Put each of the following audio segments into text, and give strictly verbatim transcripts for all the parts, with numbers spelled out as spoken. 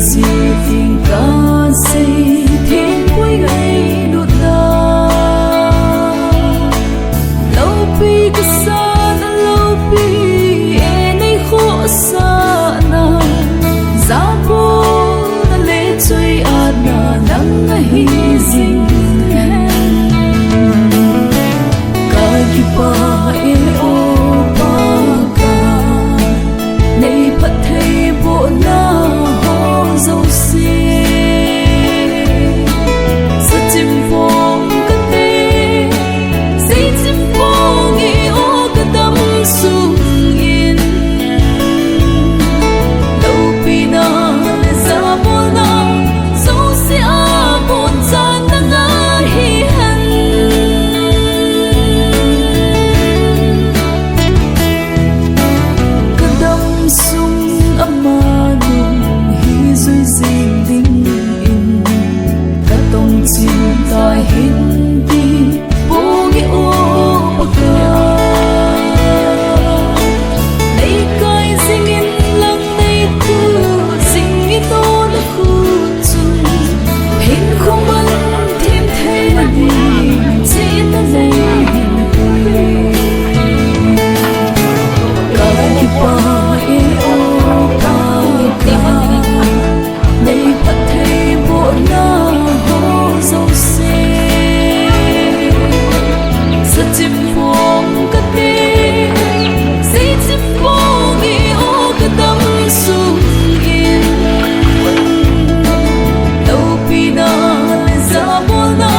Siting kasei thingpui ngailutna, loupi kasatna, loupi e neikhohsahna, jabolna le chuiatna nang nahi jing hen. Kakipah e o Pakai, neiphattheibohna ho jouse. Sachim phong kate, seichim phong e o kadamsung in. Loupina le jabolna jouse a bonchan nanga hihen. Kadamsung ama nung hijui jing dingin, katong chim tahen ti pong e o Pakai. Neikai jingin lang neitup jingin o nakhut chun, hinkho man thim theina ding chihna neihin pui. Kakipah e o Pakai, neiphattheibohna ho jouse. Sachim phong kate, seichim phong e o kadamsung in. Loupina le jabolna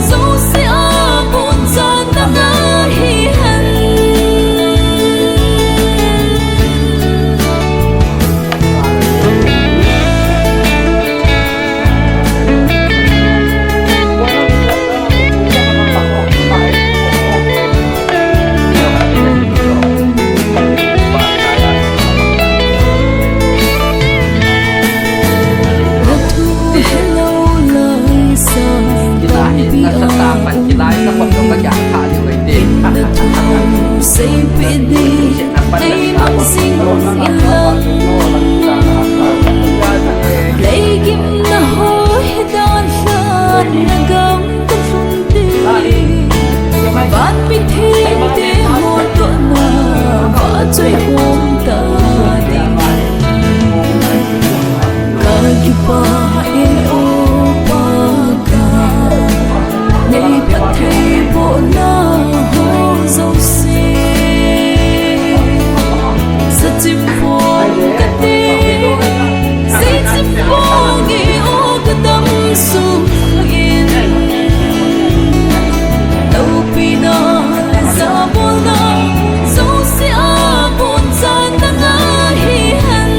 jouse a bonchan nanga hihen. Seipeh ding, nei mang jing in lang. Leigimna ho hi danlhahna gam kalhun ding. Van mithengte ho tohna vahchoi khom ta ding. Kakipah e o Pakai, neiphattheibohna ho jouse. Sachim phong kate, seichim phong e o kadamsung in. Loupina le jabolna jouse a bonchan nanga hihen.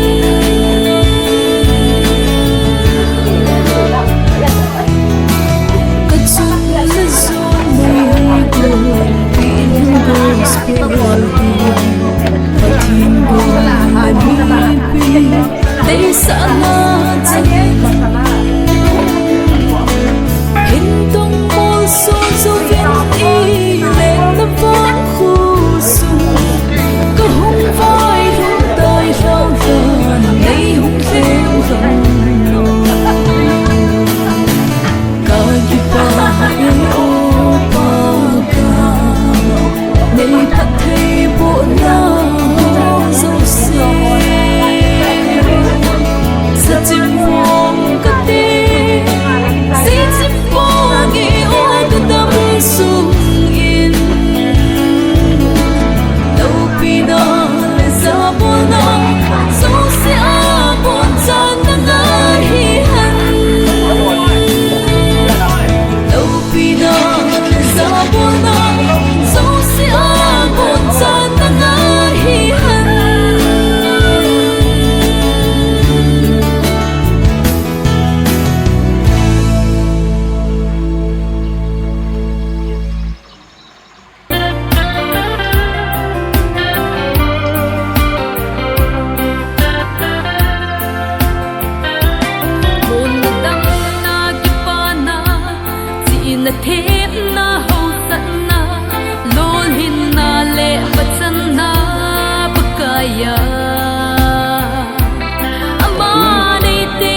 Kachung le jung nei gon pi in gospel hi, Pathen gon le mipi deisahna chang. Hin tong molso jouvin i letna vangkho sung, kahung vailhung tai lhau lhan, nei hung lheng lhon. Kakipah e o Pakai, neiphattheibohna ho jouse. Sachim phong kate, seichim phong e o kadamsung in. Loupina le jabolna jouse a bonchan nanga hihen. Loupina le jabolna jouse a bonchan nanga hihen. Hon damna kipana, chihna themna haosatna, lolhinna le pachanna Pakaiya. Ama neite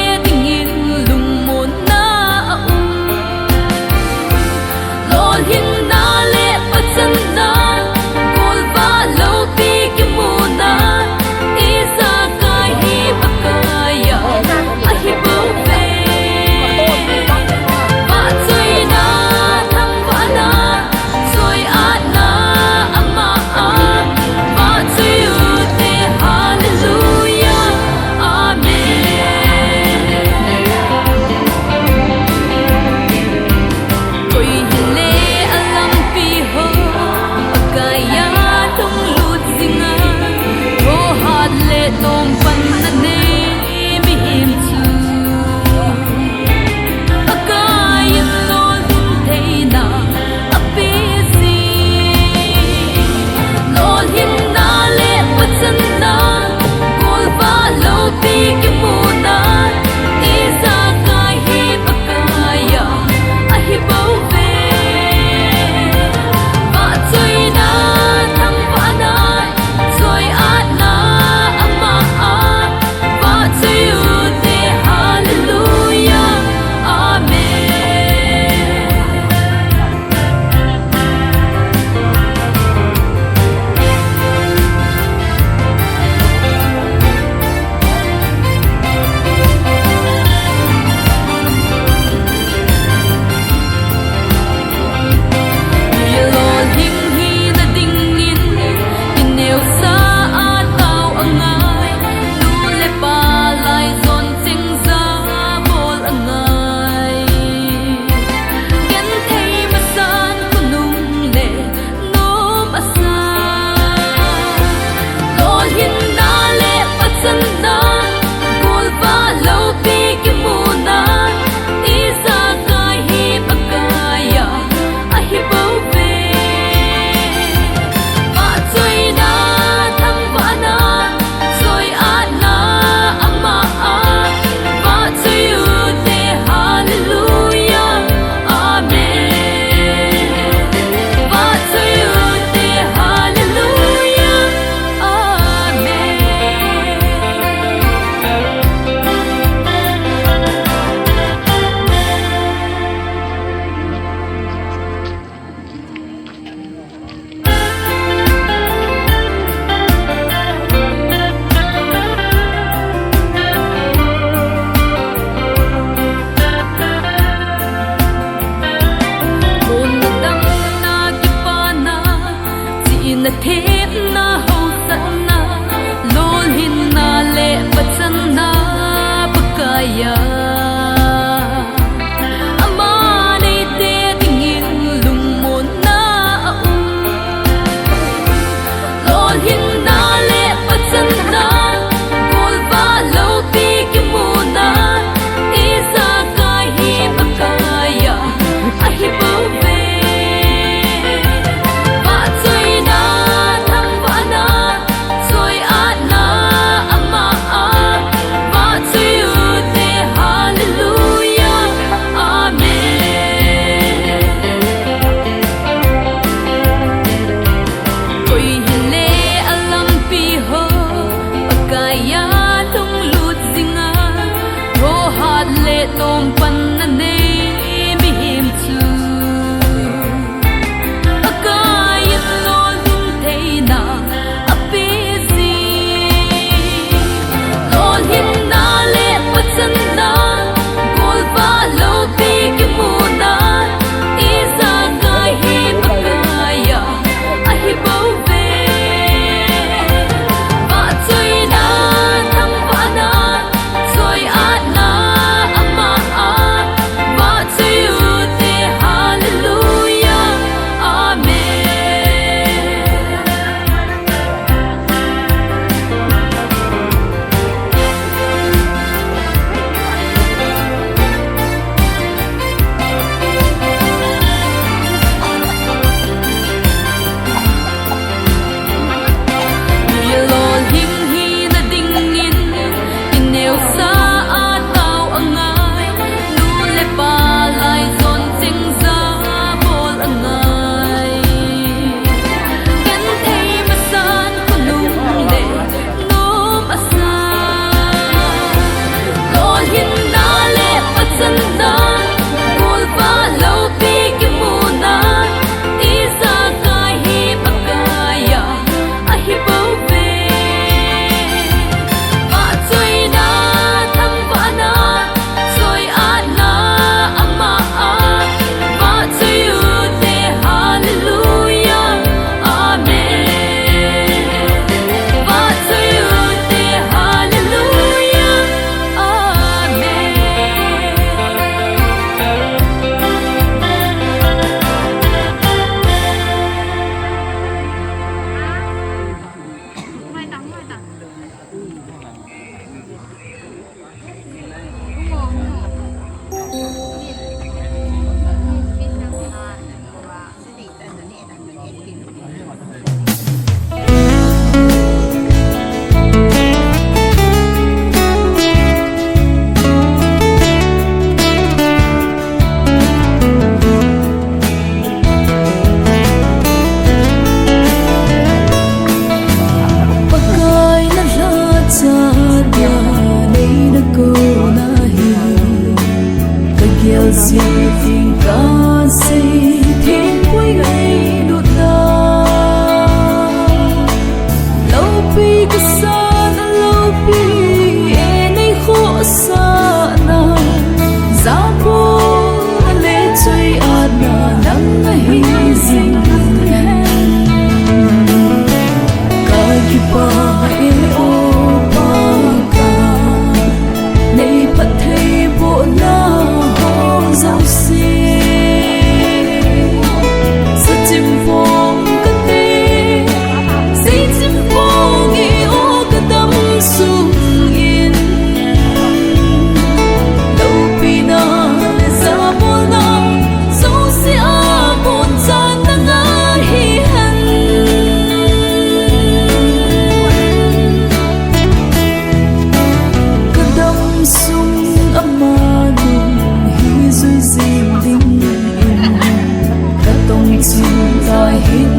Zai hin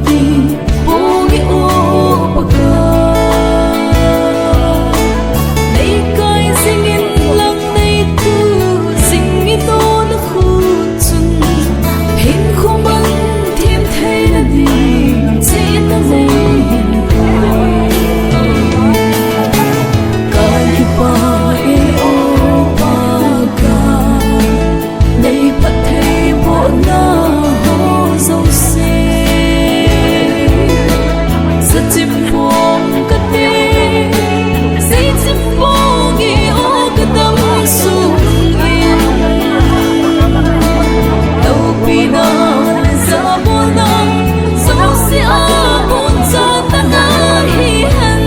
ti, pung i o paka. Nei kai zing in lang nei tu, zing i to na khu chun. Hin khu man thim thei na di, che na nei hin kai. Kai pa e o paka. Nei phattheibohna ho jouse. Sachim phong kate, seichim phong e o kadam sung in. Loupina le jabolna jouse a boncha tah a hi hen.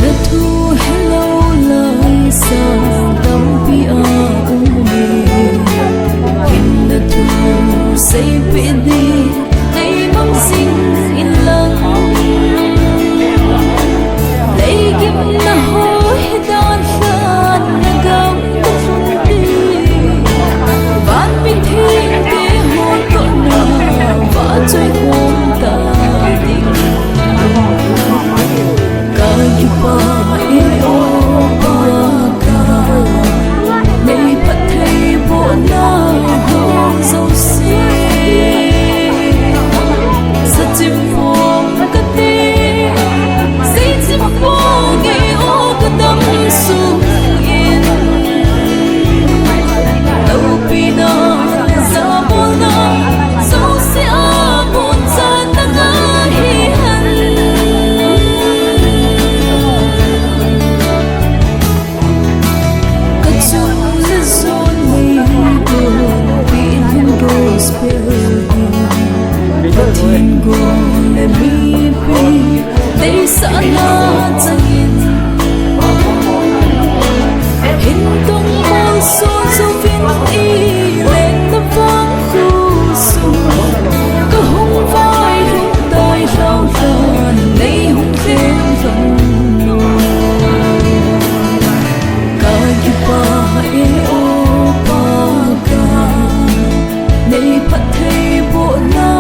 Na thu helou lai sa tampi a um e. Hin na thu seipeh di. Nei mang sing in lang. Nei gimna ho hi dan lhan na gam ta lhun di. Van min theng te ho toh na va choi khom ta ding. Ka kipah e o Pakai, nei phattheibohna ho jouse. Sachim phong kate, seichim phong e o kadam sung in. Loupina le jabolna jouse a boncha tah a hi hen. Ka chung le jon nei gonpeh in gospel in. Pathen gol le mipi deisahna chang in. Hin tong malsol jouvin i lenna vang khu sung. Ka hung vailhung tai lhau lhan nei hung lhem lhon. Ka kipah e o Pakai, nei phattheibohna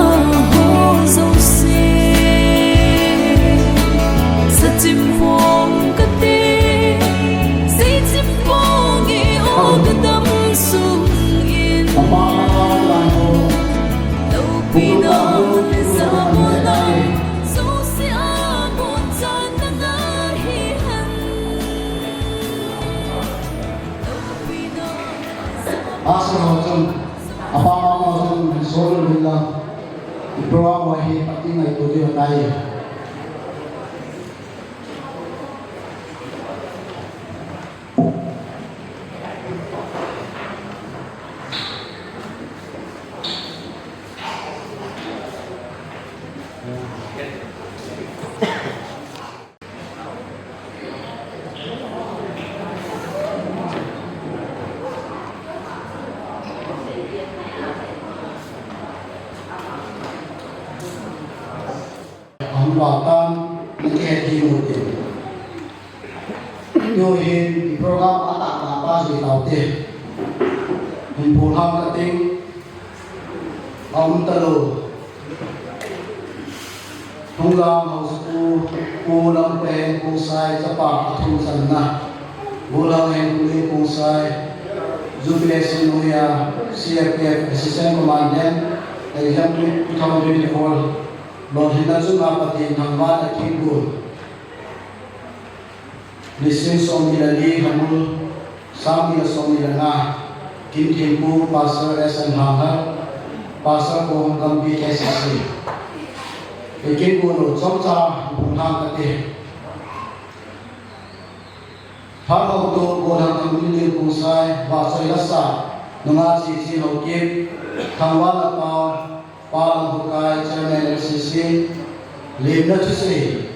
ho jouse. Sachim phong kate, seichim phong e o kadam sung in. Loupina le jabolna jouse a boncha tah a hi hen. Loupina le jabolna. Asa ho chun, apa mama ho chun, solo lila. Program ho hi pati ngai tu dia tai. Ahung vang tan, na kihet diu tin. Tuhin program atahna pa jui taute. Hin pulhang kating, aum talou. Thunglam Haosapu, Pu Lampen Khongsai chapa athum channa. Golhang Henkhomliu Khongsai, Jubilation Noya, C R P F Assistant Commandant, Exam two thousand twenty-four. Lolhinna chunga Pathen thangvahna thingkul. Nisim somni le li, Lhamul, sang ni le somni le nga. Kin thingkul, Pastor S N Lhanghar, Pastor Kong Gampi K C C. Ikin kunu chomcha, Pu Thang kate. Thang Haotu, Golhang Henkhomliu Khongsai, Vahchoi Lasa, Nunga Chichi Haokip, Thangvahna Pao, Pa Langhukai, Chairman L C C, Limna Thusei,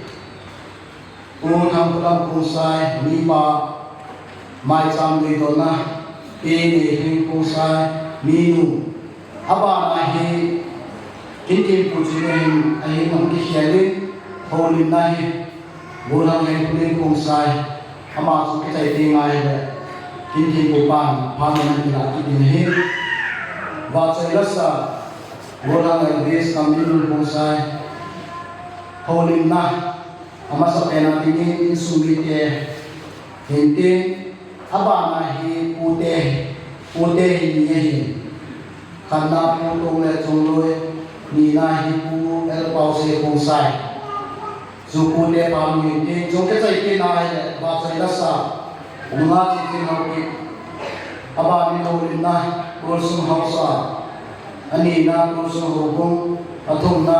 Pu Thangkhulam Khongsai, Mipa, Maicham Luidonna, Pi Neihing Khongsai, minu. Abana hi, Kinthempu chu ahin, ahin hung kikhel in, houlimna hi, Golhang Henpulen Khongsai, ama chu kichai teng ahile, Kinthempu pan, phan in ahin la kit in ahi. Vahchoi lasa, Golhang Elvis Kamminlun Khongsai, houlimna, amasapen a dingin insung mite, hinte, abana hi pute, pute hi ni ahi. Khatna Pu Tonglet Chongloi, nina hi Pu L Paose Khongsai. Chu pute pam hinte, chu kichai teng ahile, vahchoi lasa, nunga Chichen Haokip. Abanin houlimna, Kolsung Haosa. Anina, Kolsung Houbung. Athumna,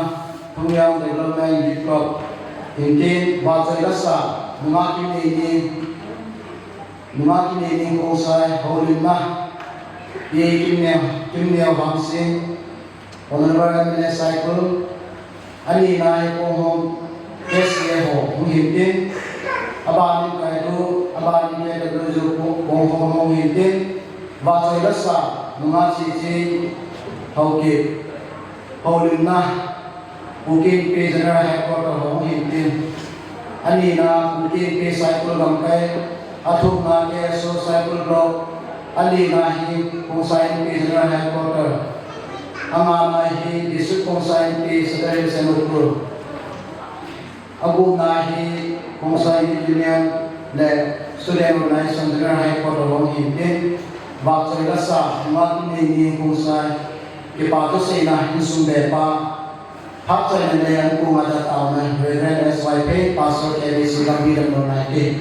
Thungyang Development Youth Club. Hinte, vahchoi lasa, nunga Kimneini, nunga Kimneini Khongsai, houlimna, Pi Kimneo, Kimneo Hangsing, Honorable M L A Saikul, anina hi Konghom S A ho hung hintin, abanin Kaidu, abanin K W J Konghom hung hintin, vahchoi lasa, nunga Chichen Haokip, houlimna, Kuki Inpi General Headquarter ho hung hintin. Anina, Kuki Inpi Saikul Lamkai, athumna K S O Saikul Block, alina hi Khongsai Inpi General Headquarter, angana hi District Khongsai Inpi Secretary Senopur, agupna hi Khongsai Union le Student Organization General Headquarter ho hung hintin, vahchoi lasa, nunga Kimneini Khongsai, kipa thuseina insung bepa, Phatchoina le ankong a taona, Reverend S Y Phei, Pastor K B C Gambih Damlou Naite.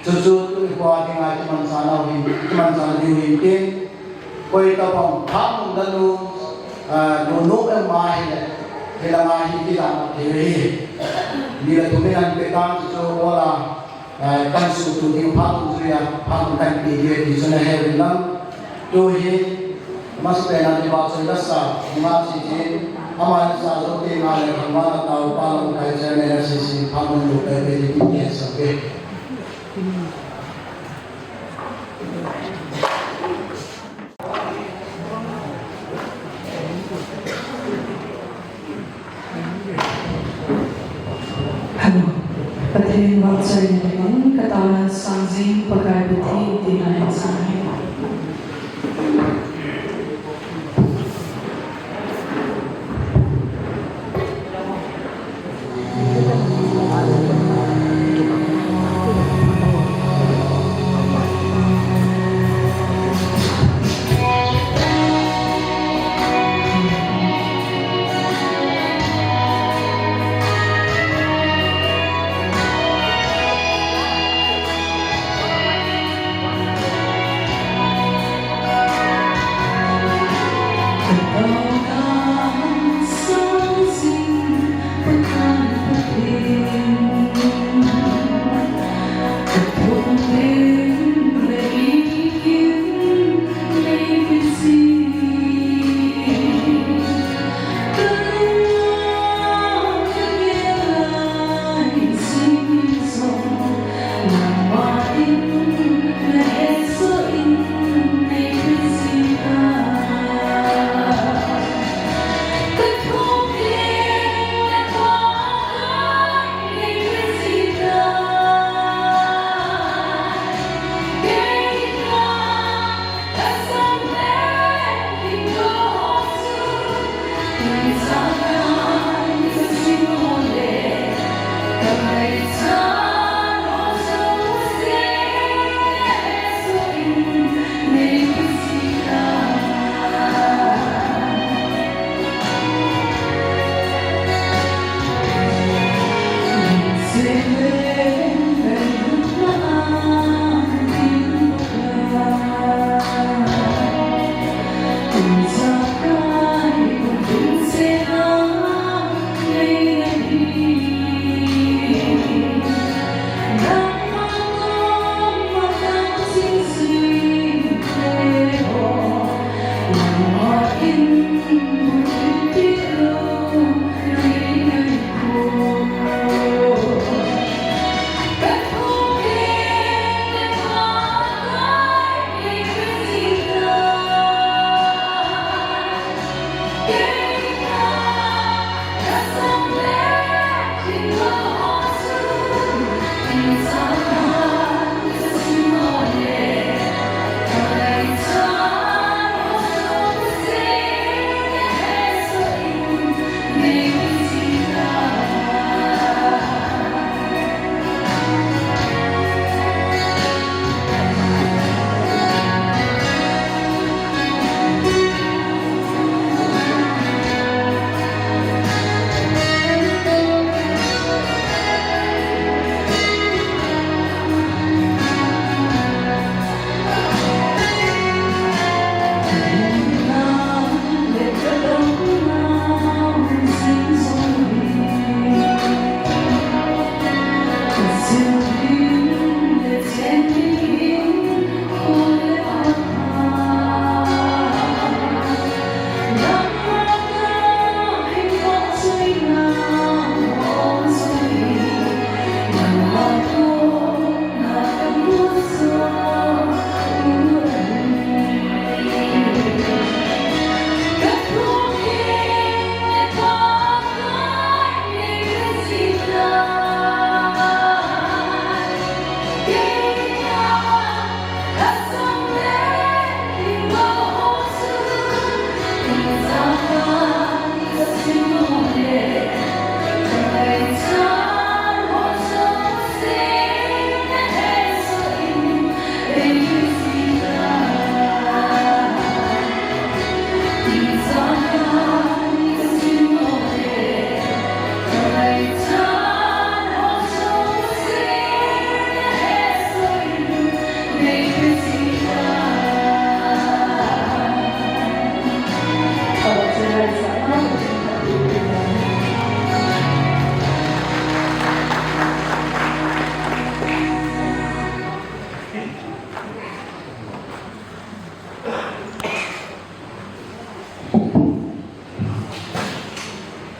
Chuchu tu ikhoa dinga kimanchah nau hin, kimanchah diu hintin. Koi tabang phat nung danu, ah, nunu em ma hile, hilanga hi kidan thei hi. Ni le thum in ahin pe tan chuchu ola. Ai, kan suhtup ding phat hung jui a, phat hung kan pe ding ti chu nahe uvin lang. Tu hi, amasapen a vahchoi lasa, nunga Chichen, ama sa jo teng ahile, khangvana tao pa lamkai chairman L C C, phat hung lu pe pe ding ti kihetsah uve. Hello. Pathen vahchoina dingin kataona sang jing Pakai Pathen tina hin sang hi.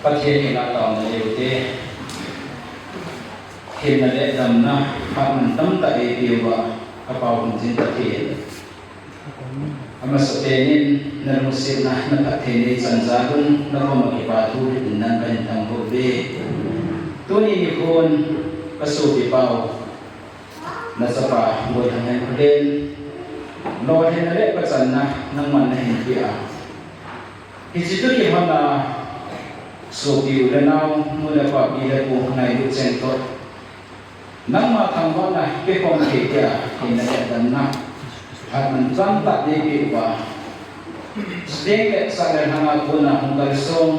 Pathen henga taona neite, hina le damna, phat mantam tah eipeuva, kapao hung jing Pathen. Amasapen in, nalungsetna, naphatthei neichan jal un, nakoma kipa thu hil in nang kahin thangvah uve. Tuni nikhon, kasopi pau, nachapa Boithang Henkholen, lolhinna le pachanna, nangman nahin peh a. Hiche toh kilhonna, sopi u le nao, nu le pa, pi le pu, ngailut cheng toh, nangma thangvahna, kikhom thei tia, hina le damna, phat mantam tah neipeuva. Chuteng le sah le lhanga kona hung kalson,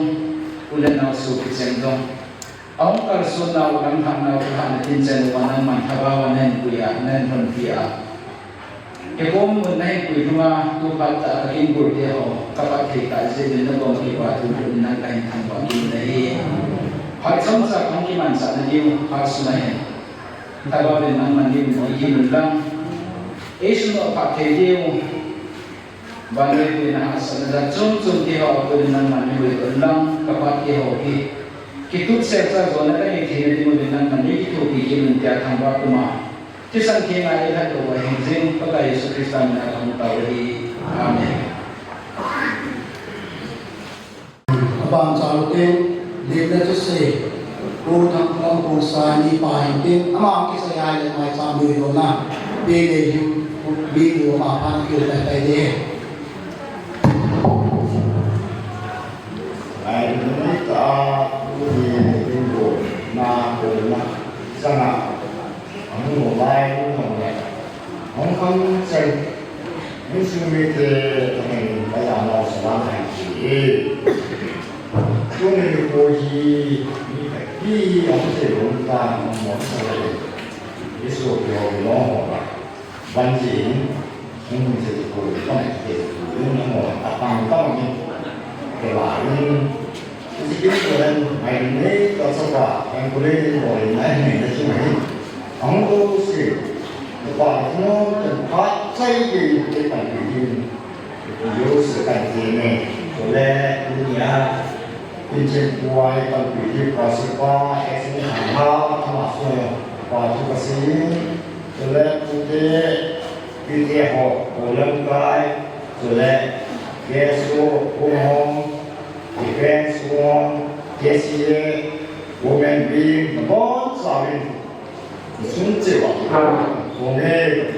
u le nao sopi cheng jong, ahung kalsonnau, lamlhahnau, kilhahna tinchen uva nangman lhagaova nahin pui a, nahin lhonpi a. Kei kom mun nahin pui lhunga, tu phat tah a kakin gol teho, kaphat thei tah jeh uvin nakoma kipa thu hil in nang kahin thangvah kit in ahi. Phat chomcha kahung kimanchah nadiu, phat sung ahin, lhagaovin nangman lim mo ihil un lang. Eisun u aphat thei diu, vannoi puina hahsatna jat chom chom teho apui in nangman lim mo ihil un lang, kaphat teho hi. Kitup selcha jona kanei theina diuvin nangman nei kithopi kit un tia thangvah puma. Thisan theng a eilhat uva hingjing, Pakai Jesu Christa mina kahung tao ahi. Amen. Aban chalutin, limna thusei, Pu Thangkam Pu Saini pa hintin, ama kisai a le maicham lui lona, Pi Neihim, Pi Nu ama phan kiu tai tai de. Ai, ni ta, ni ni bo, na ko na, sana, ang mo lai, mo lai. Hong kham chai, ni sumi te, ni kaya mau salam hai chi. Tuni ni ko hi, ni ka ki, ang te, ang ta, ang mo sa lai. Isu ko, no, ba. Ban jin, hung hung se ko, ban ke ko, hung hung mo, apang tang ni, ke la ni, si kin ko dan, ai ni, to so ba, kan ko le ni mo, ni, ni, ni, ni, ni, hung ko si, ko ba, no, kan pa, sai ke, ke kan ni, yo se kan ni, ko le, ni ya, Pinchen puai tampi hi pa sipa, ex ni ha ha, ama so pa tu ka si. Chule pute, pite ho, ko lam kai. Chule, K S O, Home Home, Defense Home, K C A, Women Wing, na bon sa win. Sun che wa. Ko ne.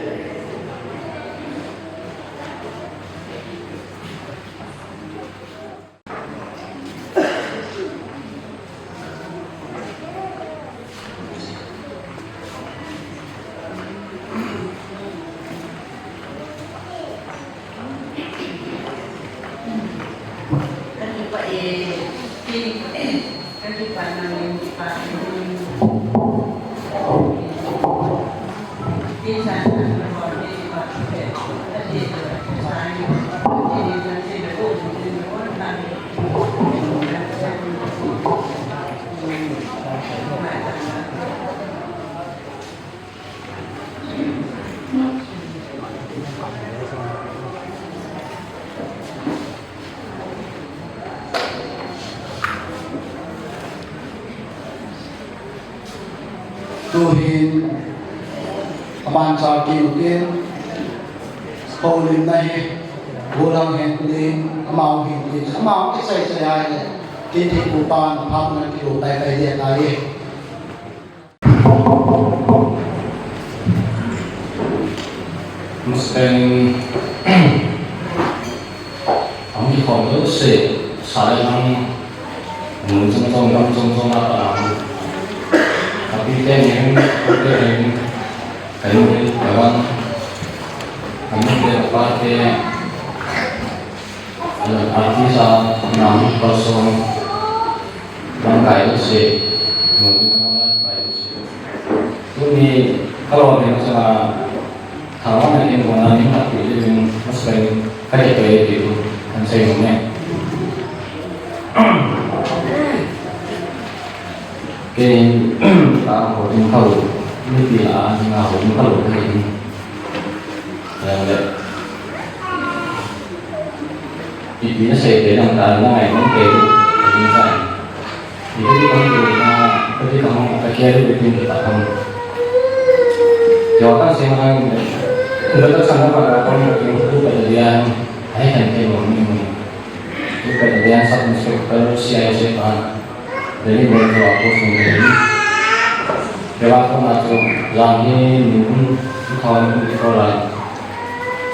Tuhin, aman cha kiu kin, houlimna hi, bulang hin kulin, amau hin kulin, amau kisai sai ai, kin thi ku pan, phap na kiu tai tai dia tai. Mustang, ang di kong tu si, sa le nang, nung sung sung, nung sung sung, apa nang. Tapi ten yang, ten yang, kayu ni, kawan, kayu ni, apa ke, ada artis ah, nang, kosong, nang kayu si, nung sung sung, kayu si. Tuni, kalau dia macam, kalau nak yang guna ni, nak pilih yang, mustang, kayu tu, kan saya ni. Ke, ta ko tin kau, ni pi a, ni nga ko tin kau, ni. Yang le. Ipi na sei te nang ta na ngai nang te, ni sa. Ipiti kang tu na, ipiti kang ka kya ri ipin kita kang. Yo kan sing ang, introduction na para kang tu pa dia, ai kan ke mo ni. Tu pa dia Sub Inspector C I C pa, dari mo tu aku sendiri. Kaya ko na tu, yang ini mungkin tu kawan itu orang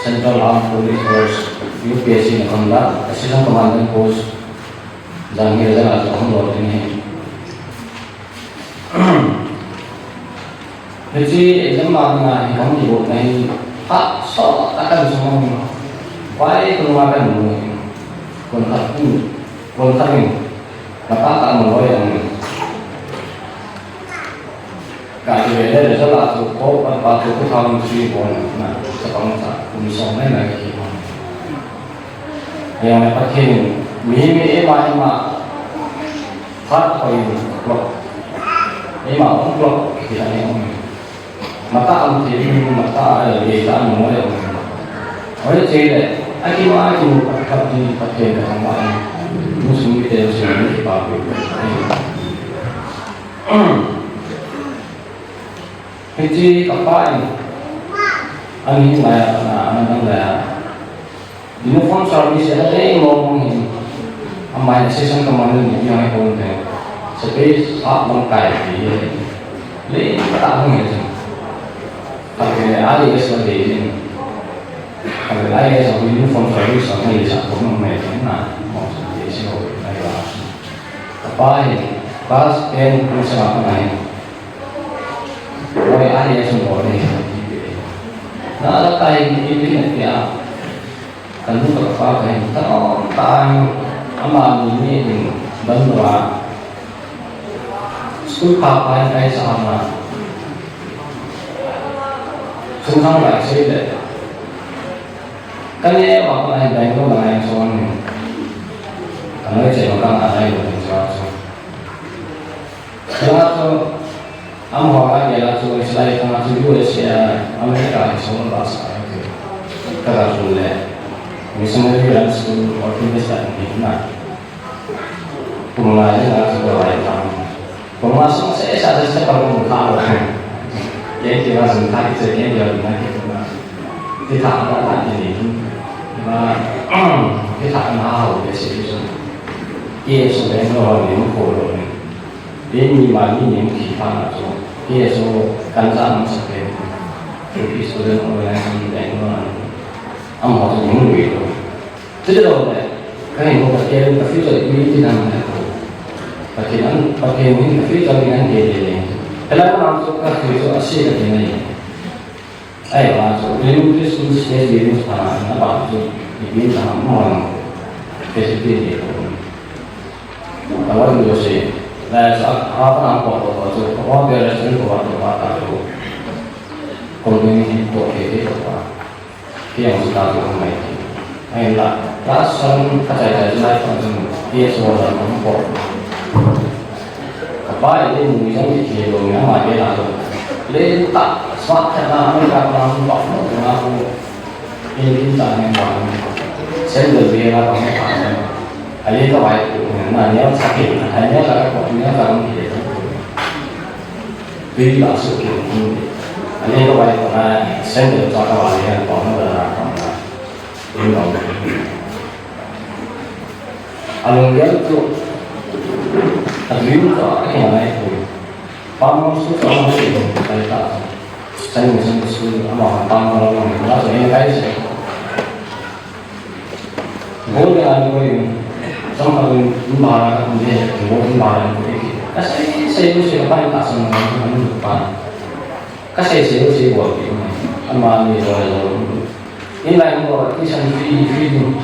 Central Armed Police Force, U P S C na kanda, Assistant Commandant Post, Jang hi jang a chu ahung lou ding ahi. Hiche exam ma dinga hi kahung kigot na hi, phat sot a kan sung a, vai kunga kan mu hi. Kun khat in, kun khat in, matah tah a mu loi jong hi. Ka ti ve le, result a chu ko pat pa chu two thousand three born na, chapang cha, kum som le na ki mo. Yang Pathen in, mi, mi ema, ema, phat ko in, block. Ema, um, block, ki ani um. Matah um, ti, matah, eh, ta, mo le um. Oi, che le, aki ma, aki mu, pat, pat, ti, Pathen ka thangvah in. Mu sum mi te, sum mi pa, pi. Hiche kapa in, ani lai a, ana, ana dang lai a. Uniform service a lei mong mong hin. Amai assistant commandant ni yang hon te. Space a long kai ti. Lei ta hung he chen. Khat le I A S la dei in. Khat le I A S a uniform service a mai sa ko mai na. Mo sa dei si ho ai la. Kapa hi class ten kum sanga kona hi. Oi, I A S mo ni. Na la kai ni ni ni ya. Kan nu ka pa ka hin ta ta amani ni ni dan wa. School pa pa kai sa ma. Sung sang lai sei le. Kan ye wa pa hin dai no na so ni. Kan ye che ma kan a dai no ni sa so. Kala chu, amaho a gel a chu, Israel kang a chu U S A, America hi song ba sa a chu. Kala chu le, missionary runs to orphanage that ni na. Kum nga le nga chu ko lai tam. Kum nga song se sa se se pa kum kha lo. Ken ki wa sung kha ki se ken ki wa na ki na. Ki tha ta ta ni ni. Ma, ki tha na ha ho ke se ki sung. Ki sung le no ni ko lo ni. Kei mi mani ning ki pa na chu, kei chu kan ja nung sa pe. Kei student organization Bangalore an, amaho chu ning lui lo. Chu lo le, ka hin ko ka kei ka future mi ti dang le ko. Pathen an, Pathen hin ka future mi an kei le le. Kala ko na chu ka future a si ka ti na ye. Ai, wa chu, elementary school stage level pa na, na ba chu, ni bin ta mo, facility ni ko. Ka wa chu si, la sa, ha pa na ko ko chu, ko wa pe restaurant ko wa ko wa ta chu. Ko ni ko ke ke ko wa. Ke yang su ta chu mai. Ai la, class seven ka chai chai lai pa chu, ke so la ko ko. Kapa in mu jong kithei lou, ama ke la lou. Lentah, smart khat na, America pa na, pa na, pa na, in, in ta ne pa na. Sandal be la pa na, pa na. Ale ka vai ko na, ne sa ke, ale ka ko, ne ka ko ke. Be la su ke. Ale ka vai ko na, sandal sa ka vai pa na, pa na. In la. Alung gel tu, a dream tu, a kena nai tu. Pamong su tu, a mong su tu, kai ta. Sai mo sai su, a ma pamong lo mo, la tu, en kai se. Bol de an ko yin, sam ka yin, in ba ra ka yin de, bol in ba ra ko yin. Ka sai sai mo sai ka pa ta sa mo, mo pa. Ka sai sai mo sai bol ki mo. Ama ni lo lo. In lai mo ki san fi fi mo.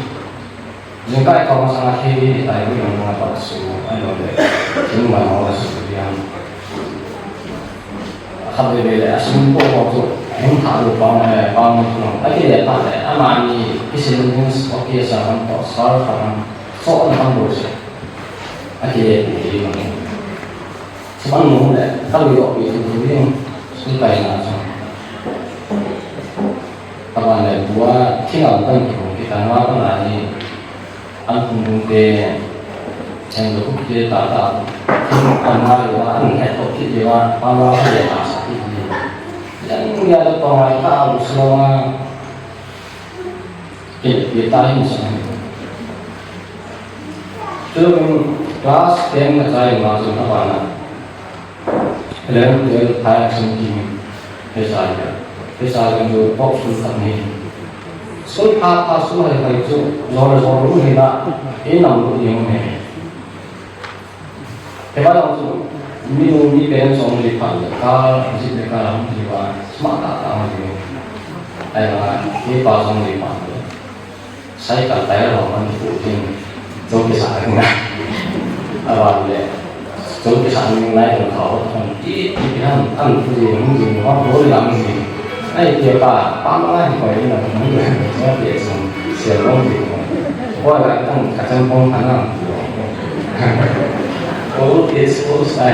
Jingkah thong masang a thei ni tai bu yang nga pa su, ai lo le. Thing ma ho la su yang. Khat le le, a sum po ho chu, hung tha lu pa ma le, pa ma chu. A ki le pa le, ama ni, ki sin ni sport ki sa han to, sar pa han. So na han bo se. A ki le ni ma ni. Sum an mo le, ka lu yo pi tu tu ni. Su kai na sa. Kaban le bua, thing a kan ki hung ki tan wa kan la ni, an hung hung te, Sen lo kit ta ta. An na yo an het to kit yo a, pa la ha ya ta sa kit yo. Yang ya to pa mai ta u so ma. Kit kit ta hin sa. Chu class ten na chai ma chu ta pa na. Eleven, twelve, higher exam ki, hesa ya. Hesa ya jo top school khat ni. School pha pha school hai hai chu, zor zor lu hi na, e nam lu yeng ne. He ba chu, mi nu mi parents ong li pha le, ka, ji le ka lam ji ba, smart ta ta ma ji. Ai ba, e pa ong li pha le. Cycle tyre ho man pu tin, chong kisa na. Aban le, chong kisa ni lai ko kho, an ti, ti han, an pu ji, hung ji, ho, ho lam ji. Ai, ti pa, pa ma lai ko ni na, hung ji, na ti sung, sia long ji. Ko la kan, ka chan phong kan na. Ko ti, ko sai.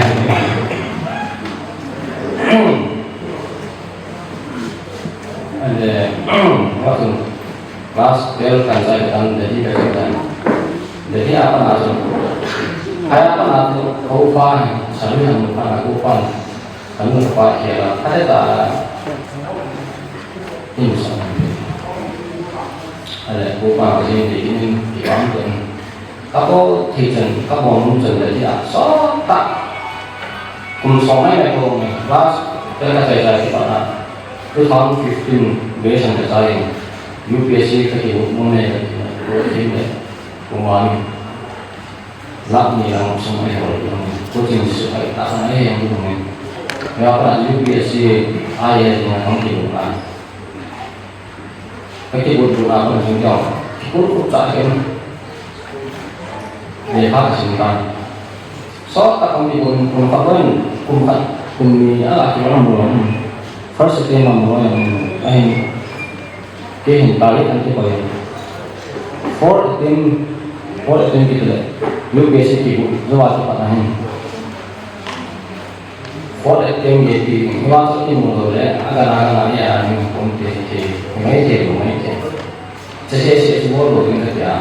And, uh, what to Class twelve kan chai tan, Delhi kan chai tan. Delhi a pat a chu. Hai a pat a chu, ko pa, salu han pa, ko pa, kan nu pa ke la, ka te ta. In sa. Ale, ko pa, jin de, in, ki bang de. Ka ko thei chan, ka bom nu chan Delhi a, so ta. Kum song ai mai ko, class twelve ka chai chai ki pa na. Two thousand fifteen, graduation ka chai. U P S C ka ki mu ne ka ki mu ne. Ko ma ni. Lak ni lang sum ai ho ni. Ko chin su ai ta ai yang ni. Ya pa U P S C ai ya ni ang ki mu na. Ka ki mu na ko ni ya. Ko ko cha ke. Ni ha ka sin ta. So, ta kum ni kum, kum khat kum, kum khat, kum ni a la ki lam mo. First attempt mo yang ahin. Ke hin target an ki poi. Fourth attempt, fourth attempt ki le. U P S C ki bu, jo wa ki pa na hin. Fourth attempt ye ti, ni wa ki mo le, aga na ga na ya ni kum te te, mai te, mai te. Che che che, chu bol lo ding ka tia.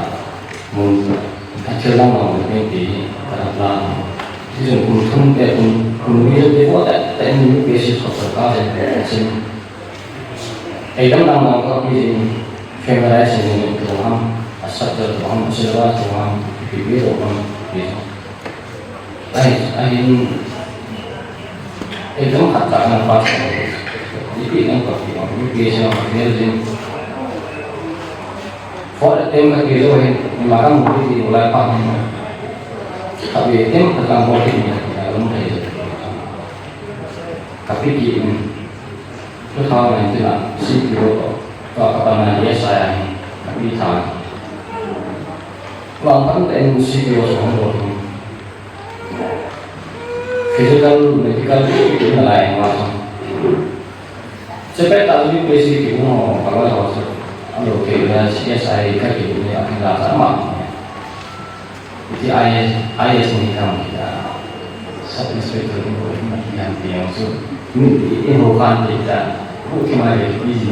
Mun, ka thil lang lang ding ti, ka lam lang. Ti jong kum thum te, kum, kum ni te ko ta, ta ni pe si ko ka te, te, te. Ei dang lang lang ka pi jing, family jing ni to ham, a subject to ham, a syllabus to ham, pi pi to ham, pi. Ai, ai, exam khat cha na pass. Ipi exam khat ti bang, U P S C exam fail jing. Fourth attempt khat ti jo hin, ma kam mu ti ko lai pa hin. Khat ti attempt khat lang ko ti ni, ka lung thei. Ka pi ki ni. Two thousand nineteen a, C P O to, to ka pa na yes I a hin, ka pi tha. Wang pan ten C P O so hong lo hin. Physical, medical, ti na lai ma so. Che pe ta U P S C ki mo ka wa ho so. A lo ke la C S I ka ki ni a ki la sa ma. Iti I A S, I A S ni kam ki ta. Sub inspector ni ko ni ki ham ti yang so. Ni ti ho kan ti ta. Ko ki ma le ki ji.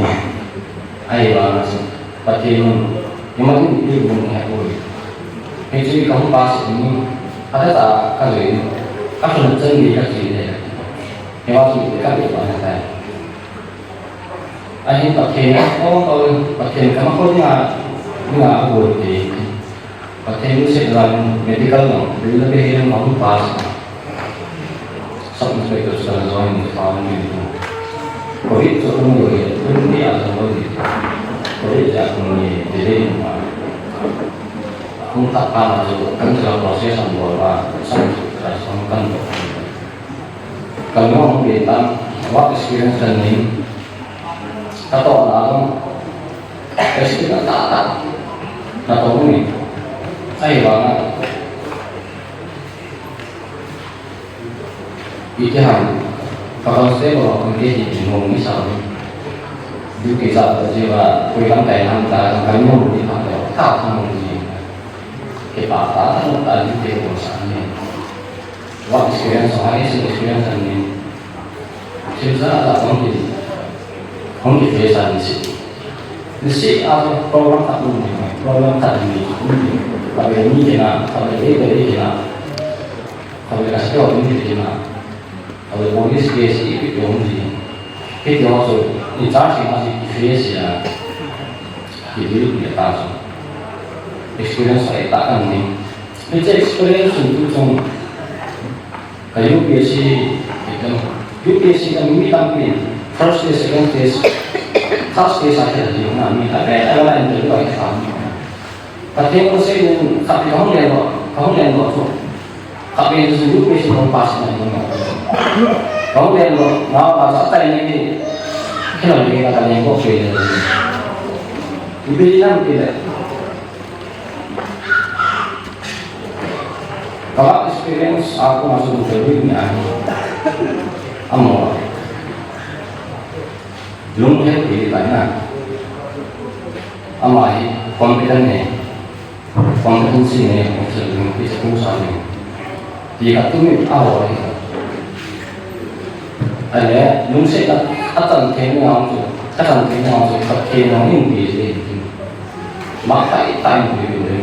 Ai wa na so. Pathen in, ima tin i gun he oi. He chu ka hung pass ni, a ta ta ka le ni, ka sun chen ni ka chi le. He wa chu ka le wa na tai. A hin Pathen a, o, o, Pathen ka ma ko ni a, ni a ko te. Pathen in se la medical no, ni na be he ma hung pass. Sub inspector sa join ni pa ni. Covid chu hung lo ye, hung ni a sa lo ni. Covid ja hung ni, delay ni ma. Hung ta pa na chu, kan chu process ang lo ba, sub inspector sa hung kan lo. Kan lo hung be tan, work experience kan ni. Ka to na lo. Experience ta ta. Na to ni. Ai ba na. Iti ham, ka constable of K T P mo mi sa. Duty sa ta je ba, koi lam kai ham ta, ka mo ni pa ta, ta mo ni. Ke pa ta, ta mo ta duty ko sa ni. What experience, what is the experience and ni. Sim sa ta kong ki, kong ki face and ni si. Niseh a chu problem khat um ding, problem khat um ding, um ding. Khatvei ni kina, khatvei eight, eight kina, khatvei ka skill ni kina, khatvei police case ipi um ding. Kiti ho chu, in charge ma si face ya, kiti ni ta chu. Experience ai ta kan ni. Hiche experience tu chung, ka U P S C exam, U P S C exam mi tampi, first stage, second stage, third stage a kila ding na mi ta, eh, eh, la interview a kila mi. Pathen kong sei nin, khat kahung len lo, kahung len lo chu. Khat pen chu U P S C kong pass na ni. Kahung len lo, na pa sa tai ni, kila ni ka len ko pe ni. Ipi lam kila. Ka experience a kona chu interview ni ahi. Amo. Lunghel pi pai na. Ama hi confident ne. Competency ne, confident ne, pi sa tu sa ne. Ti khat tu mi a ho hi. Ahile, lungset a, a chan thei na chu, a chan thei na chu, khat thei na hin ti se. Ma kai tai ni ti le.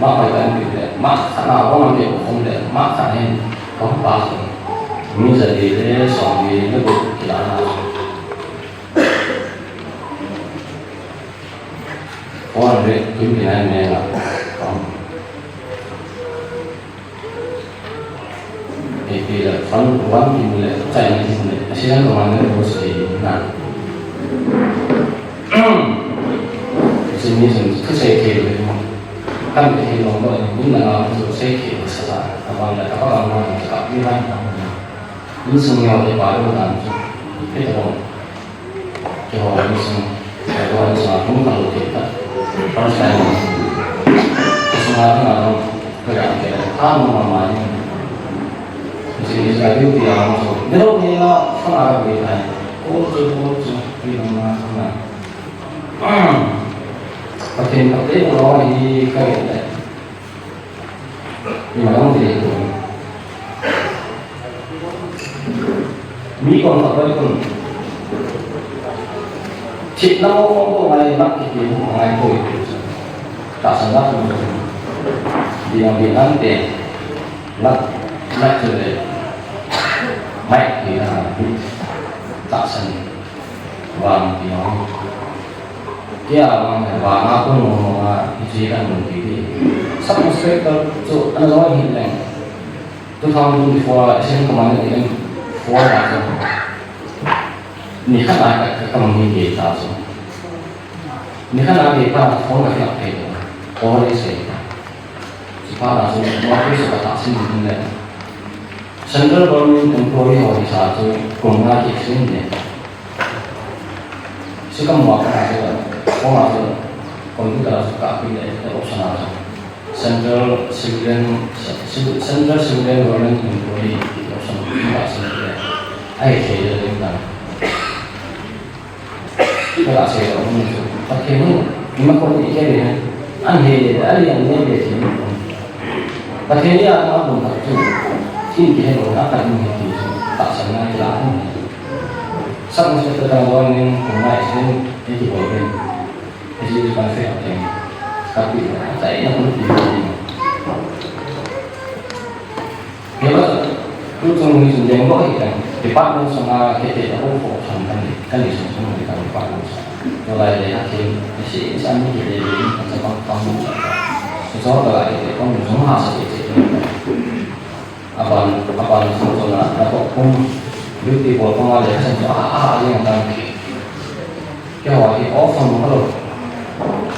Ma kai tai ni le. Ma khat na ko na ke ko le. Ma khat hin ko pa so. Mi ja di le, so di le ko kila na so. Four hundred twenty-nine ne la. Ipi la fund one team le, China team le, Asian Commander Force le na. Simi sun thusei thei le. Kam thei lo bo ni na la thusei thei sa sa. Abang la ka ba mo ka mi ban. Ni sung yo le ba lo dan. Ke to. Keiho insung, keiho insung a hung kalo kei ta. First time. Insung a hung a hung, kei a kei a, a hung a ma ni. Insung is a duty a hung so. Nero ni a, hung a kei ta. Ko chu, ko chu, kei hung a, hung a. Pathen, Pathen lo hi kei ta. Ima dang ti ko. Mi kon ta ko kon. Chit na mo ko ko ngai mak ki ki mo ngai ko. Ta sa na ko. Di na di nan te. Nak nak te. Mai ki na. Ta sa ni. Vang ti na. Kei a vang, vang a kon mo mo a, hiche kan mun ti ti. Sub inspector chu ana join hi leng. Two thousand twenty-four a Asian Command in four a chu. Ni khat a ka, ka, ka mun hi kei ta chu. Ni khat a kei ta phone ka fill up thei. Call i sei. Chu pa na chu, mo kei sa ka ta sin mun le. Central Government employee ho hi sa chu, kum nga ki sin ne. Sikam wa ka na chu, ko ma chu, computer chu ka pi le, the option a chu. Central Civilian, Civil, Central Civilian Government Employee, the option ka sin le. Ai, ke le le na. Ka la se lo, Pathen hi, ima kon ti ke le, an he le, ali an ne le ti. Pathen ya ka bun ka chu, in ke lo na ka ni ti, ta sa na ki la. Sa mo se ta lo ni, ko na sin, ni ki bol ni. Isi ka se ka te. Ka pi, ta ina ko ti. Hiva, tu chung ni chung deng bo hi kan, department sung a kete ta ko ko chung kan ni, kan ni sung sung ni kan department sung. Tu lai le ha thim, isi, isi an ni kete le ni kan sa pang pang ni sa. Su so ta lai kete pang ni sung ha sa kete. Apan, apan sung sung na, na ko kum, duty bol pang a le ha sa ni, a, a, a, yang kan. Keiho hi off hung kalo.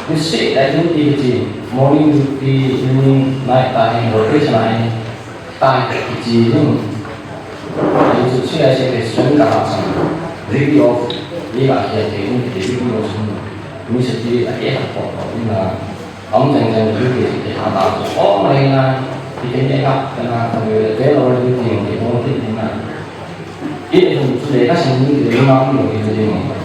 Niseh a duty hi, morning duty, evening, night time, rotation a hi, time hi chi jing. Ahi chu C I C te student ka ha sang. Weekly off, ni ka hi a te, ni te weekly off sang. Ni sa ti a ke ha ko ko ni na. Om jeng jeng duty hi te ha ta chu. O mai na, ti ke ne ka, ka na, ka ve, te lo duty ni te, o ti ni na. Ih, hung chu le ka sin ni le ma ni le ni.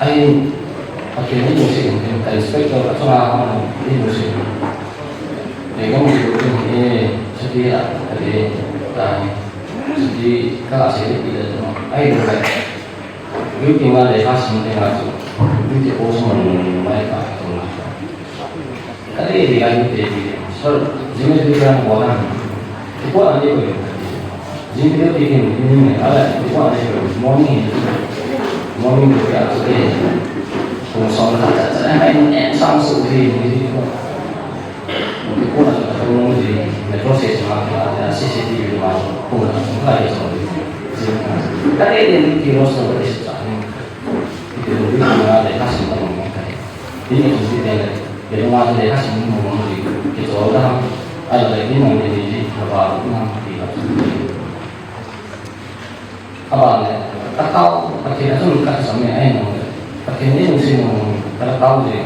Ai, okay, ni mo se, ka inspector ka chunga ma ni mo se. Ni mo se, ni sa ti a, ka le, ta ni. Ti ka la se ti le no. Ai lo kai. Duty ma le ka sim te na chu. Duty post ma ni mai ka to na. Ka le le ai te ti. Sir, jime ti ka mo na. Ti ko an de ko. Jime ti ti ni ni ala ti ko an de ko. Morning. Morning ko ya te. Ko so na ta ta. Ai ni sam su ti ni ko. Kona ka thong nung ji, metro station a, a, C C T V ma, kona ka thong lai so ji. Ka te den ki ro so de sa ni. Ki ro ni na le ka sin ta mo ka. Ni ni ji de le, de ma le ka sin mo mo ji. Ki so da, a le ni mo ni ji, ka ba na ki la. A ba le, ka tao, ka te na sun ka sa me ai no. Ka te ni mo si mo, ka tao ji.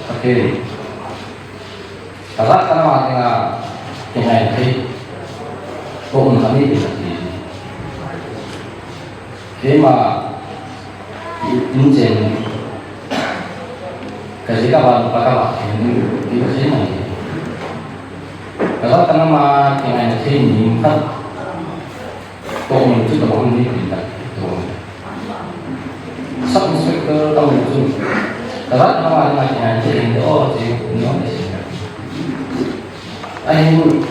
Ka te. Kajat kanam a dinga kingaina thei ko um kha mi ti kati. Keima inchen kaji kava, nupa kava, ti kaji nai. Kajat kanam a kingaina thei ni khat. Ko um chu tabang ni pin ta, tabang. Sub inspector ka um chu. Kajat kanam a kingaina thei ni, o, ti no ni. Ahin,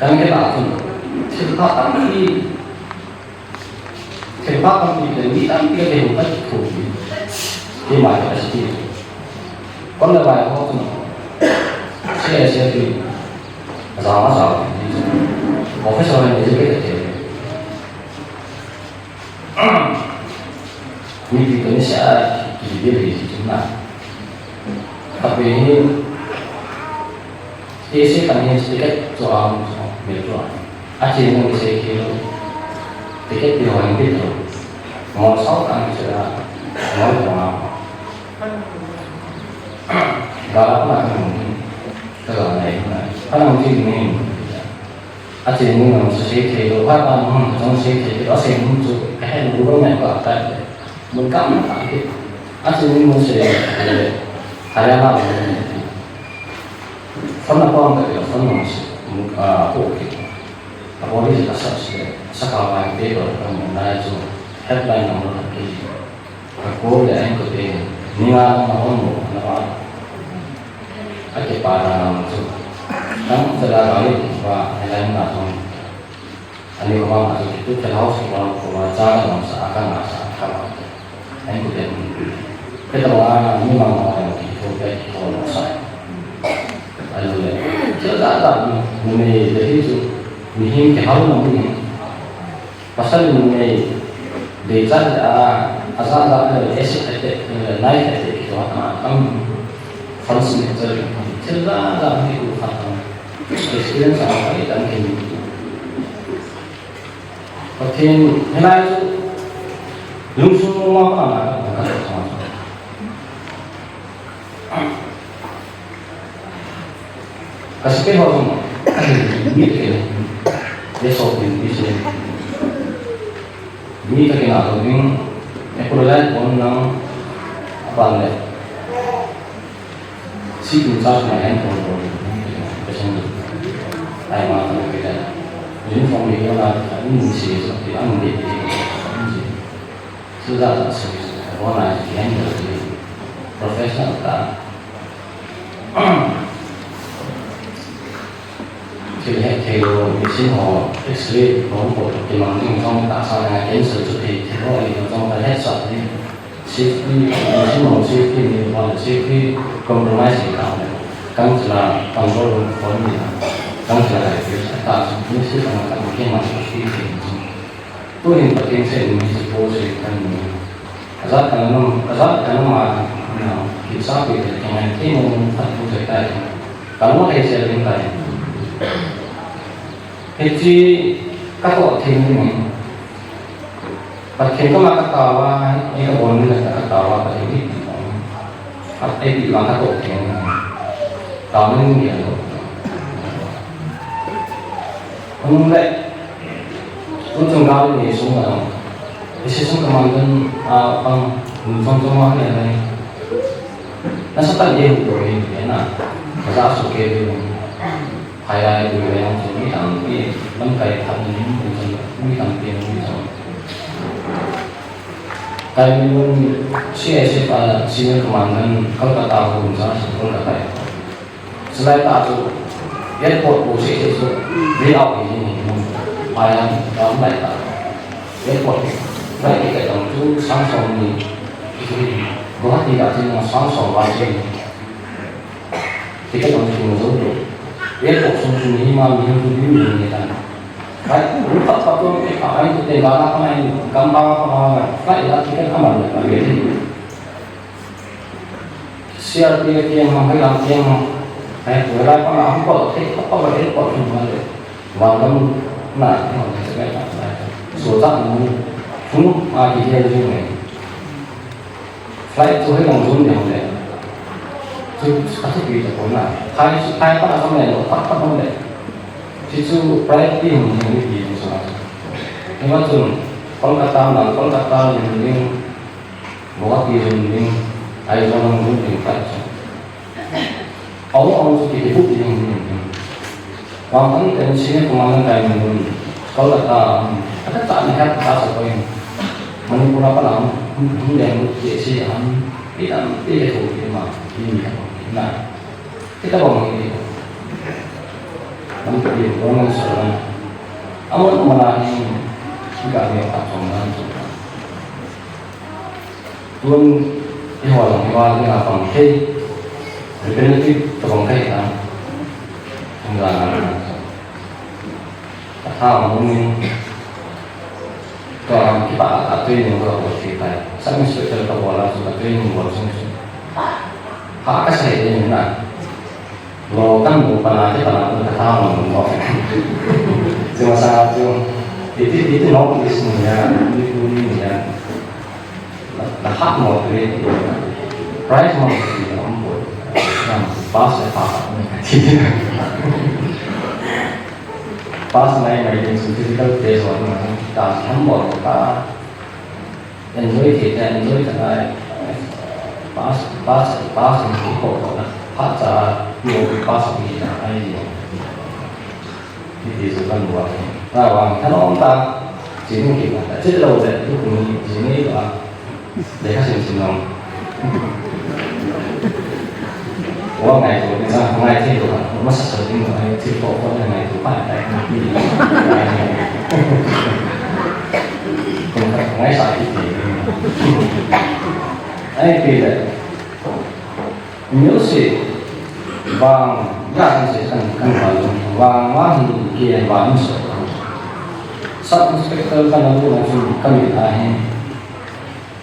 kan ke ta chu. Thil pha tampi, thil pha tampi le mi tampi le hung ka thu. Keima ka si. Kon le vai ho chu. Si, si, si. Za ma za. Office ho ni ke te. Mipi tuni sa ki video hi ki na. Tapi ni, isi kan ni ticket tu am, metro. Achi ni se ki ticket di ho ni tu. Mo sao kan se la, mo mo. Gala pa na kan ni. Ka la nai na. Ka na ni ni. Achi ni ngam sa sei thei lou, ha, ha, hmm, jong sei thei lou, asei mun chu, ka he lou lou ngai ka ta. Mun kam na ta ke. Achi ni mun sei, eh, Haryana mun. Phone na pang ka, phone na sei, mun, ah, ko ke. A police ka sa sei, sa ka mai pe ko ka mun na chu, headline number ka ke. Ka ko le ahin ko te, ni nga na hon mo, na ba. Akipa na na chu. Tam sa la ba ni ba, ni la na chu. Ani ko ma chu tu ka house ko ko ma cha na sa ka na sa ka ma. Ahin ko te. Ke ta wa ni ma ma ki ko pe ki ko na sa. Alu le. Chu da da ni ni le hi chu. Ni hin ke hal na ni. Pasal in numei, dei chan a, a zan zan a, acid attack, knife attack, kiti ho, a, tam, fun signature, thil zan zan hi tu khat tam. Experience a, a, tam kiti. Pathen, hilai chu, lungsung ma pa na, na, na, na, Ka sepai ho jong, mi takin, le so din, mi se. Mi takin a to ding, e ko lai pon nang, apan le. Si kin sa ma en ko ko, pesan. Ai ma ko ke da. Uniform ni ko na, ni si so ti an de. Sudah tak serius. Ko na ki en ko professional ta. Thil he thei lou, machine ho, X-ray, ho, ho, ti mang ding jong ta sa na cancer chu thei, thei ho, i jong ta het sa ni. Safety, machine ho, safety ni, ho, safety compromise ni ta. Kan sila control room phone ni ta. Kan sila ai, ta, ni si kan kan ke ma safety ni. Tuhin Pathen seh in hiche post hi kan mu. Ajat kanam, ajat kanam a, na, kisa pi te kangai te mu mu khat pu te tai. Kan mu thei sel ding tai. Hiche ka toh thei ni. Pathen koma ka tao a, ei ka bol ni la ka tao a, Pathen hi. At ei pi ma ka toh thei ni. Tao ni ni lo. Hung le, tuchung gal ni sung a, isi sung commandant a pang, mun sung sung ma ni a ni. Nasa tan ye hu ko ni na, ka za su ke ni. Phai lai lui lai ang chu mi tampi, lamkai phat ni mi chu mi tampi mi chu. Kai mi nun C I S F a senior commandant Kolkata kum ja sa Kolkata. Salai ta chu airport bu se se chu ri au ni ni. Phai lai ta lai ta. Airport lai ke ta chu sang song ni. Guwahati ka chu sang song wa ni. Ticket ang kin zo lo. Airport sung sung hi ma mi hung tu bi mi ni ta. Kai, ru pa pa tu, a kai tu te ga na pa nai, gam ba pa ma, kai la ticket a ma lo ka ye. C R P F ke ma, hai lam ke ma. Kai tu la pa na hung ko te pa pa airport sung ma le. Wa lam na, na se kai ta. So ta mu, sung a ki ye ni. Flight chu hei lang zum ding le. Chu, a thupi ta pon na. Phai, phai pa a sam le lo, pat pat le. Chu chu priority hung hung ni ti hung sa. Hima chun, Kolkata na, Kolkata lim ding, Guwahati lim ding, Aizawl lim ding, flight chu. Au, au, chu ki, ki book ding, ding, ding. Wang ang ten senior commandant kai mun dun. Kolkata, um, kata ta ni hat ta sa ko in. Manipur pa lang, um, um, le mu ke si am, ti tam, ti ke thu, ti ma, ti mi ka, na. Kita ba mu ti. Nam ti, ko na sa na. Amon mana ni, ka ni ka chong nan chong. Tun, i ho lang i val ni na pang thei. Representative to pang thei na. Tung la na na. Ka tha ma mun ni. To ang ki pa a training ko ko thei kai. Sub inspector ka bol a chu ka training bol chung chung. Ha ka sai ni na. Lo kan mu pana te pana tu ka tha mo mo. Chu ma sa chu. Iti, iti no is ni ya, ni ku ni ya. Na hat mo te. Price mo ni ya mo. Pass le pa. Pass nai nai ni su physical test wa na ta tham mo ta. Enjoy thei te, enjoy thei nai. Pass, pass, pass, ko, ko, ko na. Phat cha, yo, pass, ni na, ai, ni. Ni ti su kan wa. Ta wa, ta no, ta. Chi ni ki na. Chi lo de, tu ni, chi ni wa. De ka sin sin no. Wa ngai tu, ni sa, ngai thei tu, ma sa sa ding, ngai thei tu, ko, ko, ngai tu, pa, ngai tu. Kong ka ngai sa ki ti. Ai ti le. Music. Vang, ya kan se kan, kan vang. Vang, vang hi ki ai vang so. Sub inspector kan lu na chu kan mi ta hi.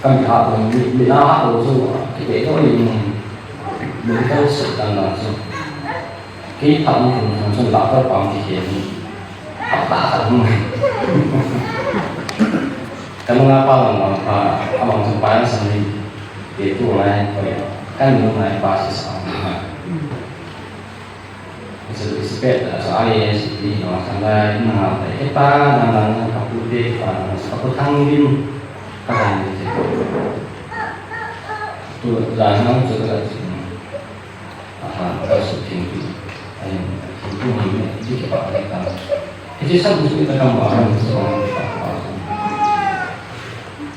Kan ha to mi, mi na ha to chu. Ki te to ni. Mi to se kan na chu. Kei phat ni kung kung chun doctor pang ti khen ni. Phat phat khat hung. Ka nunga pa lang lang pa, a lang chun pa yang sang ni. Te tu ngai koi. Kan nu ngai pa si sa. It's a respect, so I S P no, kan lai na ngai. He pa lang lang ka pu te pa lang, ka pu thang din. Ka lang ni. Tu za nang chu ka chi. Aha, ka su thing tu. Ai, thing tu ni ne, ti ke pa ni ka. Hiche sub inspector kam ba han so pa pa.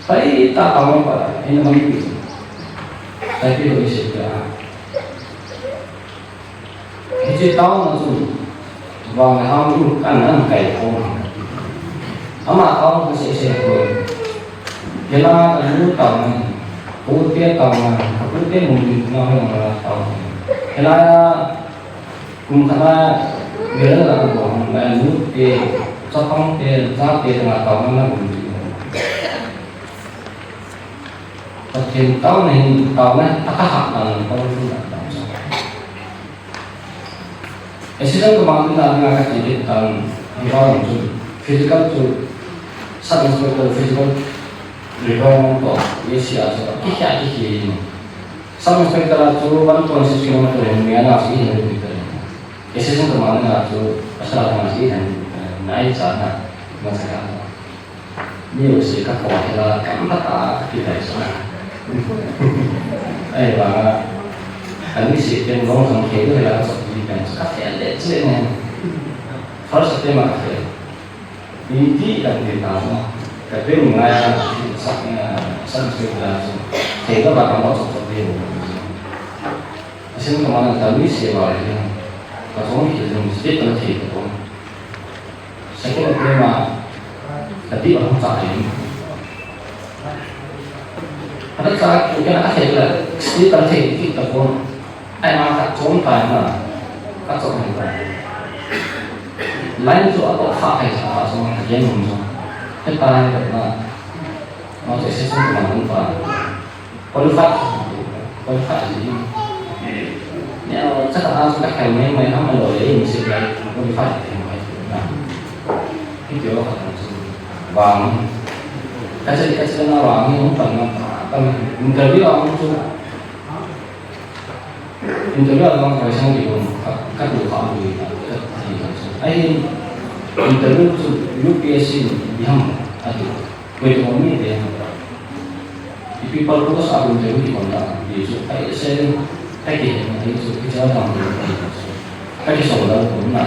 Pai ta ka mo pa, ina man pi. Pai pi lo ni se ka. Hiche town na chu. Vang le ham lu kan nan kai ko. Ama town ka se se ko. Kela ka lu town na. Ko te town na. Ka ko te mun din na ho na town. Kela kum kana gela la ko hon la lu te. Chapang te, cha te na town na mun din. Pathen town na hin town na. Ata ha na town na. Assistant commandant na dinga ka ti tan hi vang chu physical chu sub inspector physical requirement to A C R chu ki kya ki ki ni. Sub inspector chu one point six kilometer ni ana si hin ni. Assistant commandant chu asala na si hin ni. Nai cha na ma cha ka. Music ka ko hela kam phat a ka kitai sa. Ai ba nga. Ani si pen long sang ke hela ka sok ji pen ka fe le che ne. First attempt a ka fail. Iti lang ti ta mo. Ka fail ngai a, sa, sa, sa, sa, sa, sa, ba ka mo sa, sa, sa, sa. Asin ka mana ta mi se ba ri. Ka song ki jong state na thi ka ko. Second attempt a, ka ti ba hong sa ri. Ka ta sa ki ka na ka thi la, state na thi ki ka ko. Ai ma ka chom ta na. Ka chom ta. Line chu a to fa kai sa ka chom ka gen hum chu. Ka ta na. Ma chu session ka man pa. Qualified, qualified ji. Ni a cha ka su ka khai mai mai ham lo le, ni se lai qualified ji mai na. Ki tio ka ta su. Wang. Ka cha ka cha na wang ni hung pan na. Pan interview a hung chu. Interview a wang ka sang ki hung. Ka ka du ka du ka ka ka su. Ai interview chu U P S C ni ham a tu. Koi to mi te. Ipi purpose a um te u ti kon ta, ti chu, ai, se, ai ki, ai chu, ki cha dang te, ai chu. Ai ki so da ko na.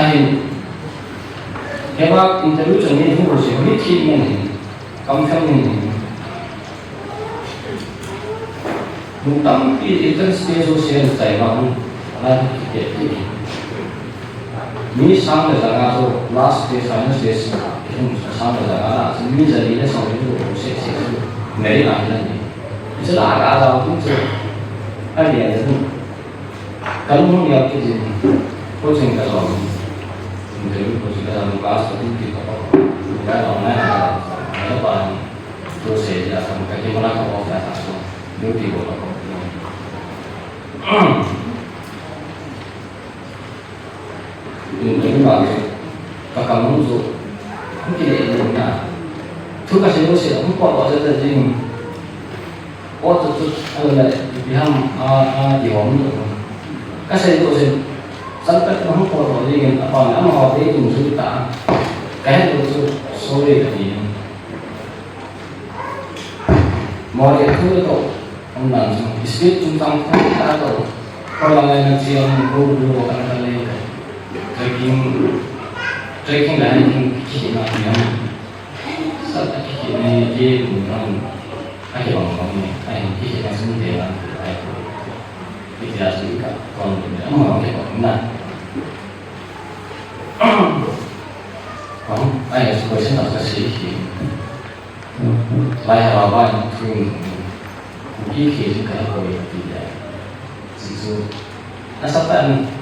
Ai, keiba interview chang ni hu se, mi thi men ni, kam chang ni. Lungtampi interest te social chai ba hung, ala ki ke ki. Mi sang le janga chu last stage, final stage, ki hung sang le janga la, mi jali le sang le chu se se chu. Meri la ni. Chu la ka la tu chu. A le le tu. Kan hung ya ki ji. Ko ching ka lo. Interview ko ching ka lo, last tu ki ko. Ka lo na. Ka ba ni. Tu se ya ka ka ki ma la ko ka ta so. Duty ko ko. Interview ba chu, ka kam chu, hung kile le na. Thu ka sei u sei, hung pot lo jeng jeng. Pot chu chu, a le, ipi ham, a, a, ti hom chu. Ka sei u sei, chan ka hung pot lo jeng, a pa na, amaho te tung chu ta. Ka het u chu, sorry ka ti. Mo le thu to, hung dan chu, speed chungchang thu ta to. Ko la le na chiang, go, go, ka na le. Trekking, trekking la ni ki na ni. Sa ta ki ni ki ni na. A ki bang bang ni. A ki ki na sun de na. Ai ko. Ki ya sun ka kon ni. Amma ki ko na. Kon, ai su ko sen ta sa si ki. Lai ha ba ni tu. Ki ki ji ka ko ni ti ya. Si su. Asa ta ni.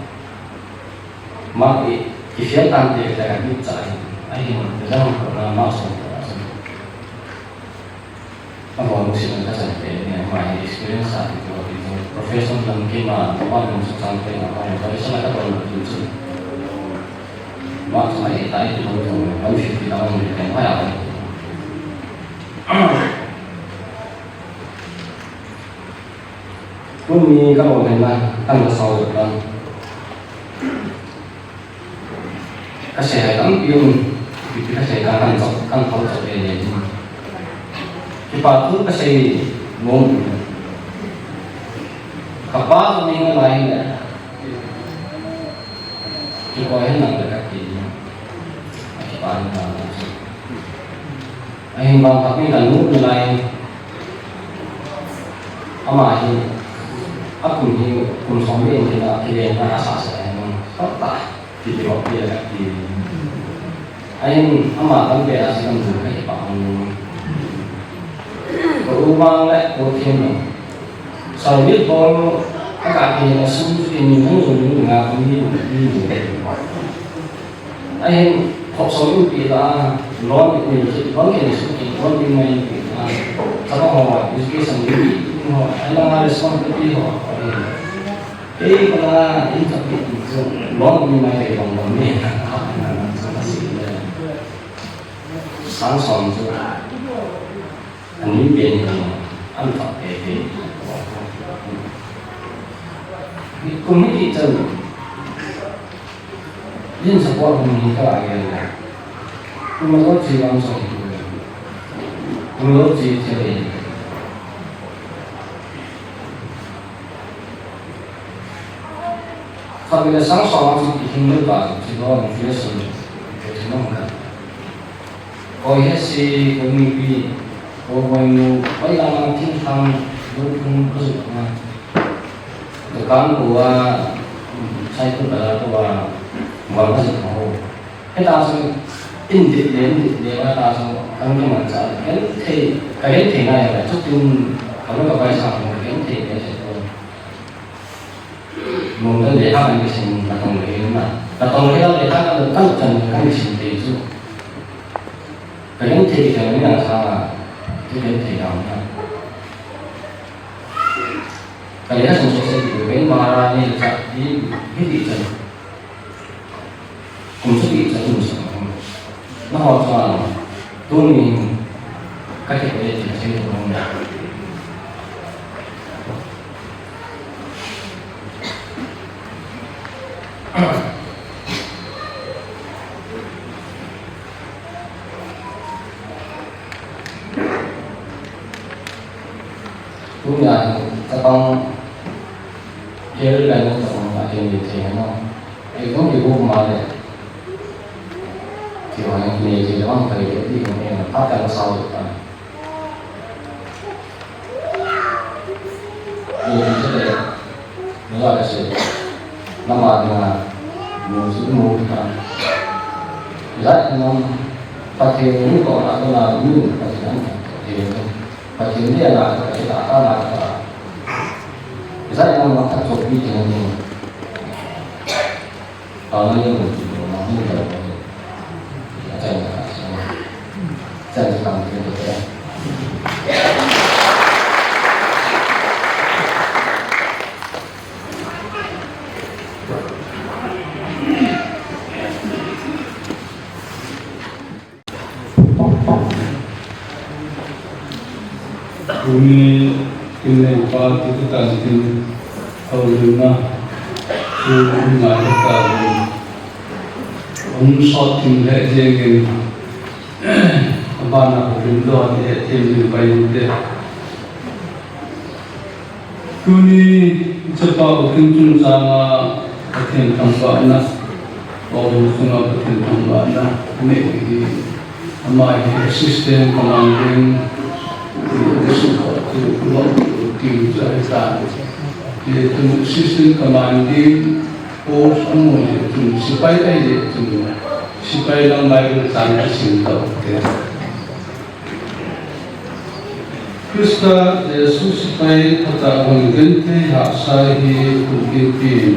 Mark i, i fail tante ka ka bit cha hi. Ahin, exam ko na mark som ko na som. Abo mo si na ka sa pe ni, my experience sa ko, ko profession lang ki ma, ko pa mo sa sang pe na, ko pa sa na ka ko na tu chu. Mark sa i tai tu ko, one fifty ta mo ni ka ma ya. Tuni ka bol hen na, kan la sau tan. Ka sei hai tampi um, ipi ka sei kan kan chok, kan thau chok e le. Kipa thu ka sei nom. Ka pa ka ning lai le. Kikoi hen lang le ka ti. Kipa ni na. Ahin bang khat ni kan nu ni lai. Ama hi, a kum hi, kum som ni in kina, kile na a sa sa hen. Ka ta. Kiti bak pi a kati. Ahin ama tampi a si kam du ka hi pa ang. Ko u bang le ko thin lo. Sa wi ko a ka ki na su ki ni hung ni nga ko ni ni ni. Ahin ko so u pi la lon ni ki bang ki ni su ki lon ni mai ni. Sa ko ho education ni ho. Ai la responsibility ho. Kei kala in ka pi chu, lon ni mai kei bang bang ni, a, a, a, a, si le. Sang som chu, ani pen ni, an fa kei kei. Ni kum ni ti chan. Yin support ni ka la ye le. Kum lo chi lam som. Kum lo chi che le. Khatvei le sang som a chu kihing lou ta chu, chu lo ni fia sun, ke chu nong ka. Koi he si, koi ni pi, koi koi nu, koi la ma thing thang, lu thum ka su na. Dukan ko a, sai ko ka la ko a, wal ka su ho. Heta chu in dit le, in dit le, heta chu kan kimanchah, kan thei, ka genthei na ya, chu tin, ka lo ka pai sa, ka genthei le, chu tin. Mun kan lekha kan kisim, natong le na. Natong le lekha kan, kan chan kan kisim te chu. Ka genthei ka ni na sa, ka genthei ka na. Ka lekha sim sim se ti, ka in Maharani cha, i, hi ti chan. Kum sagi cha kum sagi. Na ho cha na. Tuni ka ke le ti se to na. Tuni a chapang, Kerala ni chapang a ken ni te na. Ei kong ki bu ma le. Ti wa ni ti le wan ka le ti kong e na pa ta sa u ta. Ni ti te le. Ni wa ka se. Na ma ni na. Mu su mu ta. Ya na pa te ni ko na ko na ni pa te na. Ti le. Pathen ni a na ka ta ta na ka. Zai na ma ka to pi te ni. Ta na ni mo ti mo na ni da. Ya ta na ka sa. Ta ni ka ni da. Tuni kin nei pa ti ka tan tin houlimna tu ngai ka ta. Hung sot tin le jeng in abana houlim do ni he tin ni pai ni te. Tuni chapa u kin chungchang a Pathen thangvahna, u chunga Pathen thangvahna, nei hi ama hi assistant commanding, ti chu ahi tan. Ti chu assistant commanding post amu hi chu sipai ahi chu sipai lang Bible tan asim tau te. Krista Jesu sipai phatah hung genthei hahsa hi thil kimpin.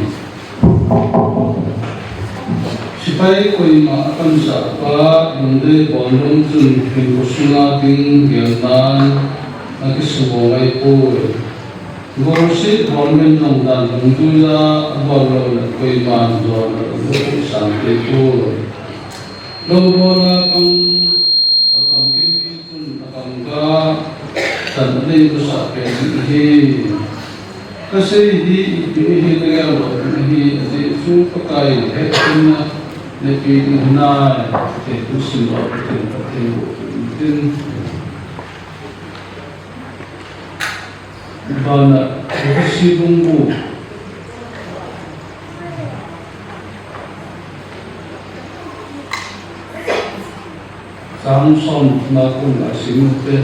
Sipai koima apansa pa lungdei bol lom chun hinkho sunga ding gelnan akisubo ngai poi. Golseh bol men jong dan dungjuia abol lou le koiman jona lou sang thei poi. Lou bola pang Akam kimpi chun akam ka chan anei masa pen ding ahi. Kasei hi ipi ahi nagel lou ding ahi, ajeh chu Pakai hetchenna napeh ding hinai, ti thu sim lou ding, ti thu sim lou ding. Bana, Ephesi bung gup. Chang som na kum a sim u te.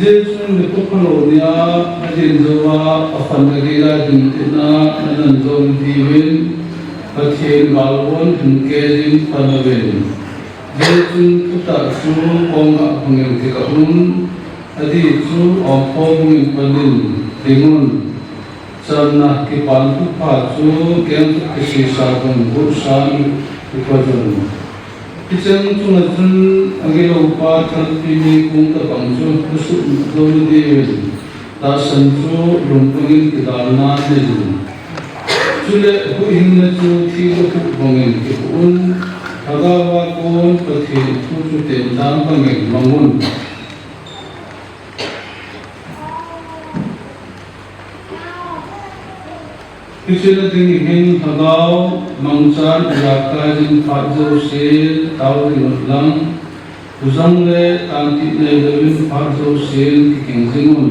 Jesu ni pu phalou nia, adin jou a, akhonna gei a ding tina, nanan jou diuvin, Pathen galvon hin kei jin pan uvin. Jesu thutah chu kong a hungin kikah un, adih chu omkho bungin panin ding un. Channa kipan thupha chu keng kisisa gun gun san ipajun. Hicheng chunga chun agilou pa thalpi ni kung tabang chu nasuh jou diuvin. Tahsan chu lungpangin kidalna nei. Chule huhhingna chu thil huh bangin kihuh un. Lhagao a kon Pathen thu chu temdan bangin mang un. Hichea ding hin Lhagao mangchan ijakai jing phat jouse tao ding un lang, thujang le tantih neilouvin phat jousen kiking jing un.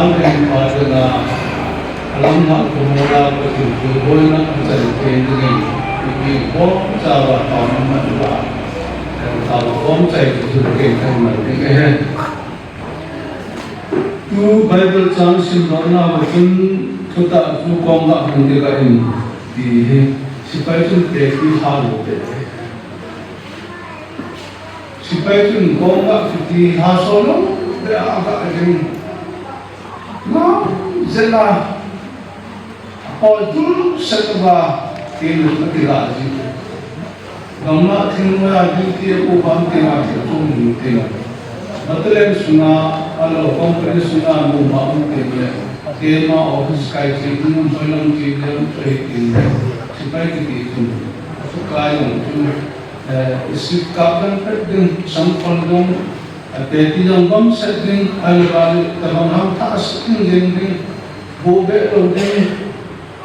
Abraham in Pathen a, alam na kumula Pathen tu boina achan pen dingin, ipi bom chawa tawm man ba, tawm bom chai tu ken kan man ding e. Tu Bible chang simdohna a chun thutah chu kong a hung ding ka in ti hi, sipai chun pe ti ha lo te. Sipai chun kong a chu ti ha so lo te a ka ding. Na zela Paul tu setwa tin ati la ji. Gamla thingnoi a duty a pu bang tin a thil tum ni tin. Battalion sunga, alo company sunga mu ma um tin le. Tema office kai chi tin um soi lam chi le um soi tin le. Sipai kiti tin. Kai um tin. Eh, shift kap dan pet ding, sang kon dong. Eh, peti dong bam set ding. Ai ba ta bang ham tha set ding ding. Bo be lo ding.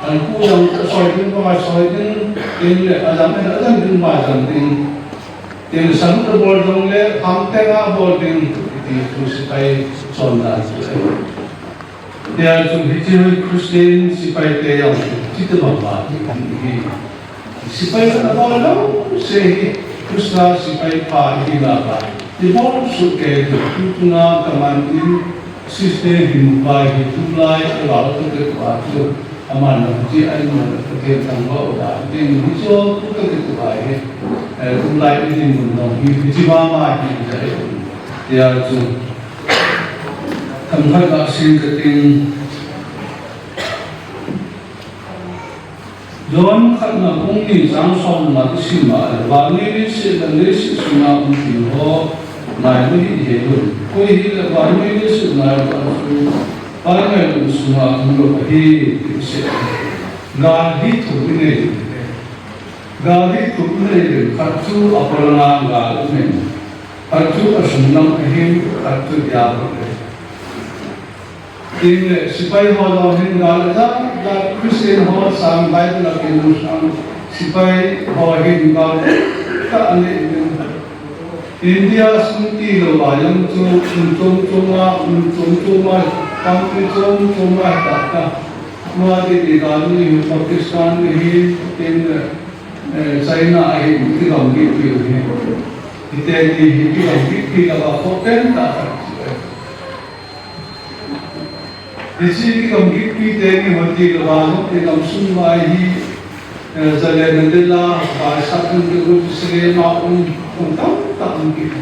An pu jong soi ding, pa soi ding, tin le, a jam en, a jam ding, ma jam ding. Tin le, sang te bol jong le, ham te nga bol ding, ti tu sipai chondan chu. Tia chu hiche hi Christian sipai te jong, hiche te bang ba, ti hi. Sipai ka bol lo, se hi, Krista sipai pa hi la ba. Ti bol su ke, tu tu na, kaman tin, sister hi mu pa hi, tu lai, a la, tu te pa chu. Aman hiche a in mun a Pathen thangvah u dan ding hiche ho tu ka kitup ahi. Eh, tulai i dinmun dong hi, hiche mama hi, tia chu. Themkhat a sim ka ting. John khatna bung ni chang somna ka sim a, vannoi leiset le leiset sunga um thilho ngai u hi i het un. Koi hile vannoi leiset ngai u chu, Pai ngailutna sunga um lou ahi, ti asei. Gal hi thum i nei ding. Gal hi thum i nei ding. Khat chu a polanga gal i nei. Khat chu a sung lam ahi, khat chu diabol ahi. Tin le, sipai ho jong hin gal a jat jat, Christian ho sang Bible a kimu sang, sipai ho hin gal a jat jat anei ding. India sung tilou a jong chu, um chom chom a, um chom chom a, country chom chom a, ta ta. Tua ti ti gal ni hi Pakistan ni hi, tin, eh, China hi, ti gam ni ti hi. Ti te ni hi, ti gam ni ti la ba ko pen ta ta. Hiche i gam gitpi teni hoti lou a, i gamsung vai hi, eh, jalen nadela, vai satun de ru sile ma um, um tam tam um ki.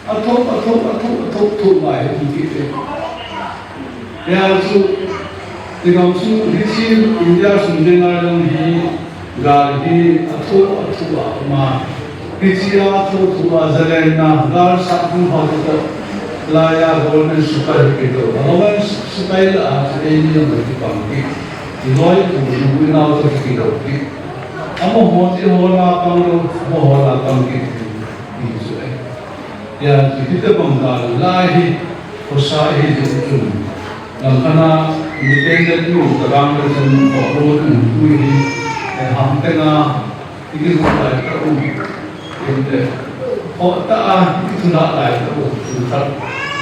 Athum, athum, athum, athum, thum vai um ki te. Ya chu, i gamsung hiche India sung de ngai long hi, Gal hi athu athu a um a. Hiche a athu athu a zalenna, gal sat hung ho toh. Laiya government sepai kiti. Government sepai lah a, eini jong kipang kit. Loi tu, nunau toh kiti kit. Amaho ti ho lah pang lou, amaho lah pang kit. Ti chu e. Tia, ti, ti te bang gal lai hi, khosa hi, ti chun. Langkhat a, independent nu, tabang le chun, ko, ko, tu, tu hi, eh, ham te nga, ti ki hu lai ta u, in te, ko ta a, ti tu na lai ta u, tu ta,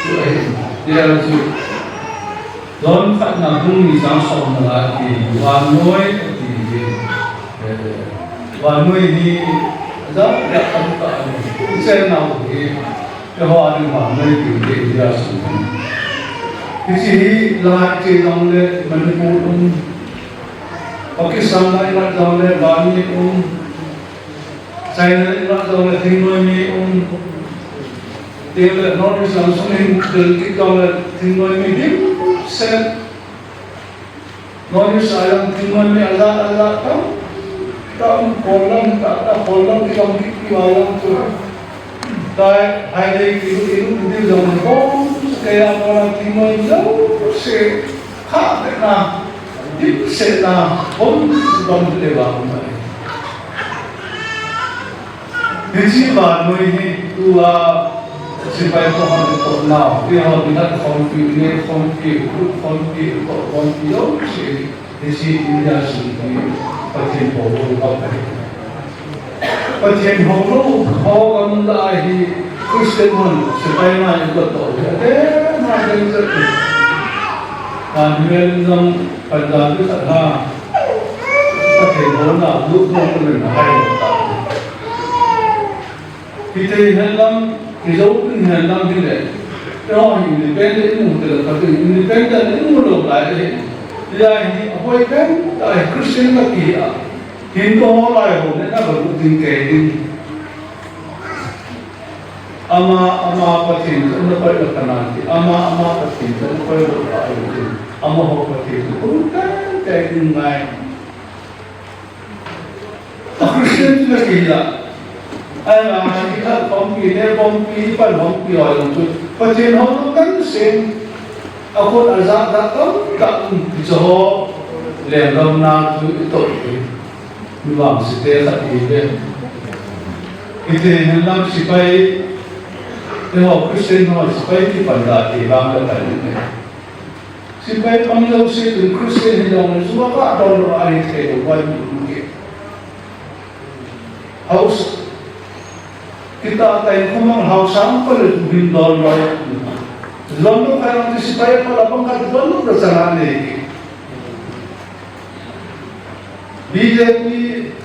tu ai, tia chu. John khatna bung ni chang somna a ti, vannoi a ti hi, eh, vannoi hi, ja, ja, ja, ja, i chen nau hi, eiho a ding vannoi ti hi, India sung. Hiche hi la hiche jongle Manipur um, Pakistan la ilah jongle Bani um, China la ilah jongle thingnoi mi um, tile North East lang sung hin del kit jongle thingnoi mi dimset. North East a jong thingnoi mi ajat ajat tam, tam, Kollam, ta, ta, Kollam kigam kit kit a jong chu. Tai, hai dei kilu, kilu, kilu jong bom, kei a Kollam thingnoi jouse, kha te na, dimset na, bom, bom le vang mai. Hiche vannoi hi tua sepai ho hung toh nau, ti ho ni hat khompi, ne khompi, lut khompi, toh khompi, jouse hi, hiche India sung hi Pathen houlou gam ahi. Pathen houlou ho gam lah a hi Christian hon sepai ngai toh toh, ate na ding jat. Kan mel jong Punjab khat ha. Pathen houna, lut ho ko men hai lo ta. Hiti hen lang, kijou tin hen lang hile. Eiho hi independent imu tile, kati independent imu lou lai hi. Hia hi, ahoi pen, ta hi Christian kati a. Hindu ho lai ho ne na ba lut ding kei ding. Ama, ama Pathen chu na koi lou kana ti. Ama, ama Pathen chu na koi lou ka ai ti. Amaho Pathen chu koi lou ka, ka ti ngai. A Christian chu na kila. Ai ma, hi khat pampi, ne pampi, pan pampi, oi lou chu. Pathen houlou kan sen. A khut a ja da tam tam chu ho. Lengdamna chu i toh. Mi vangse te khat hi ve. Hiti hen lang sepai, eiho Christian ho sepai kipan da ti vang le pan ni. Sepai pang jouse chun Christian hi jong le ju a ka dol lou a hi thei lou vai mi um ke. House. Kita tai khomang house ang pa le ju hin dol lou. Lom lou kai lang ti sepai pa la pang ka dol lou le chana nei ke. B J P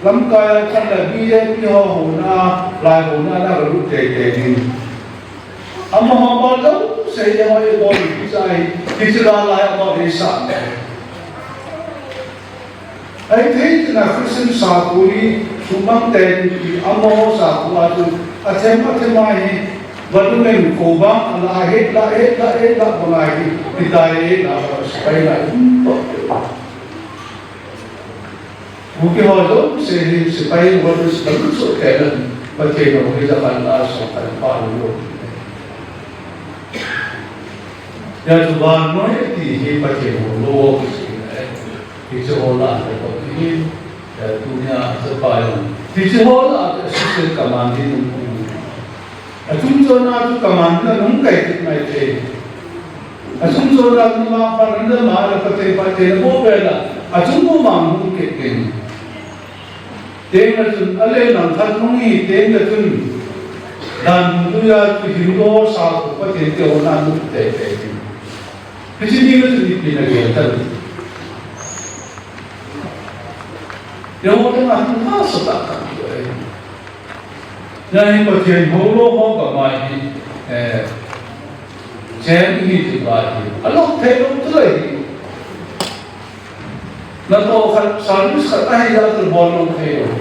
lamkai a khan le B J P ho houna, lai houna na ka lut tei tei ding. Amaho bol jouse hi amaho bol kisai, hiche lai amaho sa. Ahithei tina Christian sakhu hi sumang tei ding ti amaho sakhu a chu athem athem a hi, valumen ko bang ala het la het la het la bang a hi, hitai la sepai la um to. Kuki ho jouse hi sepai ho chu sepai chu kei le Pathen ho hi ja khan la so khan pa lo. Hia chu vannoi ti hi Pathen houlou ti si le. Hiche ho lah a toh hi, eh, tunia sepai ho. Hiche ho lah a assistant commanding um. Achung chon a chu command na nung kai kit mai te. Achung chon a chu ma pa na ma la pa te pa te na bo pe la. Achung bo ma nung kit ken. Teng na chun a le nang khat nung hi teng na chun. Dan tu ya chu hin do sa ko pa te te o na nung te te. Hiche ni na chu ni pi na ge ta. Te o na hin ha sa ta ta. Hia hi Pathen houlou ho gam a hi, eh, chen hi ti lai hi. A lou thei lou tu lai hi. Natoh khat, service khat ahi jeh a tu bol lou thei lou.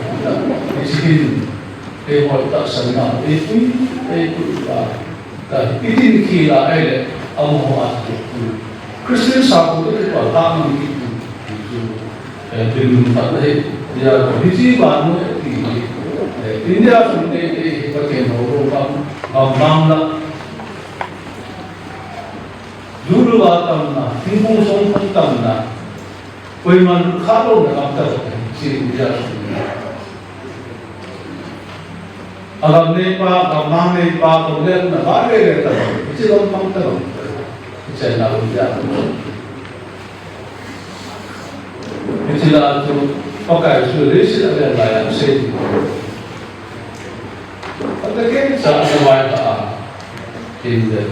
Hiche hin, ei hoi tahsan na, ei pui, ei pui ta. Ka, i din khi la ai le, amaho a tu. Christian sakhu te pa ta man ki tu. Eh, din mun ta le, ya, hiche vannoi ti. Eh, India chun te, te, Pathen houlou gam, gam mang la. Ju lou a tamna, thingphung song phung tamna. Koiman kha lou na gam ta hi, hiche India. A gam neipa, gam mang neipa, gam lelna ba le le ta. Hiche gam mang ta gam. Hiche na India. Hiche la chu, Pakai chu leiset a vel lai a sei. Ata ken sa na vai ta a. Kin de.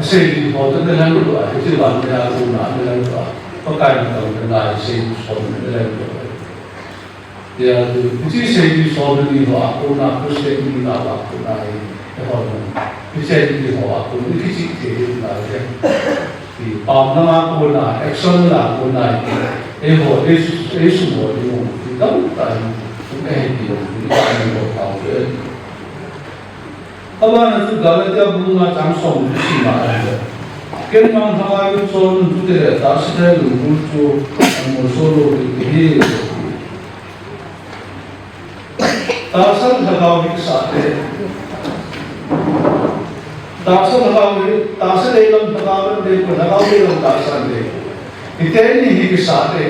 Sei ho ta na lang lo a, hiche van na ko na na lang lo a. Pakai na ta na sei ho na lang lo a. Ya tu, hiche sei ho ni ho a ko na, ko sei ni na a ko na e. Ho na. Hiche ni ho a ko ni kichi te na ya. Pamlanga kona, action la kona, eiho, ei su, ei sumol ding u, ti tamtah in, um, eiti, ti tamtah in, abana chu Galatia bung nga chang som chu sim a ahi. Ken manglhanga chun chon un chutile tahsa le lunggul chu amolso lou ding ahi. Tahsa lhagao hi kisah te. Tahsa lhagao hi, tahsa dei lam lhagao lam dei poi, lhagao dei lam tahsa dei poi. Hiteni hi kisah te.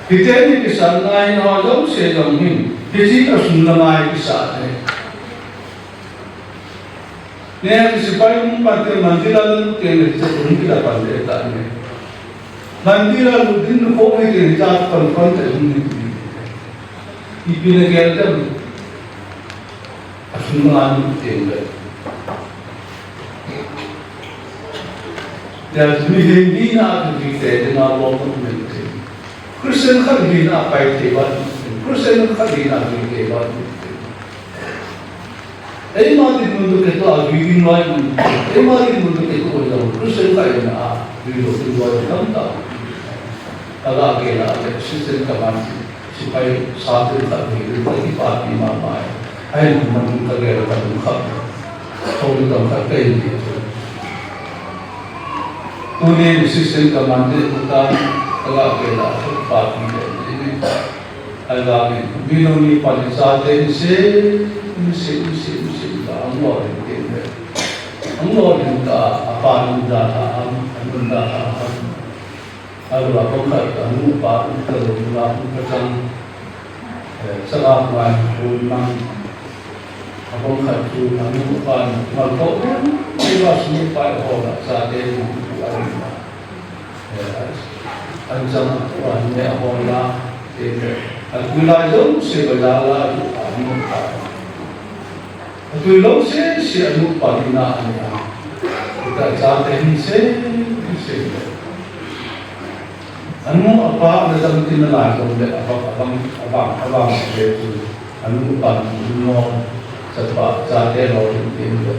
Hiteni kisah ngai na jong se jong hin. Hiche a sum le pai kisah te. Nia chu sepai hung pan te mandir a lut teng le hiche hung kila pan le ta ne. Mandir a lut ding nu ko he te cha pan pan te hung ni. Ipi na gel dem. A sum a lut teng le. Tia chu mihem hina a tu te te na lo ko men te. Christian khat hina pai te ba. Christian khat hina tu te ba. Eima dinmun toh kitoh a, dui ding loi mun. Eima dinmun toh kitoh a, Christian khat in a, dui lou ding loi mun tamtah. Kaga kila le, Christian kaman, sepai sa tin khat hi, dui khat hi pa pi ma ma. Ahin man kagel khat khat. Thong khat khat kai ni. Tuni Christian kaman te, kaga kila, pa pi le. Ahivangin, minom mipa chate inse, inse, inse, inse, ta, anglo rin tin ve. Anglo rin ta, apa nun da ta am, anun da ta am. Ahivang pangkhat, anu pa, anu pa, anu pa, anu pa, eh, saka kuan, kuan mang. Apangkhat chu, anu pa, mal ko, eh, iba sumi pa, ho, chate, anu pa, anu pa. Eh, an chang a, an ne a hon la, eh, an tui lai jouse bazar la, an mu ta. An tui lou sese, an mu pa ni na an ya. Ka chate hin se, hin se. Anu apa na dam tin na lai dam le, apa, apa, apa, apa se tu. Anu pa ni no, chapa, chate lou tin tin le.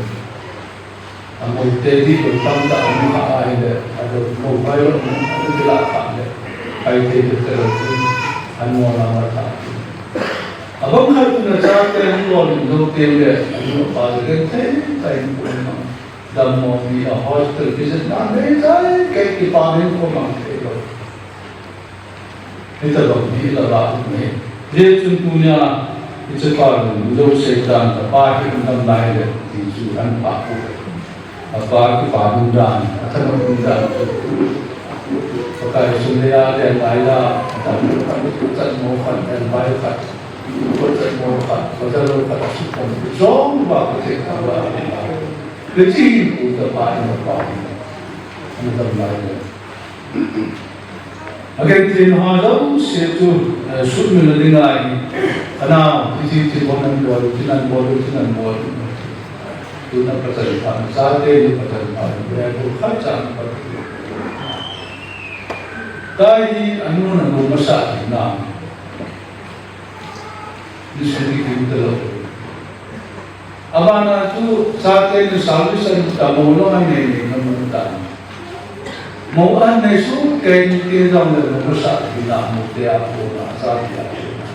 Amoi te di ko tamtah amu kha ahile, alo mo vai lo, alo kila kha le, ai te te te lo, anu la ma ta. Abang khat tu na chate anu lo ni lo te le, anu pa le te te tai ko ma. Dam mo ni a hospital visit na me tai ke ki pa ni ko ma te lo. Hitabang hi la ba um e. Hijeh chun tunia, hiche pa lungdong seitan, apa hi um dam lai le, ti chu an pha u. Apa kipa ding dan, athanom ding dan. Pakai sum le a le lai la, dan, chat mo khat, dan bai khat, chat mo khat, chat lo khat, sum khat, jong ba ka te ka ba. Hiche hi ku ta pa ni pa. Um dam lai le. Agenthei ho jouse chu, eh, sumil na ding ahi. Anao, hiche, hiche bol nan bol, hiche nan bol, hiche nan bol. Tuna pachan pha, chate ni pachan pha, Bible khat chan pha. Tahi anu na mu masa na. Ni suni kin ta lo. Abana chu chate ni salvation ta mo lo anei nei na mu ta. Mo anei su ke ni ke jong le mo sa ni na mo te a ko na sa ti a ko na.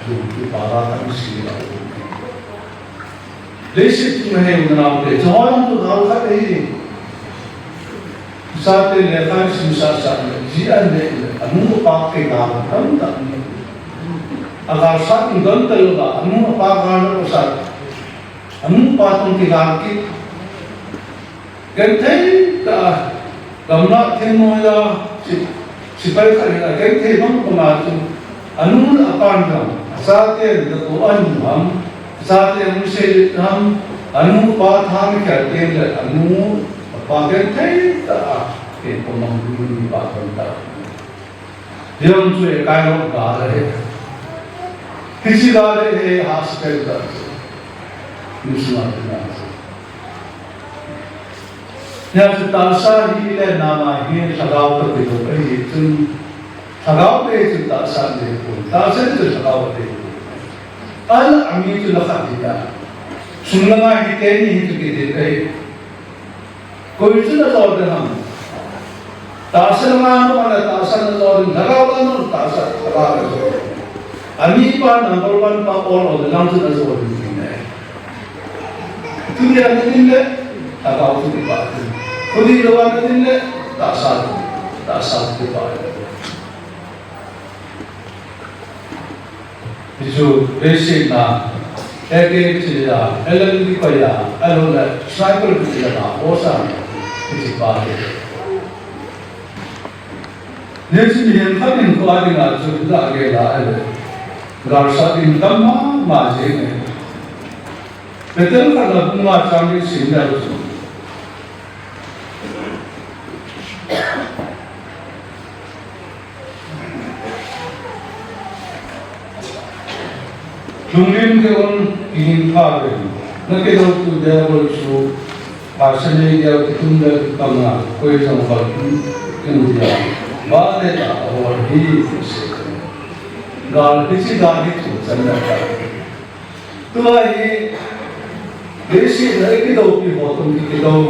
Lu ki pa la ta si la ko. Leiset tu he na te jo an tu dal kha te. Chate le khan sim sa sa le, ji an le le, anu pa ke ga tam ta ni. Aga sa in don ta lo ga, anu pa ga lo sa. Anu pa tong ke ga ki. Genthei ta, gamla theng mo ya, si, sepai khat in agenthei bang ko na chu. Anu le apa jong, achaten natoh ahi ham, achaten amu seilet ham, anu apa tha akhel teng le anu apa genthei tah a, ken ko mang ding pa kon ta. Jong chu ekai lou ga le he. Hiche ga le he ha spell ta. Ni suna na. Nia chu tahsa hi le nama hi lhagao toh kitoh ahi chun, lhagao te chu tahsa dei poi, tahsa chu lhagao dei poi. Al ami chu la khat hi ta. Sum langa hi teni hi chu kidei ahi. Koi chun ajou ding ham? Tahsa langa nu ana tahsa ana jou ding, lhagao langa nu tahsa, lhagao ana jou. Ani pa number one pa ol ol lang chun ajou ding ne. Tuni ana ding le, lhagao chu kipa ding. Tuni lou ana ding le, tahsa, tahsa chu kipa ding. Hichu, basic na, A K kichi a, L L B kichi a, ahilou le, sniper kichi a, osa, kichi pa hi. Hichu mihem khat in kho a dinga chu, la ge la, ahile. Gal sa ding tam mama jing e. Peter khat na bung nga chang ni sim le chu. Lunglim kei un, kihing pha uvin. Na kidoupi diabol chu, pha sa nei diu kitum le kipanga, koi jong val tum, kin dia. Ba le ta, a hol hi, ase. Gal, hichi gal hi chu, chan na ta. Tua hi, leiset a kidoupi ho tong kidou,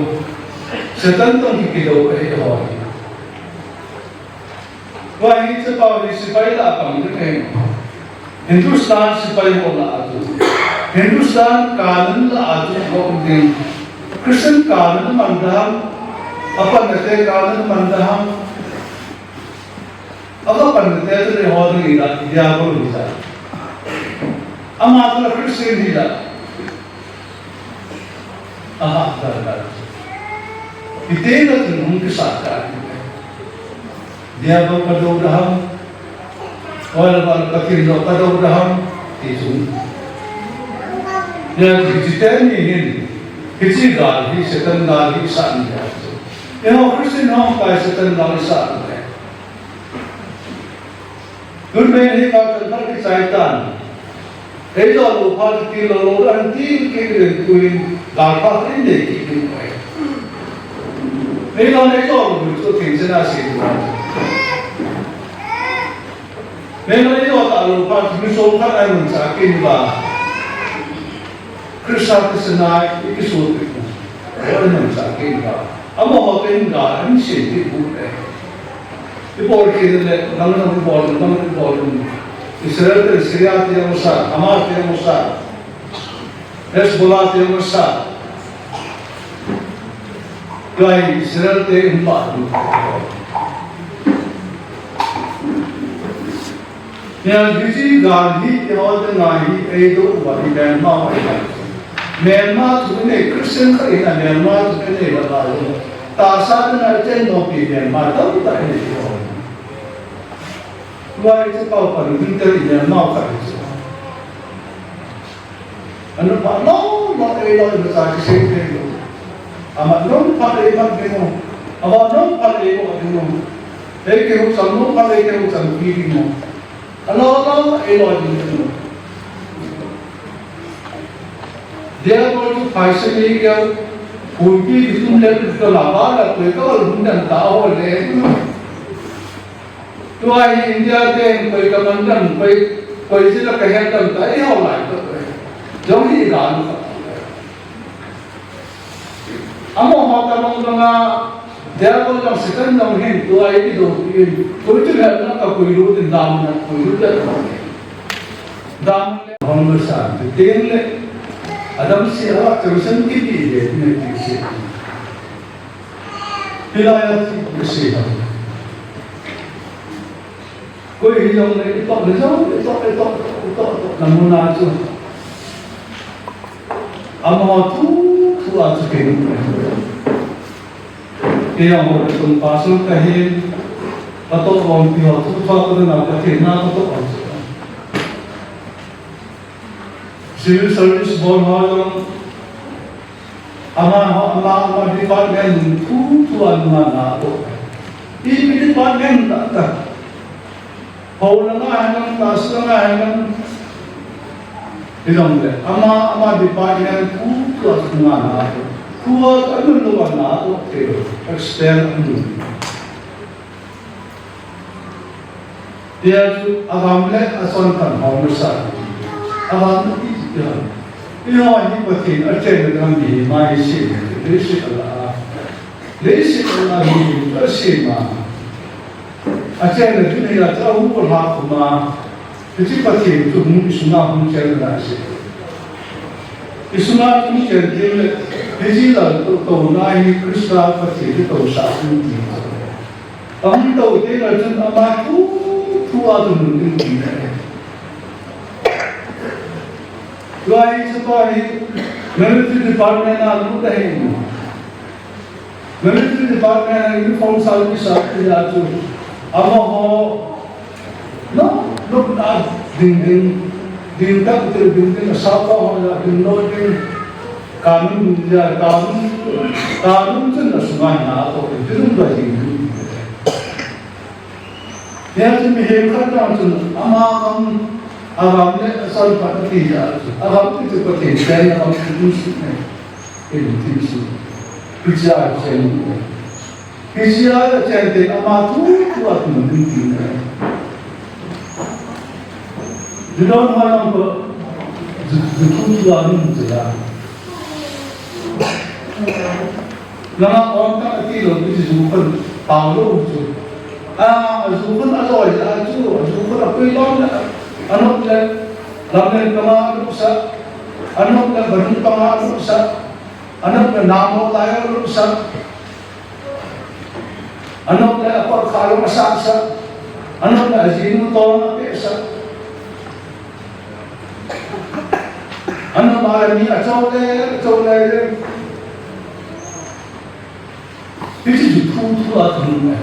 Satan tong kidou ahi ho hi. Tua hi chapang hi sepai lah a pang ding ahi. Hindustan sepai ho lah a chu. Hindustan canon lah a chu ho ding. Christian canon man dam. Apan te canon man dam. Aga pan te te ho ding ila diabol hi sa. Ama chu Christian hi la. Aha, da, da. Ite na tun hung kisa ka. Diabol ka do da ham. Wala wala ka kin do ka do da ham. Ti chu. Ya, ti te ni hin. Kichi gal hi, Satan gal hi sa ni ya. Eiho Christian ho kai Satan gal sa ni. Tun me hi ka tan thar kichai tan. Ei lo lo pha ki lo lo ran ti ki ren kuin gal pha rin de ki kin pai. Ei lo nei lo lo chu kin sena si. Me lo nei lo ta lo pha ki so pha ai mun sa kin ba. Christa Krishna i kisu pi. Oi nam sa kin ba. Amaho te in ga an sin ti bu le. I bol ki le, nang nang i bol, nang i bol. Israel te Syria te mo sa, Hamas te mo sa. Hezbollah te mo sa. Kai Israel te in ba. Nia, hichi gal hi, eiho te ngai hi, ei do uva hi, Myanmar uva hi. Myanmar chu nei, Christian kha ina Myanmar chu nei la ba lo. Tahsa te ngai chen do pi Myanmar, tam ta nei ho. Wai chu pau pan ding te Myanmar kha chu. Anu pha no, no, ei lo, ei lo, sa ki sei te lo. Ama no pha ei pha de no. Ama no pha ei lo de no. Ei ke hu sam no pha ei ke hu sam ki de no. Ano, ano, ei lo de no. Dia ko tu phai se ni ke, hu ki di tum le tu la ba la, tu ka lo hun dan ta ho le. Tua hi India te koi ka man dam, koi, koi jila ka het dam ta, eiho lai to. Jong hi dan. Amaho ta long long a, dia ko long sikan long hin, tua hi do hin, koi tu het na ka koi lu tin dam na, koi lu ta. Dam le, hong sa, tin le, Adam si a, tu san ki di le, ne ti si. Hilai a chu i sei ham. Koi hi jong le i toh le jong, i toh, i toh, i toh, i toh, na mun a chu. Amaho thu, thu a chu kei. Kei jong ho tum pastor ka hin, ka toh lom pi ho thu, thu a ka na ka thei na ka toh ho chu. Civil Service Board ho jong, ama ho, ama, ama department thu, thu a nunga na to. Ipi department ta ta. Ho langa hinam, tahsa langa hinam. Hijongle, ama, ama department thu, thu a nunga na to. Thu a ka nun lo na to, te, expel a nun. Tia chu avam le achon khat hong masa. Avam le ti ti han. Eiho hi Pathen a chen le kan mi mai si le ti si ala. Leiset a hi, a sema. A chen le tuni a cha hu ko ha ko ma. Hiche Pathen chu hung i sunga hung chen le a se. I sunga hung chen le, hiche la to, to na hi Christa Pathen hi to sa hung ti. Ahung to te la chun ama thu, thu a tu nun tin ti na. Lai sa pa hi, military department a lu da hi. Military department a uniform service a ti a chu. Amaho, no, lupna ding ding, ding tak til ding ding, a sa pa ho la ding lo ding. Kanun ya, kanun, kanun chun a sunga na to, ti dum da ding ding. Hia chu mihem khat jong chun ama gam, a gam le a cholphat ati a chu. A gam ti chu Pathen chen a gam chu tum sut ne. Kin tum sut. Hichea chen. Hichea chen te ama thu thu a tum ding ti ne. Ju don ha lam ko. Ju, ju thu thu a tum ti a. Langa om ta ati lo, ti ju khun pao lo chu. A, a ju khun a loi a chu, a ju khun a pui lom le, a nok le, lam le panga a lupsa, a nok le vanung panga a lupsa, a nok le nam ho lai a lupsa, a nok le a por kha lo a saksa, a nok le a jinu tol a pesa. Anoma le mi a chau le, a chau le le. Hiche chu thu thu a thu ne.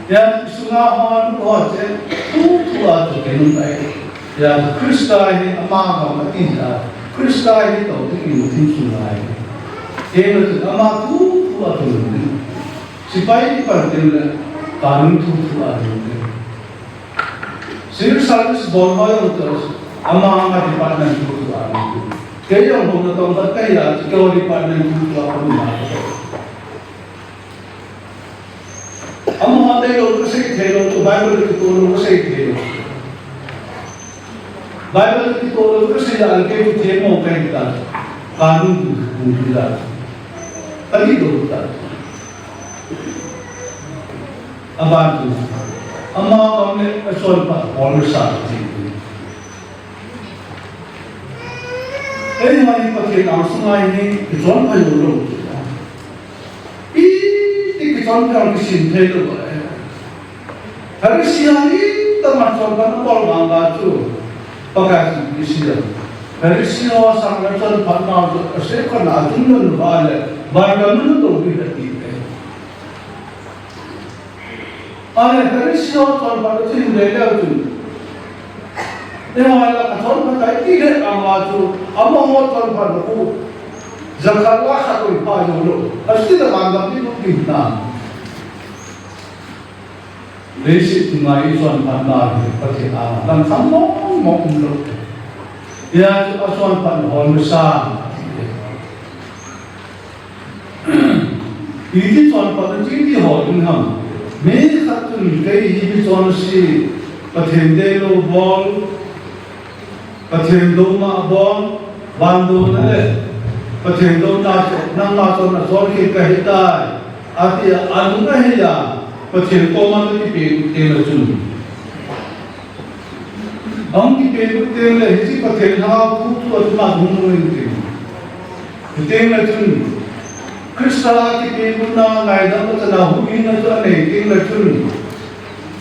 Ya, sunga ho, nu ho che, thu thu a thu ke nun ai. Ya, Christa hi ama gam ati a. Christa hi to ti in thim sunga ai. Ke na chu ama thu thu a thu ne. Sipai ti pan tin le, kanun thu thu a thu ne. Civil service bol ho jong chu, ama, ama department thu thu a thu. Kei jong hom na tong khat kahi a, kei department thu thu a thu na. Amaho tailou kasei thei lou chu, Bible kitoh lou kasei thei lou. Bible kitoh lou kasei a, kei chu themmo kahi ta. Kanun thu thu ta. Kati lou ta. Aban chu, ama gam le a cholphat hol masa ti. Eima hi Pathen angsunga hi kichonpha jou lou. Iti kichonpha kisin thei lou. Pharisee hi tama cholphat na bol vang a chu, Pakai chu kisin. Pharisee ho sang le cholphat na chu, ase kana tung lou va le, Bible mun to bi ati. Ahile Pharisee ho cholphat chu hin ve leu chun. Eiho la ka cholphat tai ti le ama chu, amaho cholphat khu. Jakhat la khat oi pha jou lou. Asti da ban da ti lou ti na. Leiset chunga i cholphat na hi Pathen a, dang kham mong mong um lou. Hia chu a cholphat hol masa. Iti chonphat chu iti hol ding ham. Mi khat chun kei hi mi chonse, Pathen deilou bol, Pathen douna bol, van douna le, Pathen douna chu, nangma chon a chon kei kahi tai. Ati a, anung ahi a, Pathen koma kipe teng le chun. Ahung kipe teng le, hiche Pathen lhagao thu thu a chun ahung nung in tin. Teng le chun, Christa kipehna ngaidam a chun a huhhingna chu anei teng le chun,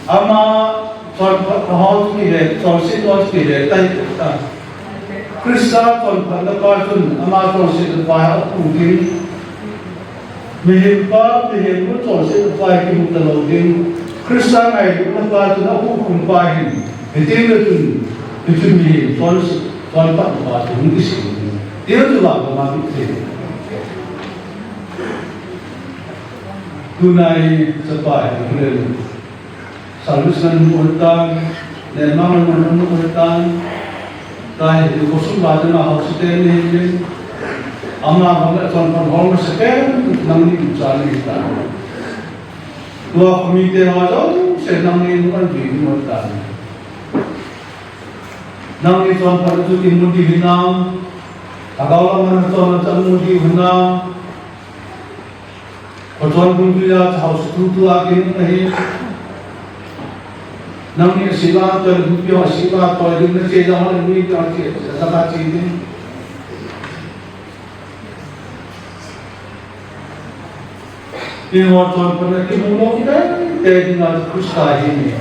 ama chonphat ho chu kile, chonset ho chu kile tai ta. Christa chonphatna pa chun ama chonsetna pa hi apu ding. Mihem pa, mihem nu chonsetna pa hi kimu talou ding. Christa ngailutna pa chun ahuhhing pa hin. Hiteng le chun, hichun mihem chonset, chonphatna pa chu hung kisem ding. Tia chu vang kama bit thei. Tunai chapa hi le. Service ngan mu tan, le mang ngan mu tan, tai hi khosung ba jana house te ni ni, ama hong le chonphat hol masa pen, nangni cha ni tan. Tua committee ho jouse nangni mu an ji mu tan. Nangni chonphat chu kimu diu hinam, lhagao lam a chon a chon mu diu hinam, Pachon bung tu ya chau su tu tu a kin na hi. Nang ni sila to ni pi ho sila to ni na che la ho ni ka che la ka che ni. Kin ho ton pa na ki mu lo ki dai te ni na Krista hi ni.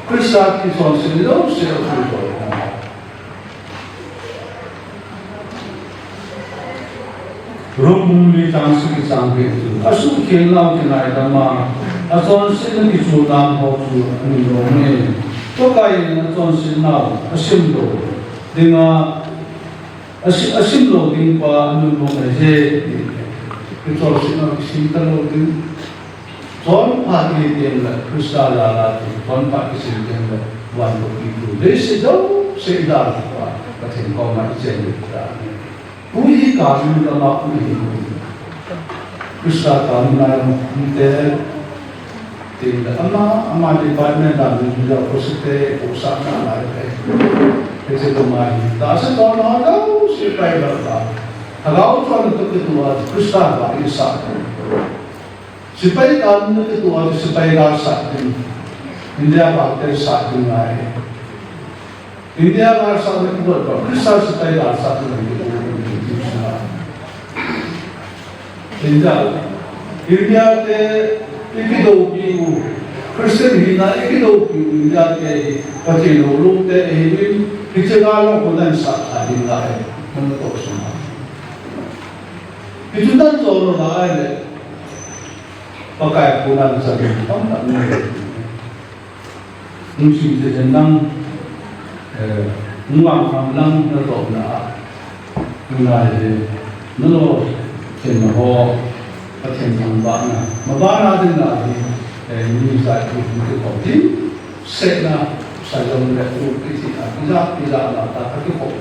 Krista ki son si lo se o tu to. Rom bung li chang sagi chang vet chu, asuhkhel nau kingaidam a, achonsetna kichol dan ho chu anunnom e. Pakai in achonset nau asim lou dinga, asi-, asim lou ding pa anunnom ahi. Kichonset nau kisim talou ding. Chonphat kihi teng le Krista jal a chun, chonphat kisim teng le, vantopi thu leiset jouse idalha pa, Pathen koma ichen ding ahi. Tu hi kanu dama u hi. Krista kanu lai mite teng le ama, ama department dan ni la ko se te ko sa na lai te. Hiche koma hi. Tahsa tona jouse pai la ta. Lhagao chonna toh kitua Krista ba isa. Sepai kanu kitoh a chu sepai galsat ding, India galsat ding ahi. India galsatna kibol pa, Christian sepai galsat ding ahi. India, India te ikidoupi u, Christian hina ikidoupi u India te hi, Pathen lou lou te ahi, hiche gal ho koiman sat tha ding ahi. Nang toh sung a. Hichu nan jong lou lai le. Pakai kona na sa ding tamtah nei. Nungsim te jen lang, eh, nungvang kham lang natohna a. Nalai le, nalo khenna ho, Pathen thangvahna. Mabana ding la hi, eh, ni sa ki ni ki ko ding. Sehna, sa jong le, u ki ti a, ki ja, ki ja na ta, ka ki ko.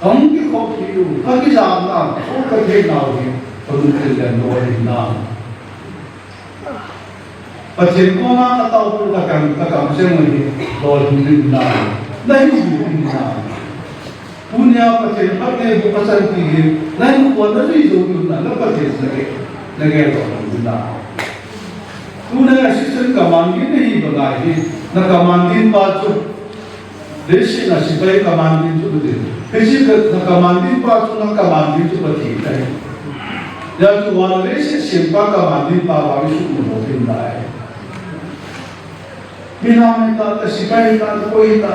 Ang ki ko ki u, ka ki ja na, u ka thei na u hi, ka lungthim le no hi na. Pathen koma ka tao pu ka kam, ka kam jeng u hi, lolhing ding na, na hi ding na. Tunia Pathen phat nei bu ka chan ti hi, na hi ko na ri jo ding na, na Pathen na ke, na ke lolhing ding na. Tuna assistant commanding na hi banga hi, na commanding pa chu, Leiset a sepai commanding chu Pathen. Hiche na commanding pa chu na commanding chu Pathen ahi. Hijeh chun leiset sempa commanding pa vang i suhmu lou ding ahi. Mi nam hita, sepai hita, koi hita.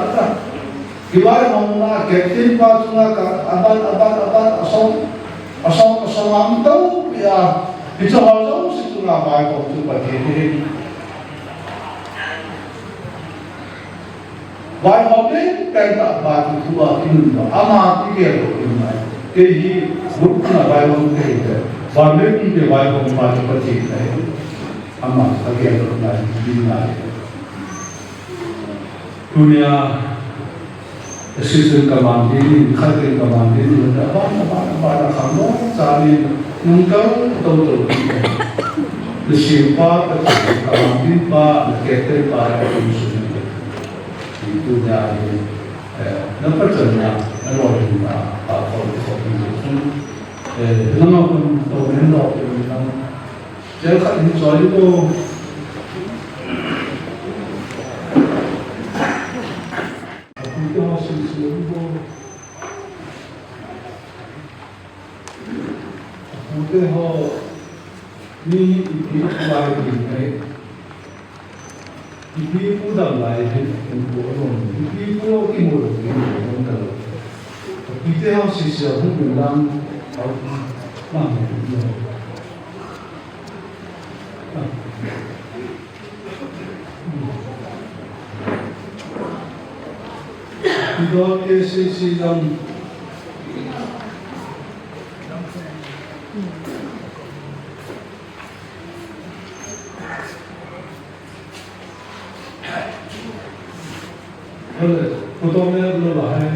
Kivaihomna captain pa chu na ka aban, aban, aban, asong, asong, asong a um taupi a. Hiche ho jouse chu na vaihom chu Pathen ahi. Vaihom le, kaitah pa chu thu a kinundoh, ama kigel doh ding ahi. Kei hi, group khuna vaihom kahi le, van le pi te vaihom pa chu Pathen ahi. Ama kagel doh ngai ding ahi. Tunia, assistant commanding in, khat in commanding in, aban, aban, aban, akham lou, cha in, nung kal, tou, tou, na sempa, na commanding pa, na captain pa, na kum sung. Tunia hi, eh, na pachatna, na lolhinna, pa, pa, pa, pa, eh, na ma kun, to, men, lo, men, lo. Chel khat hin choi ko. Apute ho sim sim ko. Apute ho ni ipi lai ni nei. Ipi pu dam lai hin, in pu alom. Ipi pu kimu lo, kimu lo, kimu lo. Ipi te ho sisia hung ding lang, au, mang, mang. Ipi do ke sisi lang. Ole, pu Tomlet lo la hai.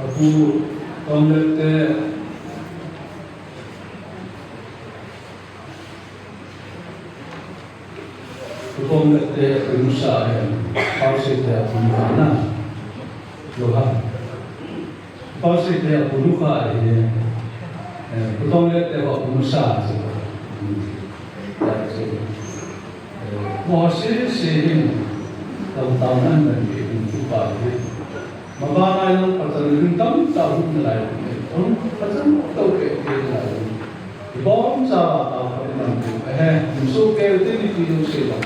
Apu Tomlet te, pu Tomlet te, pu Musa hai, Pausei te, pu Musa na. Lo ha. Hosi te apunu kha hi, eh, putong le te apunu sa si. Mo si si hin, tau tau nan nan ki hin tu pa hi. Mabana yang patan rin tam tau hun lai. Patan tau ke ke lai. Ibom sa tau pa nan tu. Eh, musu ke te ni ki yung si ba.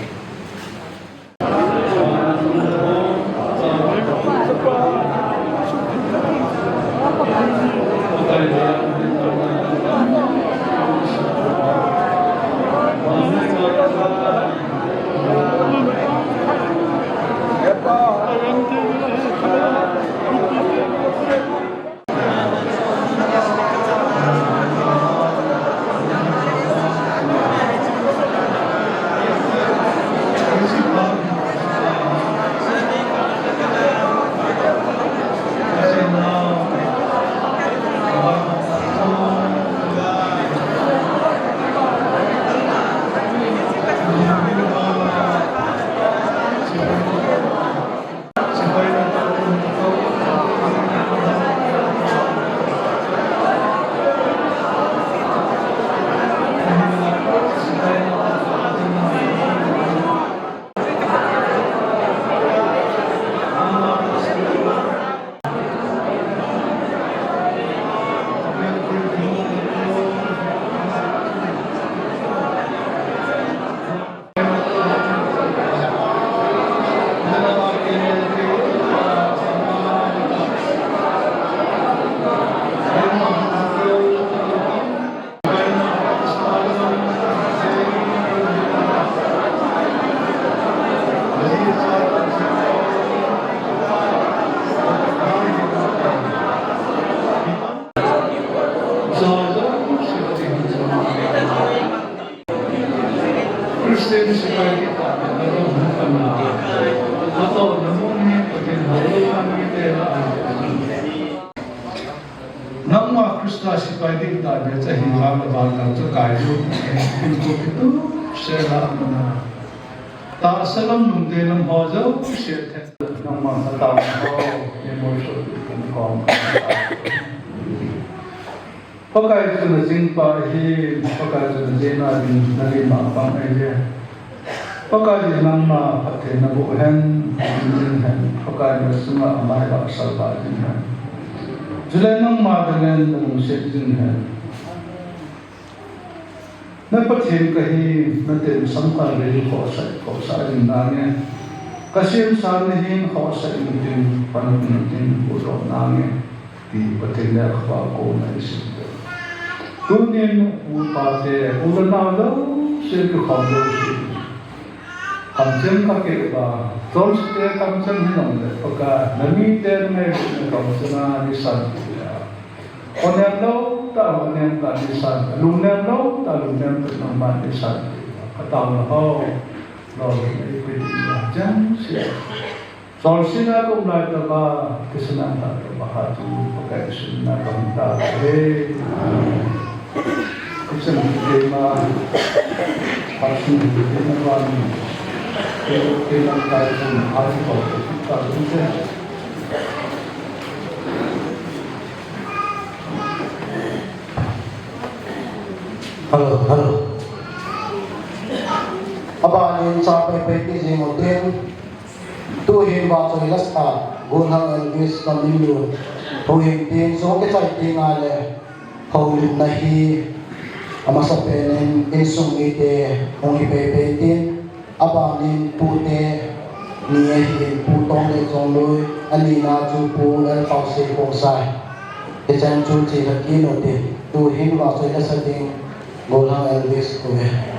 Christian sipai ding tah beh na lou hung pan na. Ato na mun hi Pathen hou lou na mite la. Nangma Christa sipai ding tah beh cha hi la ka ban na cha kai lu. Kin ko kitu se la na. Tahsa lam lungdei lam ho jouse the. Nangma ka tao ho, ni mo so kin ko. Pakai chu na jingpa ahi, Pakai chu na jingna ding na lim a pang ahi. Pakai chu nangma phattheina boh hen, jing hen, Pakai na sunga amai la salva jing hen. Chule nangma dang hen, na lungset jing hen. Na Pathen kahi, na tensam kal le khohsah, khohsah jing nange. Ka semsa na hin khohsah in tin, pan in tin, u lo nange. Ti Pathen le kha ko na isim. Tunin u pa te, u le nao jouse kikhom jouse. Kamcheng kakeh uva. Jouse te kamcheng hi nong le, Pakai, na mite na ngailut na kamcheng a ni san ti a. Honem lou tah, honem tah ni san. Lungnem lou tah, lungnem tah nangma ni san ti a. Ka tao na ho. Lou le ipi ni na chang sia. Solsina kum lai tava, kisana ta tava ha tu, Pakai sunna kam ta he. Kisan ke ma, pasun ke ma ban, ke ke ma kai sun, ha tu ko ta tu se. Hello, hello. Aba ni cha pe pe ki jing o tin. Tuhin vachoi lasa, Golhang Elvis Kaminu, tuhin tin, so kichai ti nga le, houlimna hi, amasapen in, insung mite, hung hi peipei tin, abanin pute, ni ahin, Pu Tonglet Chongloi, anina chu Pu L Pausei Khongsai, hichan chu chi la kinu tin, tuhin vachoi lasa ding, Golhang Elvis, tuhin.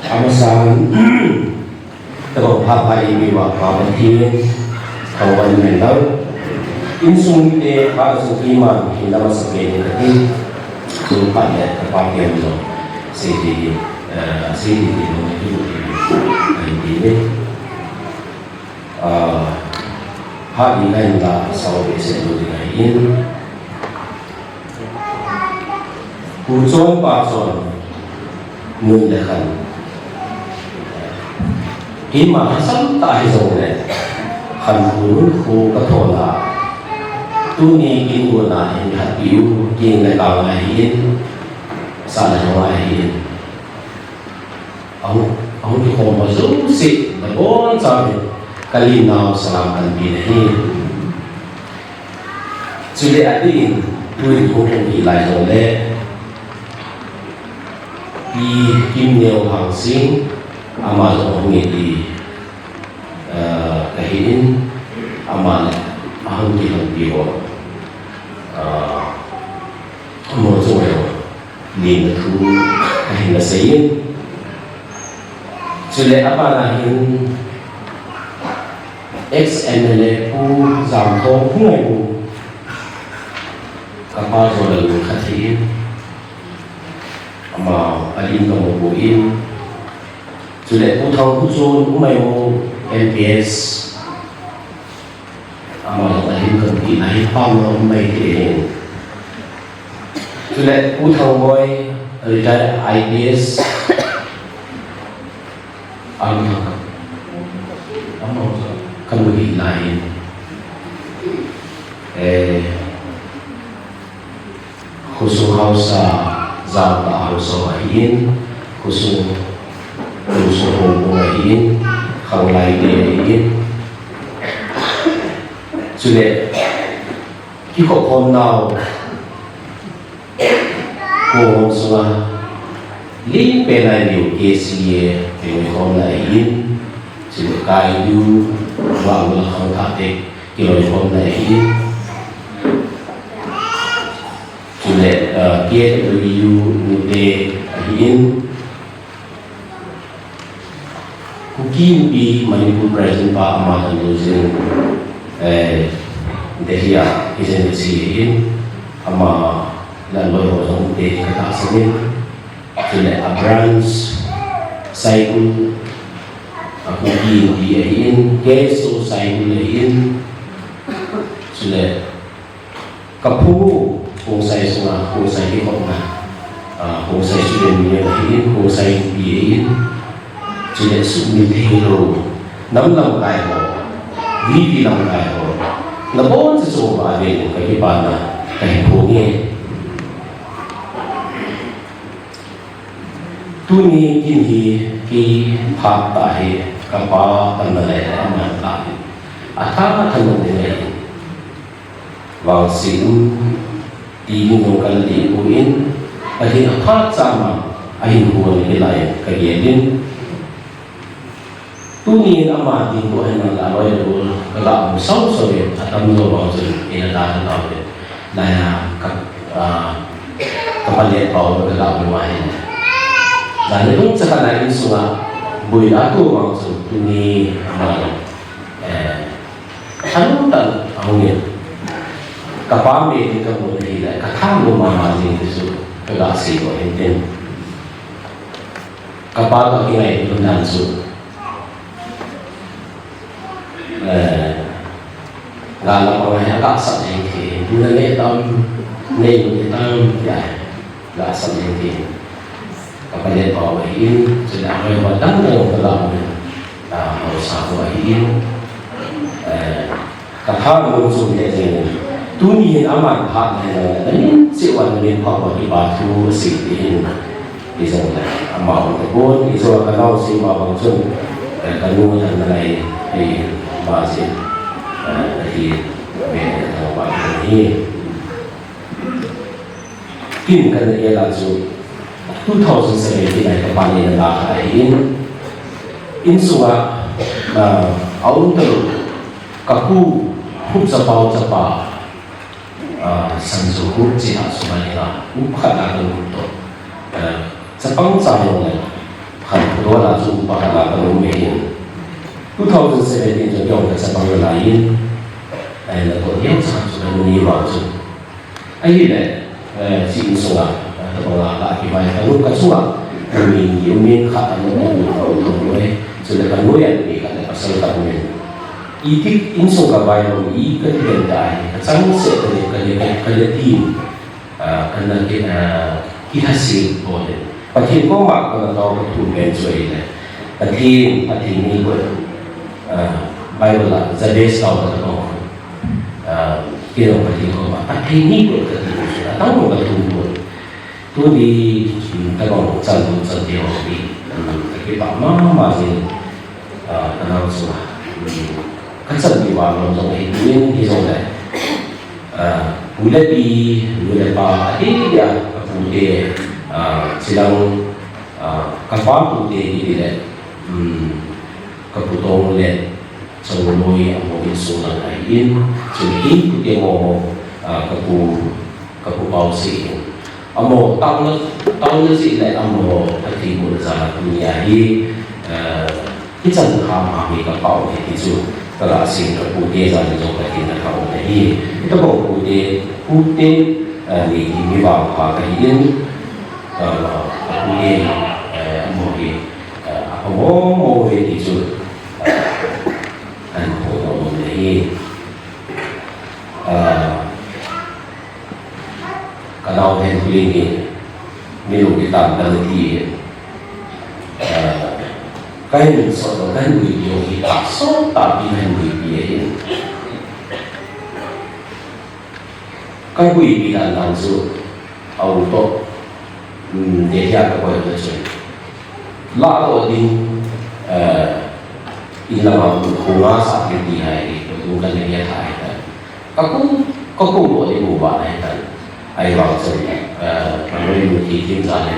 Amasan, tabo pha pha i mi wa pha Pathen, tabo ni men dau. Insung te pha sung i man, hinda masa pe ni kati. Sung pha le, pha ke lo. Se di, eh, se di di lo, di di di. Ai di ni. Ah, ha di ka in la, sao be se lo di ka in. Pu chon pa chon, nun le khan. Keima hasam ta hi jong le, khan pu nun pu ka thona. Tuni kin pu na hin hat piu, kin le ka ngai hin, sa le ngai hin. Ahung, ahung kikhom ho jouse, nabonchauvin, ka limnau salam kahin pe ahi. Chule adingin, tuin hung hung hi lai jongle, Pi Kimneo Hangsing, ama jong hung e ti. in, ama le ahung kilhonpi ho, ah, amaho chunga jong lina thu kahin sei in. Chule abana hin ex M L A Pu Jamthong Phungngainu, kapa Jolalun khat ahin, ama alim kamu poi. Chule Pu Thangkhuchon Umaimu M P S, ama jong alim kamu poi, ahin pamlou um mai thei ahin. Chule Pu Thangboi, retired I P S, ama, ama kamu hih lai in. Eh, Khosung haosa, Jamtah haosa ahin, khosung, khosung houbung ahin, khanglai te ahin. Chule, kikhop khomnau, kho hom sunga, lim pen a liu K C A, kikhomna ahin, chule Kaidu, Wangla khangthah te, kikhomna ahin. Chule, ah, K W U nute ahin. Kuki Inpi Manipur President pa ama Thanlujing, eh, Delhi a, K C A C ahin. Ama le aloi ho jong ute katahsan in. Chule a branch, Saikul, a Kuki Inpi ahin, K S O Saikul ahin. Chule, Kaphu, Khongsai sunga, Khongsai kikhopna, ah, Khongsai Student Union ahin, Khongsai Inpi ahin, chule sumil theilou, nam lamkai ho, V P lamkai ho, nabonchauva avel in kakipana kahin phonge. Tuni kin hi kei phat tah hi kapa tamna le aman tah hi. Atha thanom ding ahi. Vangse um ti ding jong kati poi, Pathen aphat chama ahin hon kei lai kagel in. Tuni in ama ding ko ahin lang la loi le gol kaga mu sau sau ve, atam jo vang chun ina da da ve. Laiya ka, ah, ka palet pau kaga mu ahin. Laiya lungchang a insunga boi la tu vang chun tuni ama, eh, thantan ahung in. Kapa me ding kamu ahi le, katha mu mama jing ti chu kaga sei ko ahin tin. Kapa toh kingailut dan chu, eh, gal a pang a hi agahsah jeng thei, tu nanei tam, nei u tam, tia gahsah jeng thei. Ka palet pau ahin, chule ahoi ho dang dang kaga mu in, ah, haosa ho ahin, eh, Katha mun sung le jeng. Tuni hin aman phat le le, namin cheh uva namin phat uva kipa thu asei te hin. Ijong le, ama um tapon, ijong le kanao sei ma bang chun, eh, kanu than nalai, eh, ma si, eh, ahi, ve, eh, tha pa hi. Kin kana gel a chu two thousand seventeen a kapa neina la kha ahin, insunga, ah, a um talou, kapu Khupchapao chapa, ah, Sanjo Khup chi a sunga neina um khat a kaum toh, ah, chapang cha jong le khat phu dola chu um pakhat a kaum ahin. Two thousand seventeen chu jong kachapang nalai in, eh, natoh neocha chu kanu ni vang chu. Ahile, eh, chi insunga, eh, tabang a la kivai, kanu kachunga, mi ni umin khat amu, amu, amu, amu, eh, chule kanu a mi khat le pasal khat umin. Iti insung kavai lou, i kati den dai, kachangseh kati, kati, kati tin, ah, kana ki, ah, kilhasil bol in. Pathen koma kana tao kathum pen chu ahile. Pathen, Pathen ni ko, ah, Bible a Jabez tao kata ko. Ah, kei jong Pathen koma, Pathen ni ko kati chu, atang ko kathum ko. Tuni, um, tabang chan tu chan ti ho pi, um, kakipah mama jing, ah, kanao chu, um, kachan ti vang lom jong ahi, tuni hijong le. Ah, pu le pi, nu le pa, adeh a, kapu te, ah, chilang, ah, kapa pu te, ti le, um, kapu Tong le, Chongloi amaho insung lang ahin, chun kei pute mo, ah, ka pu, ka pu pau si in. Amaho taona, taona jeh le amaho Pathen puna jal a tunia hi, ah, hichan ham ham hi ka pau hi ti chu, ka ga sei ka pute jal in jong Pathen ka thangvah u ahi. Hitobang pute, pute, ah, nei hi mi vangpha ka hi in, ah, ka pute, eh, amaho hi, ah, apha mo mo uve ti chu, ah, An phone a um ahi. Ah, ka nau Henlin hi, mi lung kitan dan ti hi. Ah, ka hin sot, ka hin buipi hi, sot tahpi ka hin buipi ahi. Ka buipi dan dan chu, a u toh, um, Delhi a ka koi ta chu. Lah toh ding, eh, in lama hung a sah ding ti hi, tu kan le ya thai ta. Ka kum, ka kum toh ding u ba nai ta. Ahivang chun, eh, ka loi mu ti tim ja le.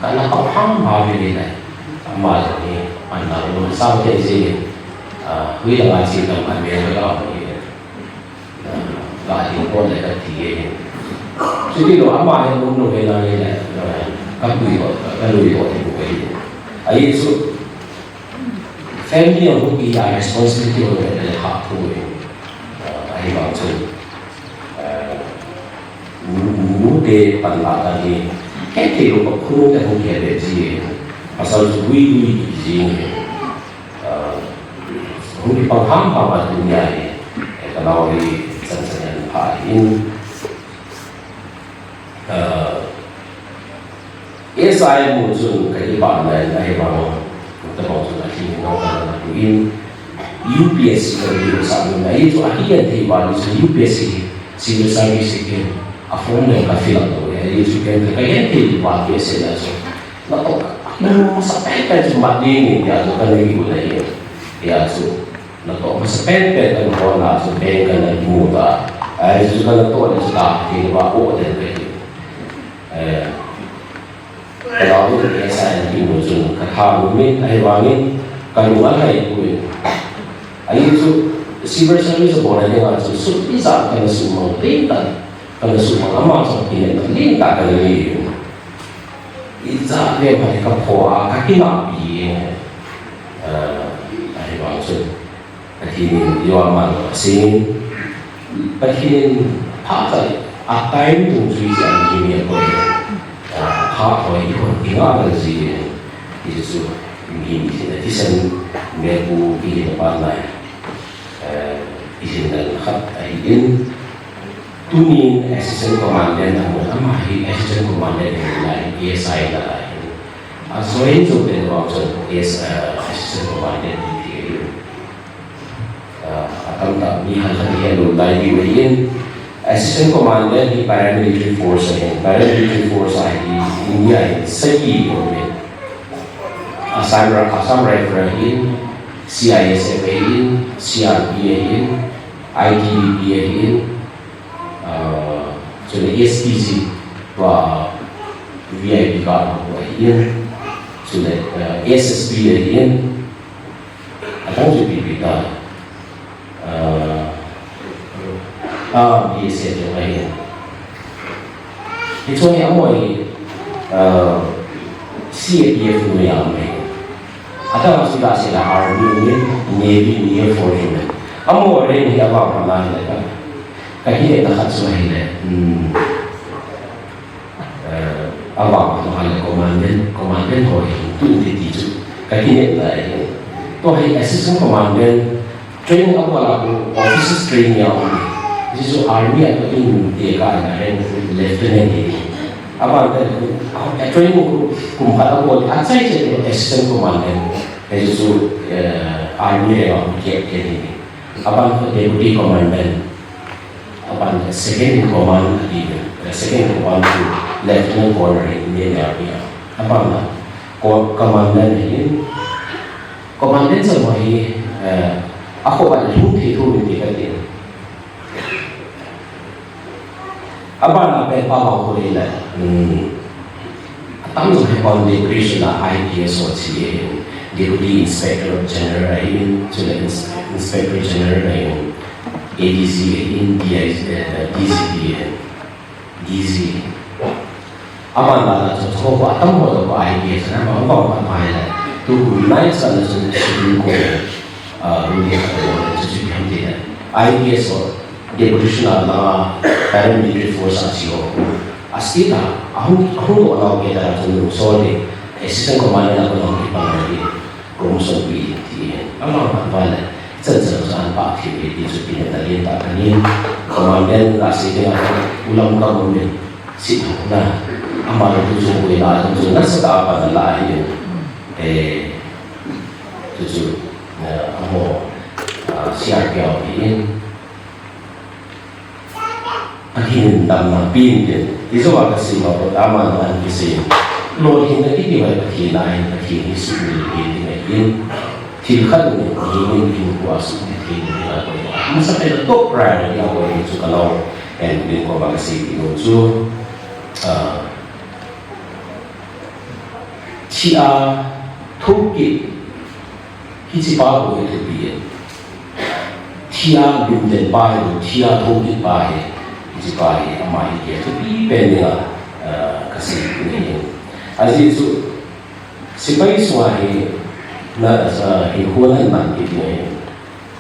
Ka na kau ham ha ve le nai. Ama jong hi, an na lu sa te ji. Ah, hui lama chi tam an me la hi. Ka ding pon le ka ti e. Chuti lou ama hin um lou ve na le, ka lui ho, ka lui ho ti ko e. Ahi chu family a hung pi a responsibility ho le le ha ko e. Ahivang chu, eh, nu, nute panla ta hi. He te lou ka khunu te hung he le ji e. Pasal chu lui lui ji e. Ah, hung kipang ham ham a tunia hi, eh, ka nau hi chan chan in pha in. Ah, S I mu chun ka kipah na in ahivang, tabang chun a thim in nau ka na tu in. U P S C ka ri sa mu na, ahi chu a hi kan thei ba ni chu U P S C, civil service hi a form le ka fill up to, ahi chu kan ka kan thei ba P S C na chu. Natoh, natoh masa penpen chu mat ding in, tia chu ka nei u ahi. Tia chu, natoh masa penpen ka natoh na chu bank ka na mu ta. Ahi chu ka natoh na chu ta, kei ba o den ka hi. Eh, ka lau ni S I N T mu chu ka tha mu min, ahivangin, ka lung a hai ku in. Ahi chu, civil service bol a ding a chu, sum ijat ka na sumang, ding ta, ka na sumang, ama chu kinepna, ding ta ka na nei u. Ijat le pha le ka pho a, ka kinahpi e. Ah, ahivang chun. Pathen in, Johan man a sin. Pathen in, pha chai, a time tung chu ijat ni mi a ko e. Ah, pha ko e, i ko, i nga na ji e. I chu, mi, mi, na ti san, me pu, i na pa nai. Eh, i sin na khat, ahi in. Tunin Assistant Commandant amu, ama hi Assistant Commandant ahi lai, A S I nalai. A join jou pen vang chun A S, eh, Assistant Commandant ti thei ahi. Eh, atamtah mi khat khat hi alou lai diu ahin. Assistant Commandant hi Paramilitary Force ahin. Paramilitary Force a hi India hi sagi aum e. Assam Ra-, Assam Rifle ahin, C I S F ahin, C R P ahin, I T B P ahin, ah, chule S P G, tua V I P guard ho ahin, chule, ah, S S B ahin, adang chu ipi ipi ta, ah, ah, B S F jong ahin. Hichu hi amaho hi, ah, C A P F noi a um ahi. Adang a chu iga sei le Army, Navy, Air Force ahi. Amaho rank hi avang phat na hile ka, ka kinepna khat chu ahile, hmm, eh, avang phat na hile Commandant, Commandant ho hi tu ti ti chu ka kinepna ahi. Tua hi Assistant Commandant, training abol a khu officers training a um. Hichu Army a toh in te ka na rank Lieutenant hi. Aban te, a, training khu kum khat abol, achai chai Assistant Commandant. Hichu, eh, Army rank a um Captain hi. Aban te Deputy Commandant. Aban te Second in Command ati, eh, Second in Command to Lieutenant Colonel hi Indian Army a. Aban te Co-, Commandant hi, Commandant jong hi, eh, akhoh a lhung thei thou in ti kati. Abana pen pa vang khu le, hmm, atam jong hi condecoration a I P S ho chi e. Deputy Inspector General ahin, chule Ins-, Inspector General ahin, A D G ahin, D I, eh, D G P ahin, D G. Aman la la chu chu ho atam ho to ko I P S na ma ma ma ma le. Tu ku nai sa le chu Supreme Court, ah, ruling ka to le chu chu ham de. I P S ho Deputation a la, paramilitary force a chi ho. A state a, a hung, a hung lo nau ke ta chu nu so de, assistant commander na ko nau ki pa na de, promotion pi ti. Ama ma ba le, chan chan sa an pa thi de ti chu pi na le ta ka ni. Commander na si de na, ulam ka mo ni, si na. Ama lo tu chu ko na, tu chu na sa ta pa na la hi. Eh, tu chu, eh, amo, ah, C R P F in. Pathen in damna pen tin, i jo a ka sim a, aman ahin kisei. Lolhinna kiti vai Pathen ahin, Pathen hi sumil hi ti ngai in. Thil khat ni, ni ni ni ko a sumil hi ni la ko. Masa pen a top priority a ko ni chu ka lo. En din ko ba ka sei ti no chu. Ah. Thia thokit. Hiche pa bou hi thupi e. Thia lumden pa hi, thia thokit pa hi, hiche pa hi, ama hi kei thupi pen dinga, ah, kasei ni. Ajeh chu, sepai sunga hi, na, ah, hi hon an man kit ding ahi.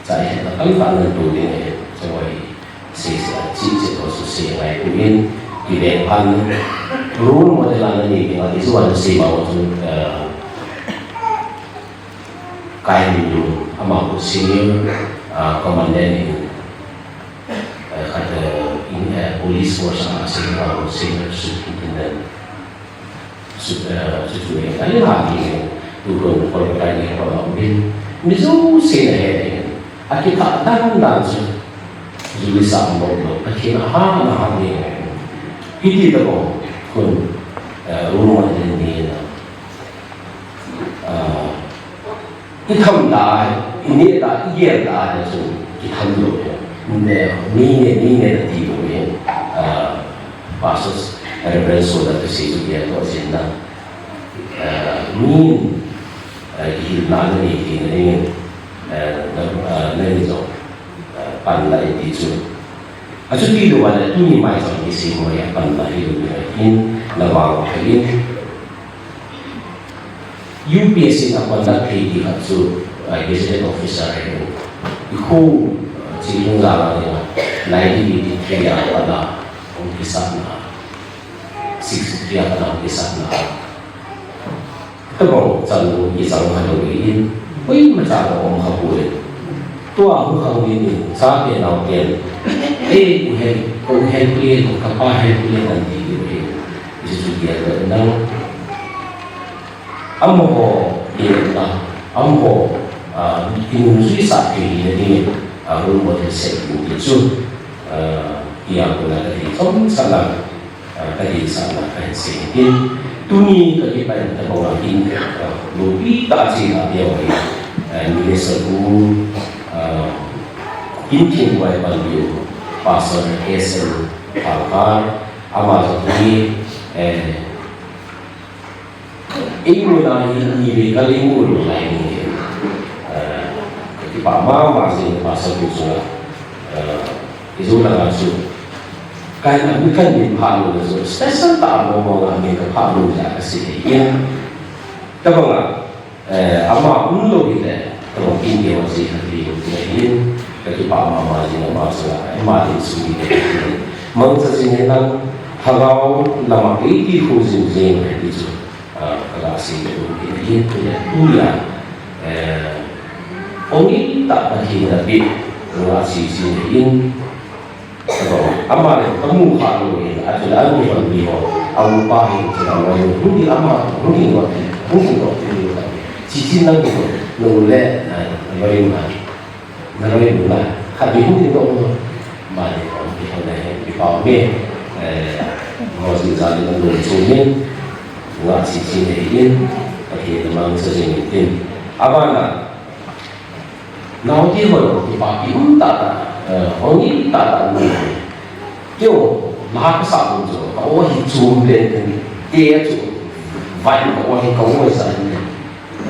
Chai hetna tamtah nan to ding ahi. Chua hi, sei, sei, chi, chi, to, so, sei, ngai, tu, in, kiveng phat, role model a na nei dinga, hichu ana sei ma chu, ah, Kai Min Lun, ama khu senior, ah, commandant in, ah, khat, ah, in, ah, police force a senior, ama khu senior superintendent. Su-, ah, su, su, eh, ani ha ni, tu ko Kolkata ni ko ma bin. Mi jouse na he ni. Akitha dan dan chu. Juli sa mo lo. Akitha ha na ha ni. Hiti ta ko. Kun, ah, role model ni na. Ah, I tham da, i neh da, i gel da, da chu, i tham lou. Ne, mi ne, mi ne da ti lou. Ah, Pastor Reverend Soda tu si chu gel lou jin na. Ah, mi, ah, i hil na na ni ti na ni, ah, na, ah, na ni jo, ah, pan la i ti chu. Achuti lou a le, tuni mai jong kisei mo a pan la hi lou in, na vang in. U P S C in a conduct thei ti khat chu, ah, gazetted officer ahi. I khu, ah, chi lung jang a ding a, nineteen eighty-three a pat a hung kisat na, sixty-three a pat a hung kisat na. Tabang chan u kichang kha lou in, koima cha ka um kha poi. Tua hung khang ding in, chate naoten, ei, u hen, u hen pule, ka pa hen pule, kan ti ding in. Hichu chu gel lou nang. Amaho, eh, ah, amaho, ah, kinungjui sah thei hina dingin, ah, role model set ding ti chu, ah, tia kona ka ti chomcha lang, ah, ka ti sa lang ka hin sei tin. Tuni ka kipah in tabang a in, ah, loupi tah a chena tia hi, ah, Minister pu, ah, Kinthingvai Panbiu, Pastor S N Phalkar, ama jong hi, eh, Eimu na hi, i ve ka le mu lou lai ni. Eh, ka kipah mama jing Pastor pu chunga. Eh, i jo langa chu. Kan a mi kan min pha lou na chu. Special tah a mo mo nga min ka pha lou ja ka sei. Tabang a, eh, ama um lou hi le, tabang in ke wa ji ka ti lou ti hin. Ka kipah mama jing ama chunga. Ama din sum ni ke. Mangcha jing hen lang, lhagao lama eiti khu jing jing ti chu. Ah, ka la sei lou in, in, in, in, in, eh, ong in ta ka hin na pi, ka la sei sei in, ka lo, ama le, ka mu kha lou in, a chu la mu hon mi ho, a mu pa hin, chu la mu hon di ama, hon di lo, hon di lo, hon di lo, chi chi na mu, no le, na, na lo in na. Na loi nu la, khat vei hung tin dong lo. Mani kong ki hon na hen, ki pao me. Eh, mo si za ni na lung chu min. Nga si si ne in, ka ki na mang sa jing tin. Abana, nao ti ho lo, ki pa ki hung ta ta, eh, hong ni ta ta ni. Kio, la ka sa hung jo, ka o hi chum le tin. Te chu, vai ka o hi ka o sa ni.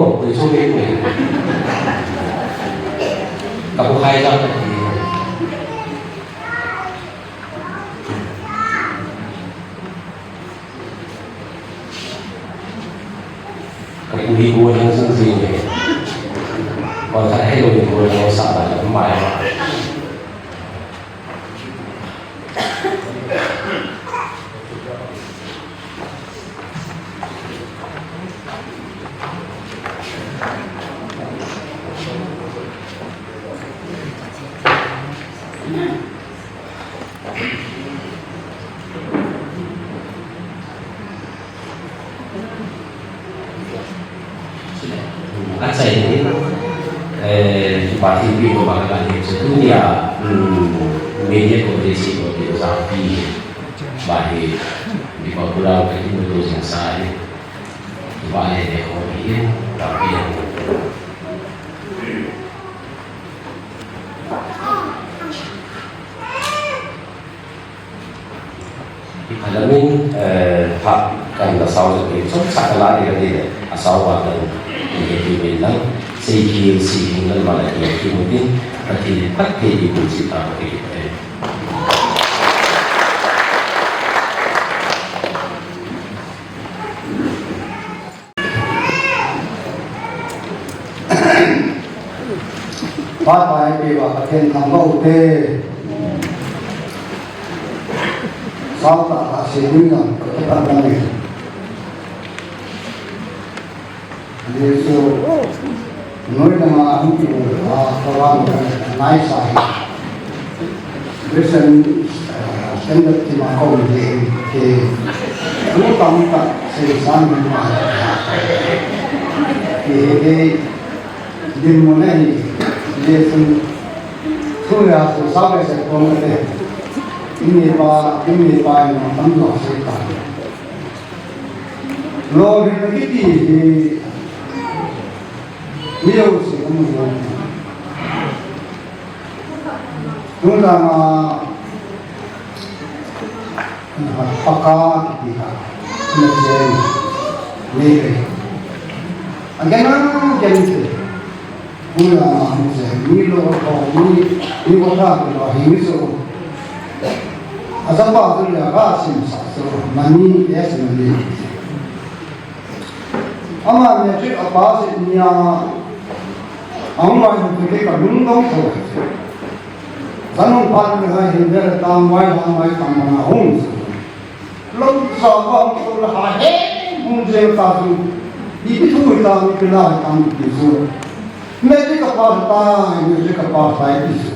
mo, tui chung ni mo. Ka bu khai jang ka ti. Ka pu hi bu hang sung sing ni. Kon khat hello ni bu hang sa ba la mai ba. Achai ni, eh, kipa thimpi ko ba ka ni chu tunia, mm, media ko te si ko te sa pi ba hi, di pa pura ko ti mo to jing sa hi, ba le de ko hi, ba pi. Alamin, Pha kan la sao ja ke chom sa ka la ni ka ti le, a sao wa kan ni ke ti ve lang, sei ki si hing lang ma la ki ki mu tin, ka ti le phat ke di ku si ta ke. Bye bye, Pathen thangvah u te. Sao tah a sei ding jong ka kipan lang e. Jesu noi dang a hung kimu a, program nai sa hi. Listen, uh, standard ti ma ko ni ke. Tu tam ta sei san ni ma. Ke ke din mo na ni. Listen. Tu ya so sa ke se ko mo te. Ini pa, ini pa ni tam lo sei ta. Lolhinna kiti hi mi jouse amu jong. Tun lama, Paka kiti kha, mi chen, mi pe. Again, again, Pu Lama hung che, mi lo ko, mi, mi ko tha ko lo, hi mi so. A chapa tu le ka sim sa so, mani, yes, mani. Ama matric a pass nia, a hung mai hung ke ka lungdong tho. Zanung pan le hai hin le tam mai, tam mai, tam mai hung. Lou sa va hung so la ha he, hung je ta su. Ipi thu ta, ipi la ta, ipi su. Matric a pass ta, matric a pass ta, ipi su.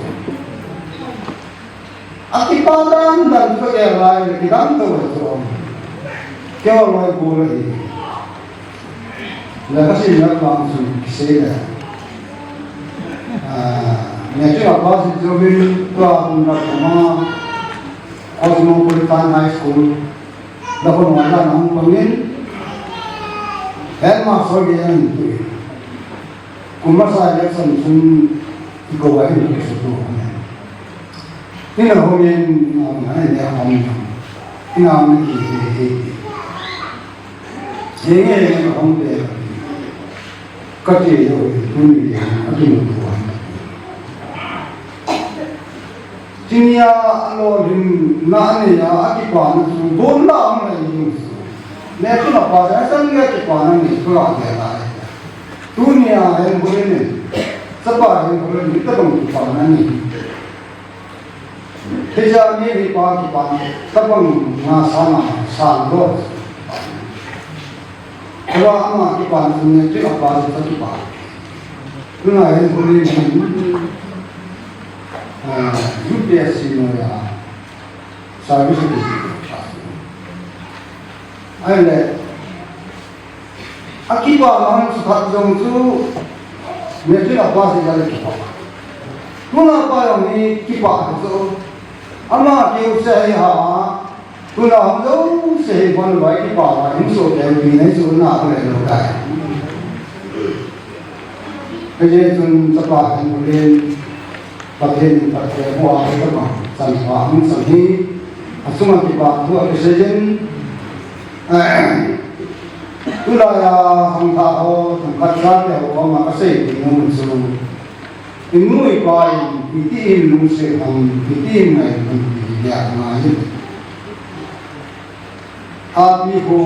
A kipa dan dan chu e lai, kidang to chu. Keo loi bu le hi. La ka sin na pa chu kisei le. Ah, matric a pass chu vin tua kun na ma. Cosmopolitan High School. La ko ma la na hung pangin. Headmaster ge an tu. Kum masa election sun i ko wa in ke su tu. Ina home in, um, ina home in. Ina home in ki, ki, ki. Ye nge ina home pe. Ka che yo, tu ni ye, a tu ni tu. Tunia lolhinna nei a, a kipana chu, bon la ang la ing chu. Ne tu na pa sa sang le kipana nei chu la ke la. Tunia hen bole nei. Chapa hen bole nei, tabang kipana nei. Keija ni hi pa kipa, tabang nga sa na, sa lo. Kala ama kipa, ne tu apa sa kipa. Tuna hen bole nei. Ah, U P S C no ya. Service ki. Ai le. A kipa ma hung sukhat jong chu, matric a pass hi a le kipa. Tuna pa jong hi kipa chu. Ama keu se hi ha, tuna hung jouse hi bon vai kipa va, hung so keu pi nei chu na ko le lo dai. Keijin chun chapa kan bulin, Pathen in Pathen hua hi tabang, chan hua hung chan hi, a chunga kipa thu a kisei in, tulai a hung tha ho, thangkhat chate ho koma kasei ding um chu. I nu i pa in, iti in lungset ham, iti in ngai ham, ti hi a ngai in. Api ho,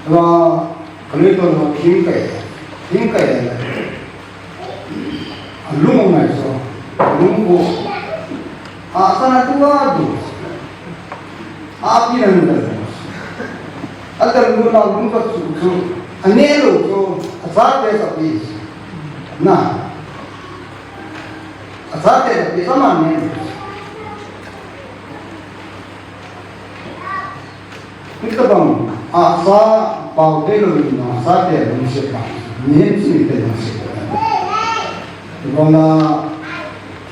la, Kalei to lo thing kai, thing kai le. A lung ngai so, a lung ko. A sana tu a du. A pi na ni da. A ta lu na lung ka chu chu. A ne lo chu, a sa te sa pi. Na. A sa te sa pi sa ma ne. Hitabang, a sa pau te lo ni na, sa te lo ni se pa. Ni hin si te lo ni se pa. Bona,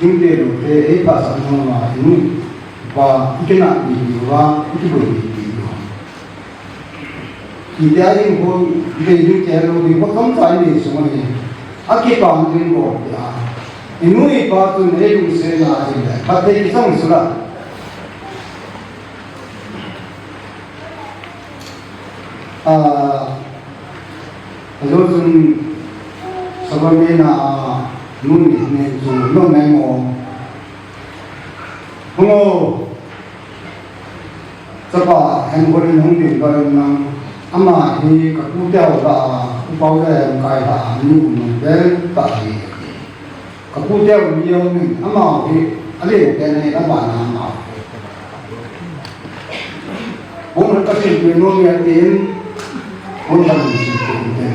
king te lo te, e pa sa no ma, nu, pa, ikena ni ni wa, ikiboi ni ni wa. Ite a ing hon, ite ing te lo ni, ko tom sa ni so ni. A kipa ni ko ya. Inu ipa tu ne lungset na ni le. Pa te ki sang sula. Ah, ajo chun sabamina, ah, nuni ne chu lo mai mo. Hungo, chapa hen golin hung ding ba nang, ama hi ka pu teu la, u pau le kai la, ni u nang bel ta hi. Ka pu teu ni yo ni, ama hi, a le te ne, ama na ama. Bung ka sin pi no mi a tin, bung ka sin pi no mi a tin.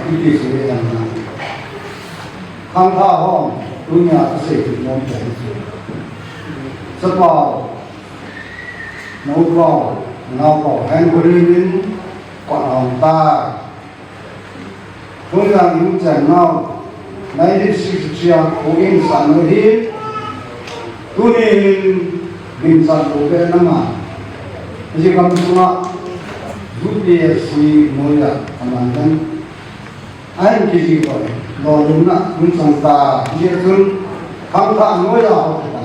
Iti suri yang na. Khangthah hon, tunia kasei nom te. Chapao, naopao, naopao, hen golin, kon hong tai. Tunjang in chan nau, nineteen sixty-three a kho in san lo hi, tunin in san lo ve na ma. Ji kam sunga, U P S C mo ya, kaman dan. Ahin kiji ko, lo lum na, lum sang ta, ji chun, khangthah mo ya ho ta.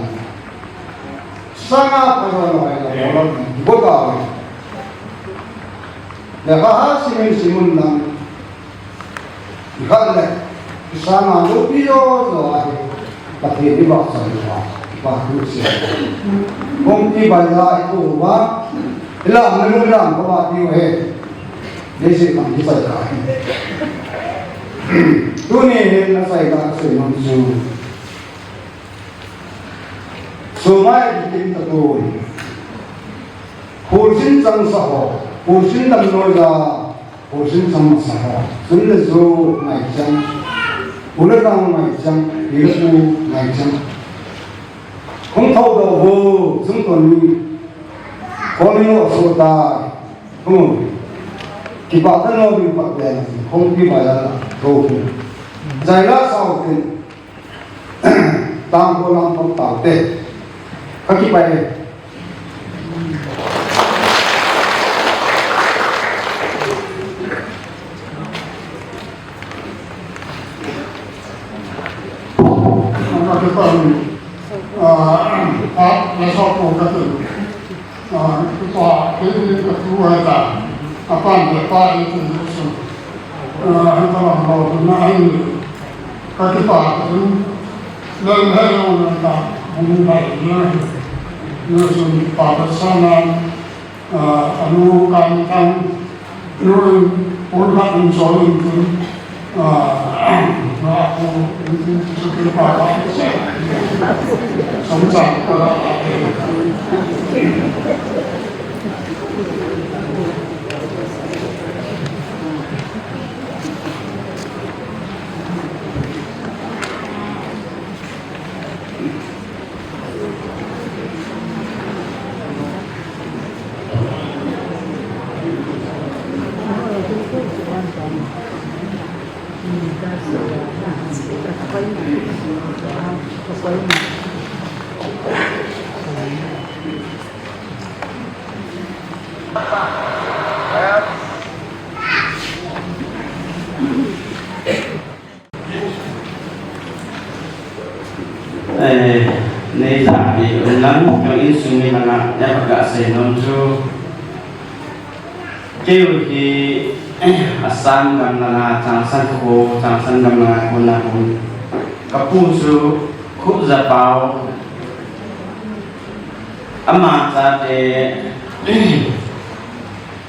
Sanga pa lo lo, lo lo, bo ta. Le ha ha simin simun lang. Ikhat le, kisanga lopi jo jo ahi, Pathen ivahchoi uva, ipa thu sia. Kong ti bai la itu uva, ilam ni ilam ko va tiu he. Ni si kam ni sai ka hi. Tuni hin na sai ka sai nom chu. Sumai kitim ta tu. Khulsin chang sa ho, khulsin dam noi la. Khulsin chang masa ho, sun le ju ngaichang, u le nao ngaichang, pi le pu ngaichang. Hung thou doh vo, jung to ni, khomin o so tai, hung, kipah tah nom in pat le, hung pi bai la, thou pi. Jai la sao tin, Tang ko lam pang tau te. Ka kipai e. Ka kipai e. Ah, ah, na sa ko ka tu. Ah, pa, kei ni ka tu hai ta. Apan le pa ni tu ni su. Ah, hai ta lam lo tu na ai ni. Ka kipa tu. Lel hai lo na ta. Hung hai na. Ni su pa ka sa na. Ah, anu kan kan. Ni un un ka un so un tu. Eh, nei ja pi un lang, ka insung mi langa, ya ka sei nom chu. Kei u hi, eh, Assam gam langa, Changsan kho, Changsan gam langa, kona hung. Ka pu chu, Khupjapao. Ama chate,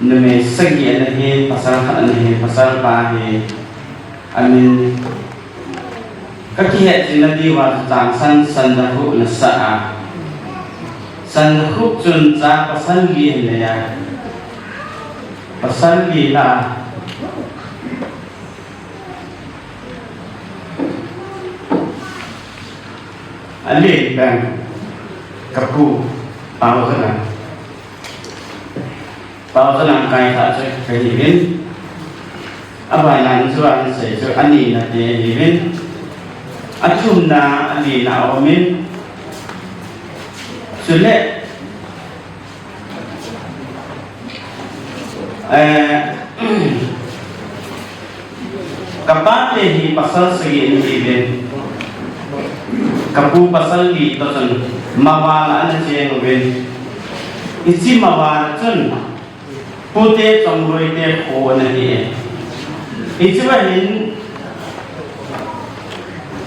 numei sagi ana hi, pasal khat ana hi, pasal pa hi. Amin, ka kihet jing na diuva chu Changsan Sandakhup na sa a. Sandakhup chun cha pasal li ana nei a. Pasal li la. A li pen ka pu pao ka na. Pao chu nang kai tha chu ka hi vin. A bai nang chu an sei chu ani na te hi vin. Athumna, alina aumin. Chule, eh, kapate hi pasal sagi ahiuvin. Kapu pasal li toh chun maval a ana cheng uvin. Hiche maval chun pute chongloi te kho ana hi. Hiche va hin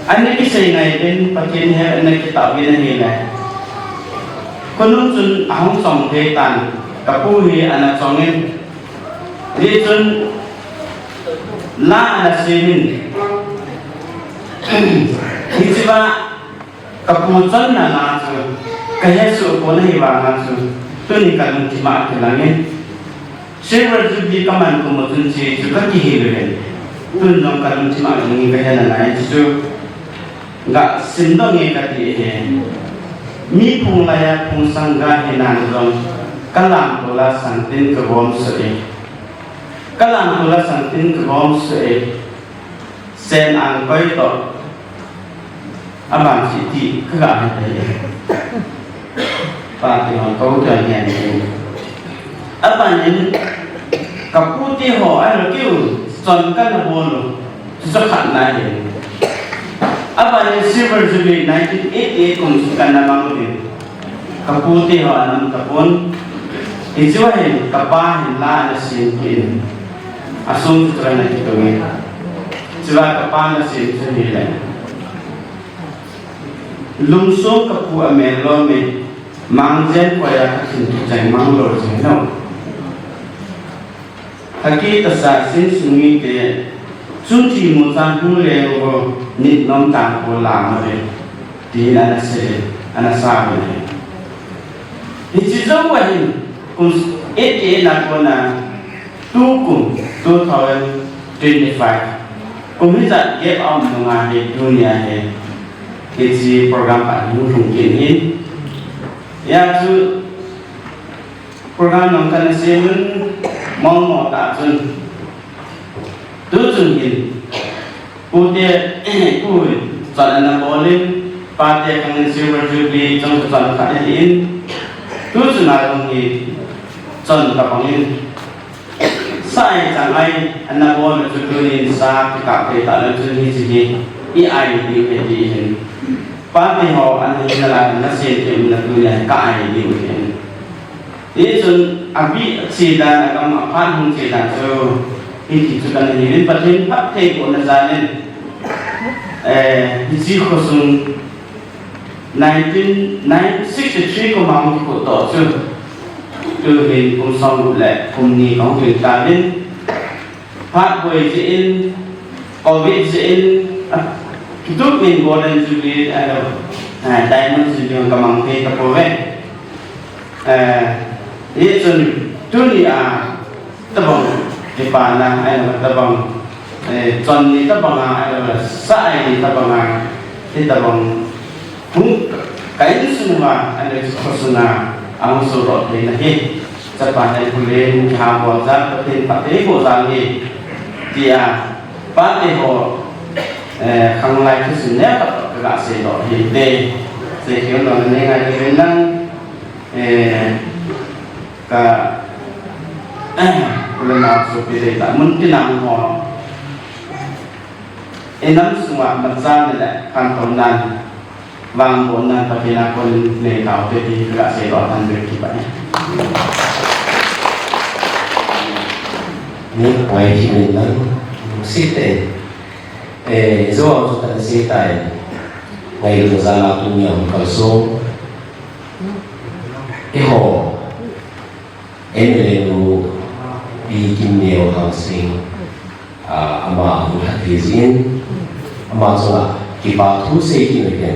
ana kisei ngai uvin, Pathen hi ana kitah uvin ahile. Khonung chun ahung chong thei tan, kapu hi ana chongin. Hichun la ana semin. Hiche va kapu chonna la chu kahesoh pon ahi vanga chu tuni kalungthim a kilangin. Silver Jubilee kaman kum u chun hiche chu kakihil uvin. Tun jong kalungthim a kilangin kahe nalai chu. Ga simdoh nge kati ahi. Mi phung laiya phung sang ga hinan jong kalamtol a sangtin kagom soh e. Kalamtol a sangtin kagom soh e. Sen angkoi toh. Aban chu iti kaga he tai. Pate hon kou tia ngen. Abanin kapute ho ahilou keu chon kana bol u. Chuchu khatna ahi. Abanin Silver Jubilee nineteen eighty-eight kum chu kana mang uvin. Kapute ho ana um tapon. Hiche va hin kapa hin la ana sem kit in. Asung chu ana kitung e. Hiche va kapa ana sem chu hile. Lungsong kapu amel lom e. Mangjen koiya kathim thucheng mang lou jeng nau. Thakitasa sinsung mite, chungthi muchan hung leng uvo, nit nom tang ko lam ave, tin ana sei, ana sa uve. Hiche jou ahin, kum eighty-eight na kona, tukum, two thousand twenty-five. Kum hijat gap a um nunga hi, tunia hi, hiche program a hung lhung kit in. Hia chu, program jong kana semin, mong mo ta chun. Tuchung hin, pute, pu chon ana bolin, pate khangin Silver Jubilee chon chon khat ahin. Tuchung a jong hi, chon tabang in. Sa ai chang ai, ana bol chu tunin sa kikap thei talou chun hiche hi, i ai diu ahi tin. Pate ho ana hi nalai, ana sei diu na tunia ka ai diu ahi. Hichun, abih che dan, agam aphat hung che dan chu, hiti chu kana hiuvin, Pathen phattheibohna jal in, eh, hiche khosung nineteen, nine sixty-three kum a hung kikhuh toh chu, tuhin kum somgup le kum ni kahung kil tauvin, phat boi jeh in, covid jeh in, a, kitup in Golden Jubilee, a, a, Diamond Jubilee kamang thei tapouve. Eh, hichun tunia tabang kipana, ahilou tabang, eh, chon ni tabanga, ahilou sa ai ni tabanga, hitabang hung ka insung uva, ahilou chu khosunga, ahung sodoh theina hi. Chapa hi phulen, kiha bol jal, Pathen phattheiboh jal hi, tia, pate ho, eh, khanglai thusim neo khat kaga seidoh hinte. Seikhel lona nei ngai uvin lang, Eh, ka, eh, u le nao sopi deitah mun tinang ho. Inam sunga machal le khantou nan, vangboh nan Pathen a kon nei taute ti kaga seidoh tan beh kipah e. Nei poi hi min lang, site. Eh, jo ang chu kan sei tai. Ngailutna jal a tunia hung kalson. Eiho, M L A nu Pi Kimneo Hangsing, ah, ama hung lha thei jin, ama chunga kipa thu sei kit u hite.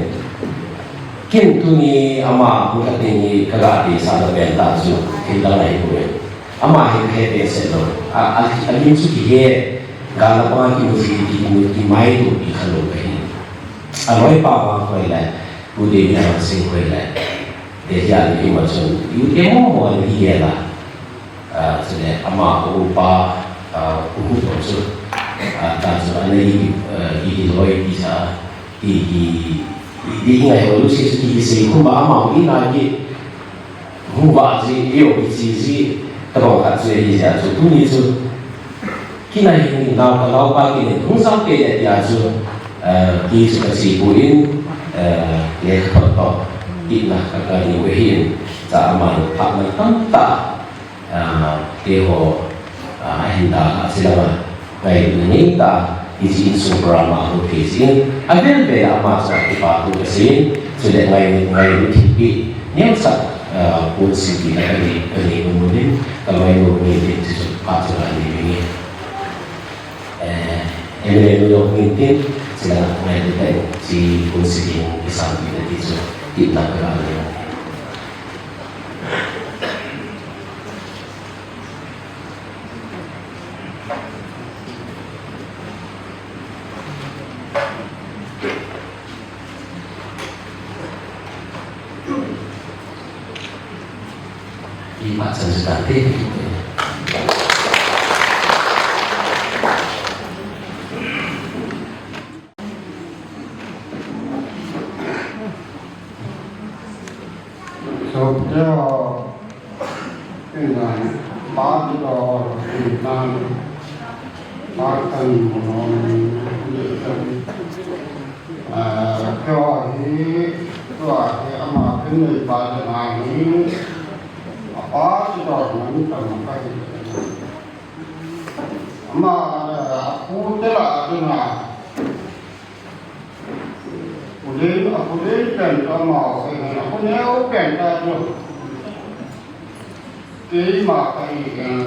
Ken tuni ama hung lha thei ni kaga deisahna pen tah chu, thil dang ahipoi. Ama hi kahe behseh lou. A, a, alim chu kihe, gal a panga kimu ji, kimu, kimaitopi khalou kahi. Aloipa vang koi le, Pu David Hangsing koi le. Delhi a ana um a chun, U T M mo mo ana hi le la. Ah, chule ama upa, ah, Pu Hu Thon chu, ah, ta chu ana hi, ah, hi, hi loi pi sa. Ki, ki, ki, ki ngai ho lu si, ki, ki sei khum ba ama, i na ki, hu ba ji, i o ki chi ji, tabang khat chu hi ja chu, tuni chu. Ki nai hin nau ka nau pa ki nin, hung sam pe le tia chu, eh, ki chu ka chi bu in, eh, le ka thot to, ki na ka ka ni we hin, cha ama phat na tam ta. Ah, keiho, ah, ahin da a chi lama, ngailutna nei ta, hiche insung program a hung thei jin, avel vel a ama chu kipa thu kasei in, chule ngai, ngailut theipi neocha, ah, ponsil tina kanei, kanei mun mun in, ka ngailut ngei ding chu phat chu kanei ding e. Eh, M L A nu jong hung in tin, chule ngailut tah in, hiche ponsil hi hung kisan tina ti chu, tepna ka nei. Sopte ho, ina, pati ho, ina, patan mo, ah, kyo hi, kyo hi, ama pin ni pati na hi, pati ho, nan tam ka hi. Ama, ah, pu te la, ina, Pu Lin, a Pu Lin pen ta ma, a Pu Neo pen ta chu. Keima ka hi, eh,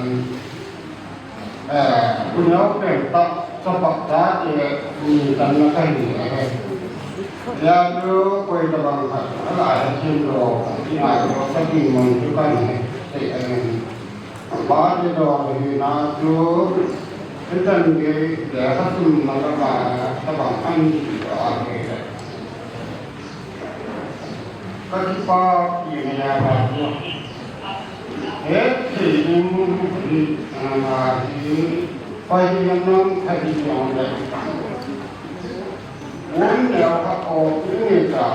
a Pu Neo pen ta, chapa ta te, ni tan na ka hi, eh. Ya chu koi tabang khat, a la ya chin ro, ki na ro, ka ki mon chu ka ni, eh, eh. Pati dol hina chu, hitan gei lekha simna lama tabang ahi a hi. Ka kipapi na ya ba chu. Hetthei ding hi, a, hi, pai hi nam thei jong le. Pon neo kha o pu ni ta.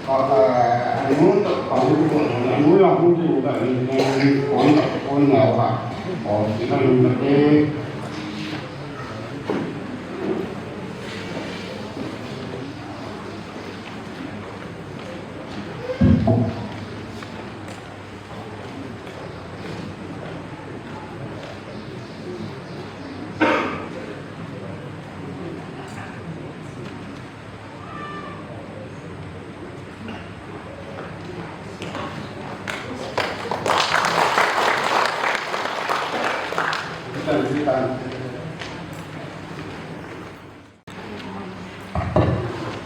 Ka, eh, anu ta, ka anu ko, anu la hu ti ko ka ni, ni, pon ta, pon neo kha. O ti ka ni ma te.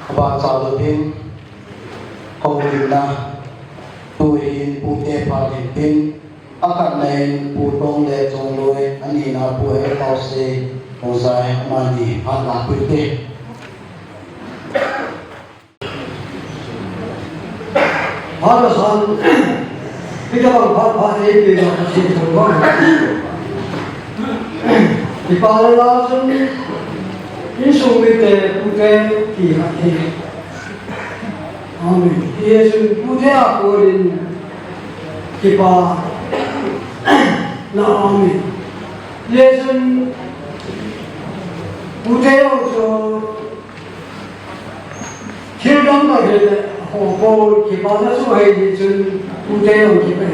Kaba cha lupin, kong lupin na, tu hin pute pha lupin, a khat na in Pu Tong le Chong Lui, a ni na Pu He Pau Se, Pu Zai, amani phat la pui te. Phat la san, pi ka bang phat phat e pe la ka sin thong bang. Kipa le la sun, insung mite pute ki ha te. Amen. Jesun pute a konin kipa na amen. Jesun pute a so thil dang ka hele ho ko kipa na su hai ni chun pute a kipa.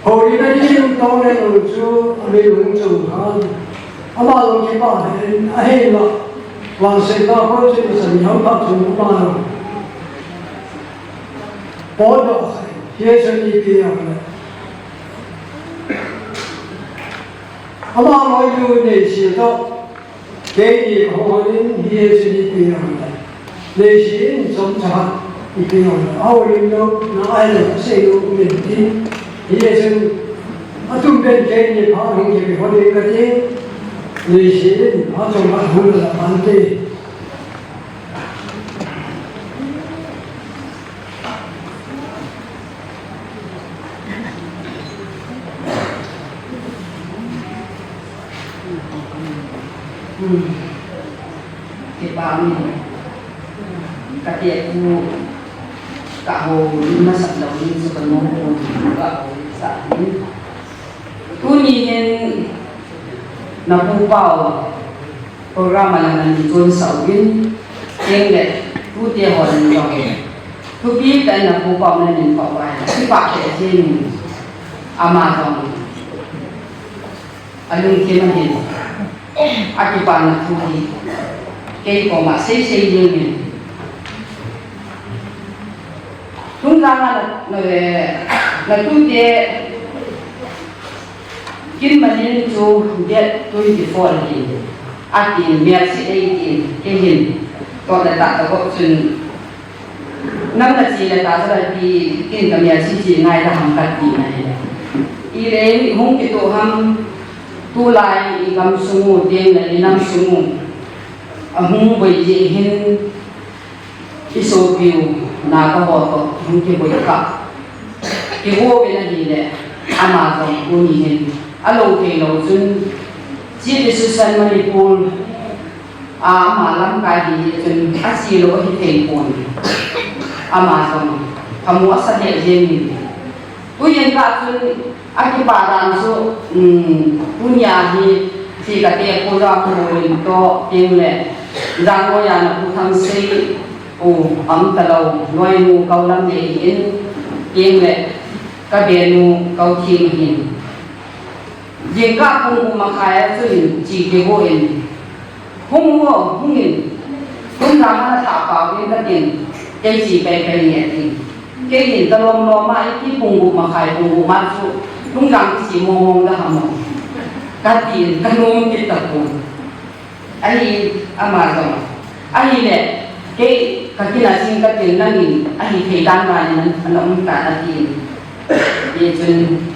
Holy Trinity tong le lo chu, a mi lung chu han. Ama lo kipa hen, a hen la. Wang se ta ko chu sa ni ham pa chu ama lo. Paul lo, Jesu ni pi lo le. Ama lo yu ni si to. Keini ka hon in hi Jesu ni pi lo le. Leiset in chomcha i pi lo le. Au lim lo, na ai lo, sei lo, min tin. Hi Jesu atum pen keini pha hung kipi hon in ka ti. Leiset in a chom a hung la pan ti. Hmm. Kipa Amen. Kati aku ka ho masa lau ni su ka no ko ka ho sa ni. Tuni hin na pu pau program a lang an chun sa uvin, teng le tute ho an jong. Thupi tah in na pu pau na nin pau vai. Kipah kei jing ama jong. Alungthim ahin. Akipana thu hi. Kei koma sei sei ding in. Tun jang a na, na, na tute kin manin chu date twenty-four hi. Atin, March eighteen, kei hin. Toh na ta ta ko chun. Nang na chi le ta sa la pi, kin ka March chi ngai ta ham ka ti na hi. I le hung kito ham, tulai i gam sung u, teng le i nam sung u. Ahung boi ji hin, i sopiu, na ka ho to, hung kiboi ka. Kigo ve na hi le, ama jong tuni hin. Alo thei lo chun, Chief Justice Manipur, a, ama lamkai hi chun, achi lo hi thei pon. Ama jong, amu asa le jeng in. Tuin ka chun, akipa dan chu, um, tunia hi, si ka te ko jong ko in to, teng le, jang lo ya na pu thang sei, u, am ta lo, noi nu, kau lam le in, teng le, ka be nu, kau thim hin. Jingkah pung gup makhai a chun chi kihou in, "Hung o, hung in, tun na ha tha pau in," ka tin, kei chi pai pai nge tin. Kei in ka lom lom a, i ti pung gup makhai, pung gup ma chu, lung dang kichi mong mong da ha mo. Ka tin, ka nom kit ta pon. Ahi, ama jong. Ahile, kei ka kin a sing ka tin nangin, ahi thei dan dan in, ana um ta na tin. Ye chun,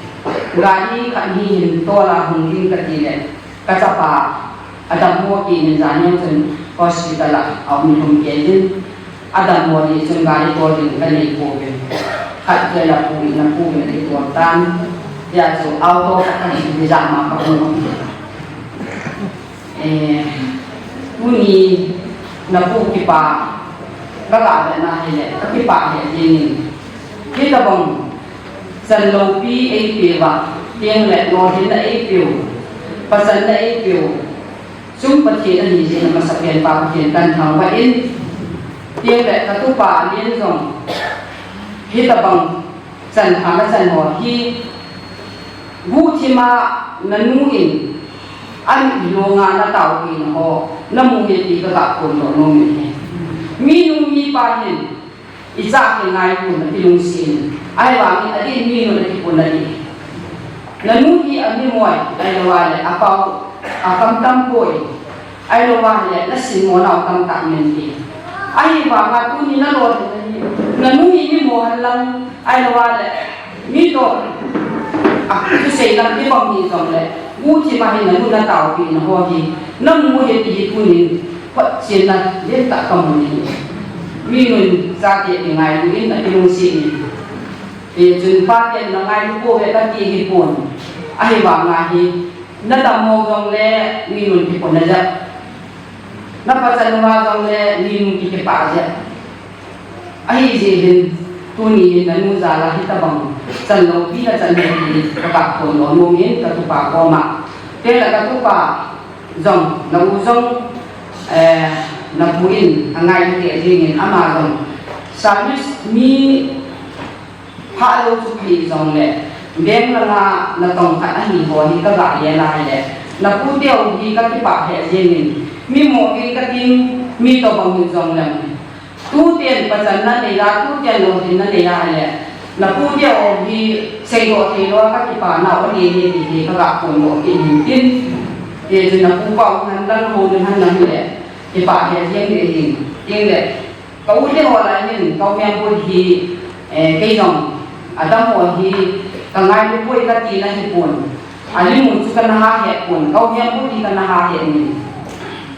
gari khat hi hin tol a hung ding ka ti le, ka chapa, adam mo ti nin jan jong chun hospital a, a um lhum kei din, adam mo ti chun gari tol ding ka nei pouve. Khat kei la pu in, na pu in a ti tol tan. Ya chu auto ka ka hi di ja ma ka hung. Eh, tuni na pu kipa, ka ga ve na hi le, ka kipa he jing in. Hitabang, chan loupi ei peuva, teng le lolhinna ei peu, pachanna ei peu, chung Pathen ahi jeh in amasapen pa Pathen kan thangvah in, teng le ka tupa Len jong, hitabang, chan pha na chan ho hi, guhthima na nu in, an lunga na taopi na ho, na mu he ti ka ga phondoh nom in ahi. Mi nu mi pa hin, i cha kingailutna kilungset in, ahivangin adin mi nu na kipuna di. Na nu hi ami moi, ahilou le, apau, akam tam poi. Ahilou vale, na simmo nau tamtah min ti. Ahivanga tuni na lolhinna hi, na nu hi mi mo hen lang, ahilou vale, mi toh, a, thusei lam ti bang hi jong le, guhthima hi na nu na taopi na ho hi, na mu hi ti hi tunin, photchenna, lentah ka mu hi. Mi nun chate kingailu in, akilungset in. Hichun pa ten na ngailu pouve ka ti hi pon. Ahivanga hi, na dammo jong le, mi nun kipuna jeh. Na pachan uva jong le, mi nun kipah jeh. Ahi jeh hin, tuni hin na nu jal a hitabang, chan loupi na chan hi ti, ka ga phondoh nom in, ka tupa koma. Te la ka tupa jong, na u jong, eh, na pu in, angailu te jing in, ama jong. Service mi Phalou chu kei jong le, veng langa natong khat ahi ho hi ka ga he lai le, na pu teu hi ka kipah he jeng in, mi mo kei ka ting, mi tobang hi jong le, tu ten pachan na nei la, tu ten lolhin na nei la le, na pu teu hi seidoh thei lou a ka kipah nau ahi he ti hi ka ga phondoh kit in tin, te chu na pu pau han lang ho le han lang le, kipah he jeng le hin, ting le, Ka u te ho lai hin, ka u Hempu hi, eh, kei jong, adammo hi, ka ngailu poi ka tina hi pon. Alimun chu ka na ha he pon, ka u Hempu hi ka na ha he ni.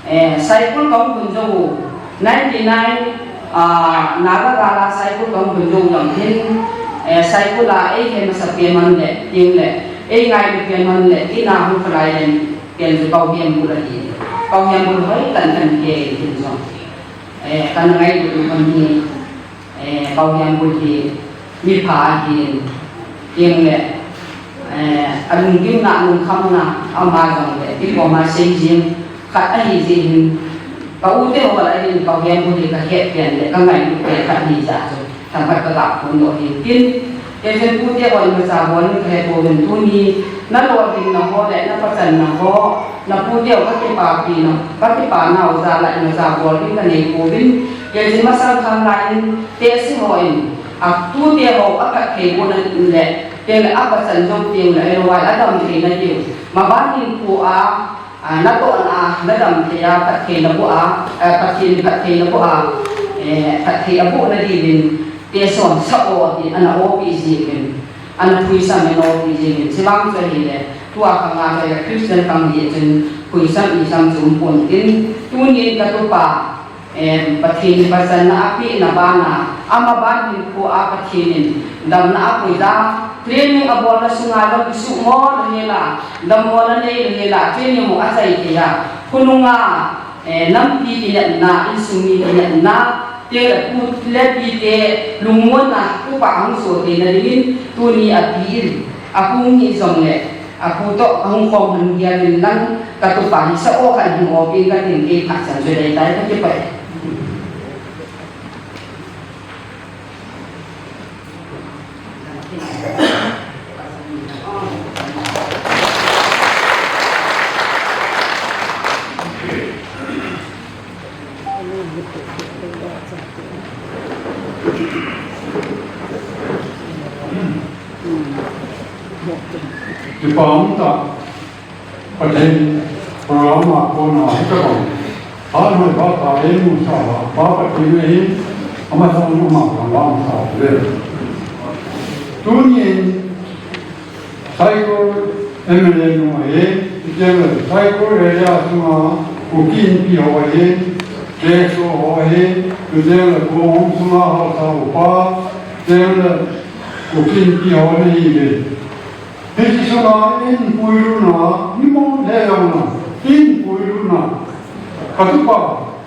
Eh, Saikul ka hung kun jou, ninety nine, ah, Naga Gala Saikul ka hung kun jou jong hin, eh, Saikul a ei he masapen man le, ting le, ei ngailupen man le, ina hung khalai le, pen chu ka u Hempu la hi. Ka u Hempu hoi kan kan ke hin jong. Eh, kana ngailut u hi, eh, Pau Hiam Bul hi, mipha ahin, tin le, eh, alunggimna, alungkhamna, ama jong le, ti koma sei jing, khat ahi jeh hin, ka u te ho lah a hin, Pau Hiam Bul hi ka het pen le, ka ngailut pen khat ahi jeh chun, themkhat ka ga phongdoh ahi tin, Kei chun pu te ho imacha bol in ka he pouvin tuni, na lolhinna ho le na pachanna ho, na pu te ho ka kipapi na, ka kipa nau jal a imacha bol in ka nei pouvin, kei chun masang khang lai in tehse ho in, a tu te ho a phatthei bohna le, te le a pachan jou teng le, ahilou le a dam theina diu. Maban hinkho a, a, natohna a, nadam thei a, phatthei naboh a, a, Pathen phatthei naboh a, eh, phatthei abohna diuvin, tehse hon sa o, tin ana opi jeh uvin, ana phuisam in opi jeh uvin, chuvang chu ahile, tua khang a chu ahile Christian khang hi chun phuisam isam chu umpon tin, tunin ka tupa, em, Pathen in pachanna apehna bana, amaban hinkho a Pathen in damna apuija, training abolna sunga jong kisuhmo louhela, dammona nei louhela, training ho achai thei a, khonunga, eh, nampi kinepna, insung mi kinepna, te le pu le pi te lungmonna, upa hung so theina dingin, tuni api in, ahung hi jongle, a pu toh ahung khom hon gel in lang, ka tupa hi sa o khat hin opi in ka tin, kei phat chan chu dei tai, ka kipah e. Kipa um tah. Pathen program a kona hitabang, hanhoi pha pha eimu sa a, Pa Pathen ahin, amasang ama kangvang sa uve. Tunin, Saikul M L A nu ahin, chuteng le Saikul area sunga Kuki Inpi ho ahin, K S O ho ahin, chuteng le Kong Hong sunga haosa upa, chuteng le Kuki Inpi ho ana hiuve. Hiche sunga inpuilutna, mi mong le jong na, inpuilutna, ka tupa,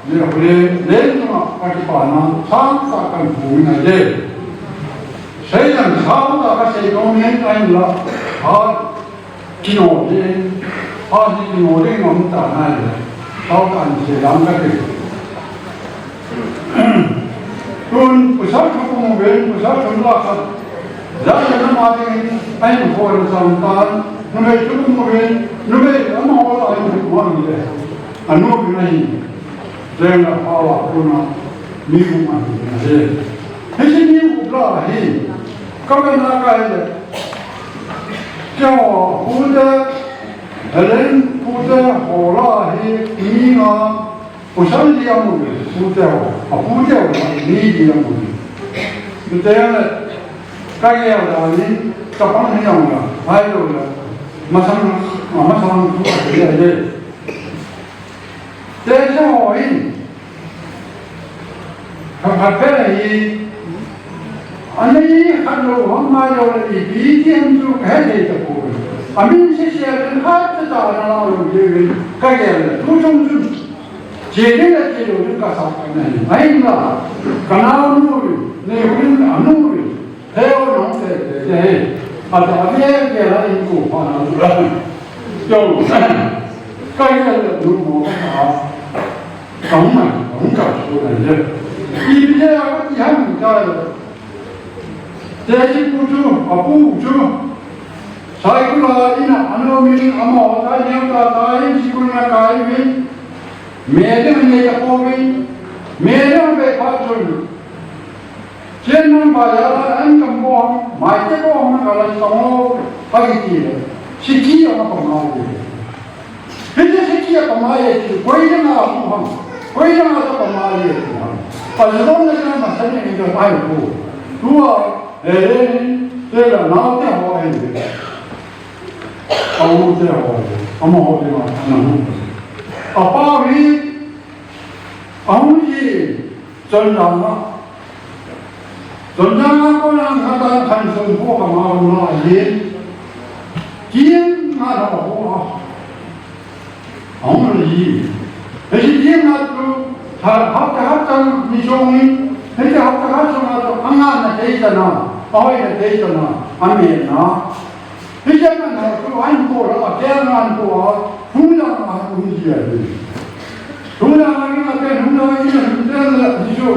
le, le, le sunga ka kipana, sangtah kahin phong in ahi. Seidan sangtah kasei nom in ahinla, ha, kino ding, ha, kino ding ngam ta nai le, ha, kahin sei lang kati. Tun, pasal thum um uvin, pasal thum lah khat. Jat le nam a dingin, ahin khol chang tan, numei thum um uvin, numei amaho lah ahin khol le. Anu uvin ahin. Jeng le apaova kona, mi um ahin ahi. Hiche mi um lah ahi. Ka vena ka hile. Keiho, pu te, Helen pu te ho lah hi, mi nga, Pasal li amu uve, pute ho, apute ho, mi li amu uve. Chuteng le, ka gel dan in, ka pang hi jong le, ahilou le, masang, masang thu a gel le. Tehse ho in, khat khat peh hi, Anei khat lou hung ngai lou le ipi ti ham chu ka he thei tapoi. Amin sese a khat tah ana la lou diuvin ka gel le tu chung chun. Che ding le che lou ding ka sah ka nei. Ahinla ka naonu uvin, nei uvin anu uvin. He o nong te te te he. Ata ave ke la in ko pa na. Yo. Ka gel le tu mo ka sa. Ka hung mai, ka hung ka chu na le. Ipi le a ka ti ham ka le. Tehse pu chu, apu chu, Saikul a in a ana um in, amaho tah neo tah tah in, sikul na kai uvin, me ding anei tapouvin, me ding avet phat chun, Chen nang ba ya la an kam bom, mai te bom na ka la song o, pa ki ti le, siki a ma pa ma le. Hiche siki a pamai e ti, koi dang a hu ham, koi dang a ta pamai e ti ham. Pa le dong le dang ma sa ni ni ka pai ko. Tua, e le ni, te la nao te ho e ni. Au te ho, ama ho te ma, ana hu. Apa wi, au ji, Chondan a. Chondan a kona ngatan khan sung ko ka ma ro na ye. Kien na ro ko a. Aung le yi. He kien na tu, ha, ha, ha, Chungin, hiche hapta khat sunga chu, angahna thei chana, ahoina thei chana, amelna. Hiche man ho chu, ahin po lou, akeng ahin po a, hung lang a, hung jia hi. Hung lang a, hung lang a, hung lang a, hung lang a, hichu,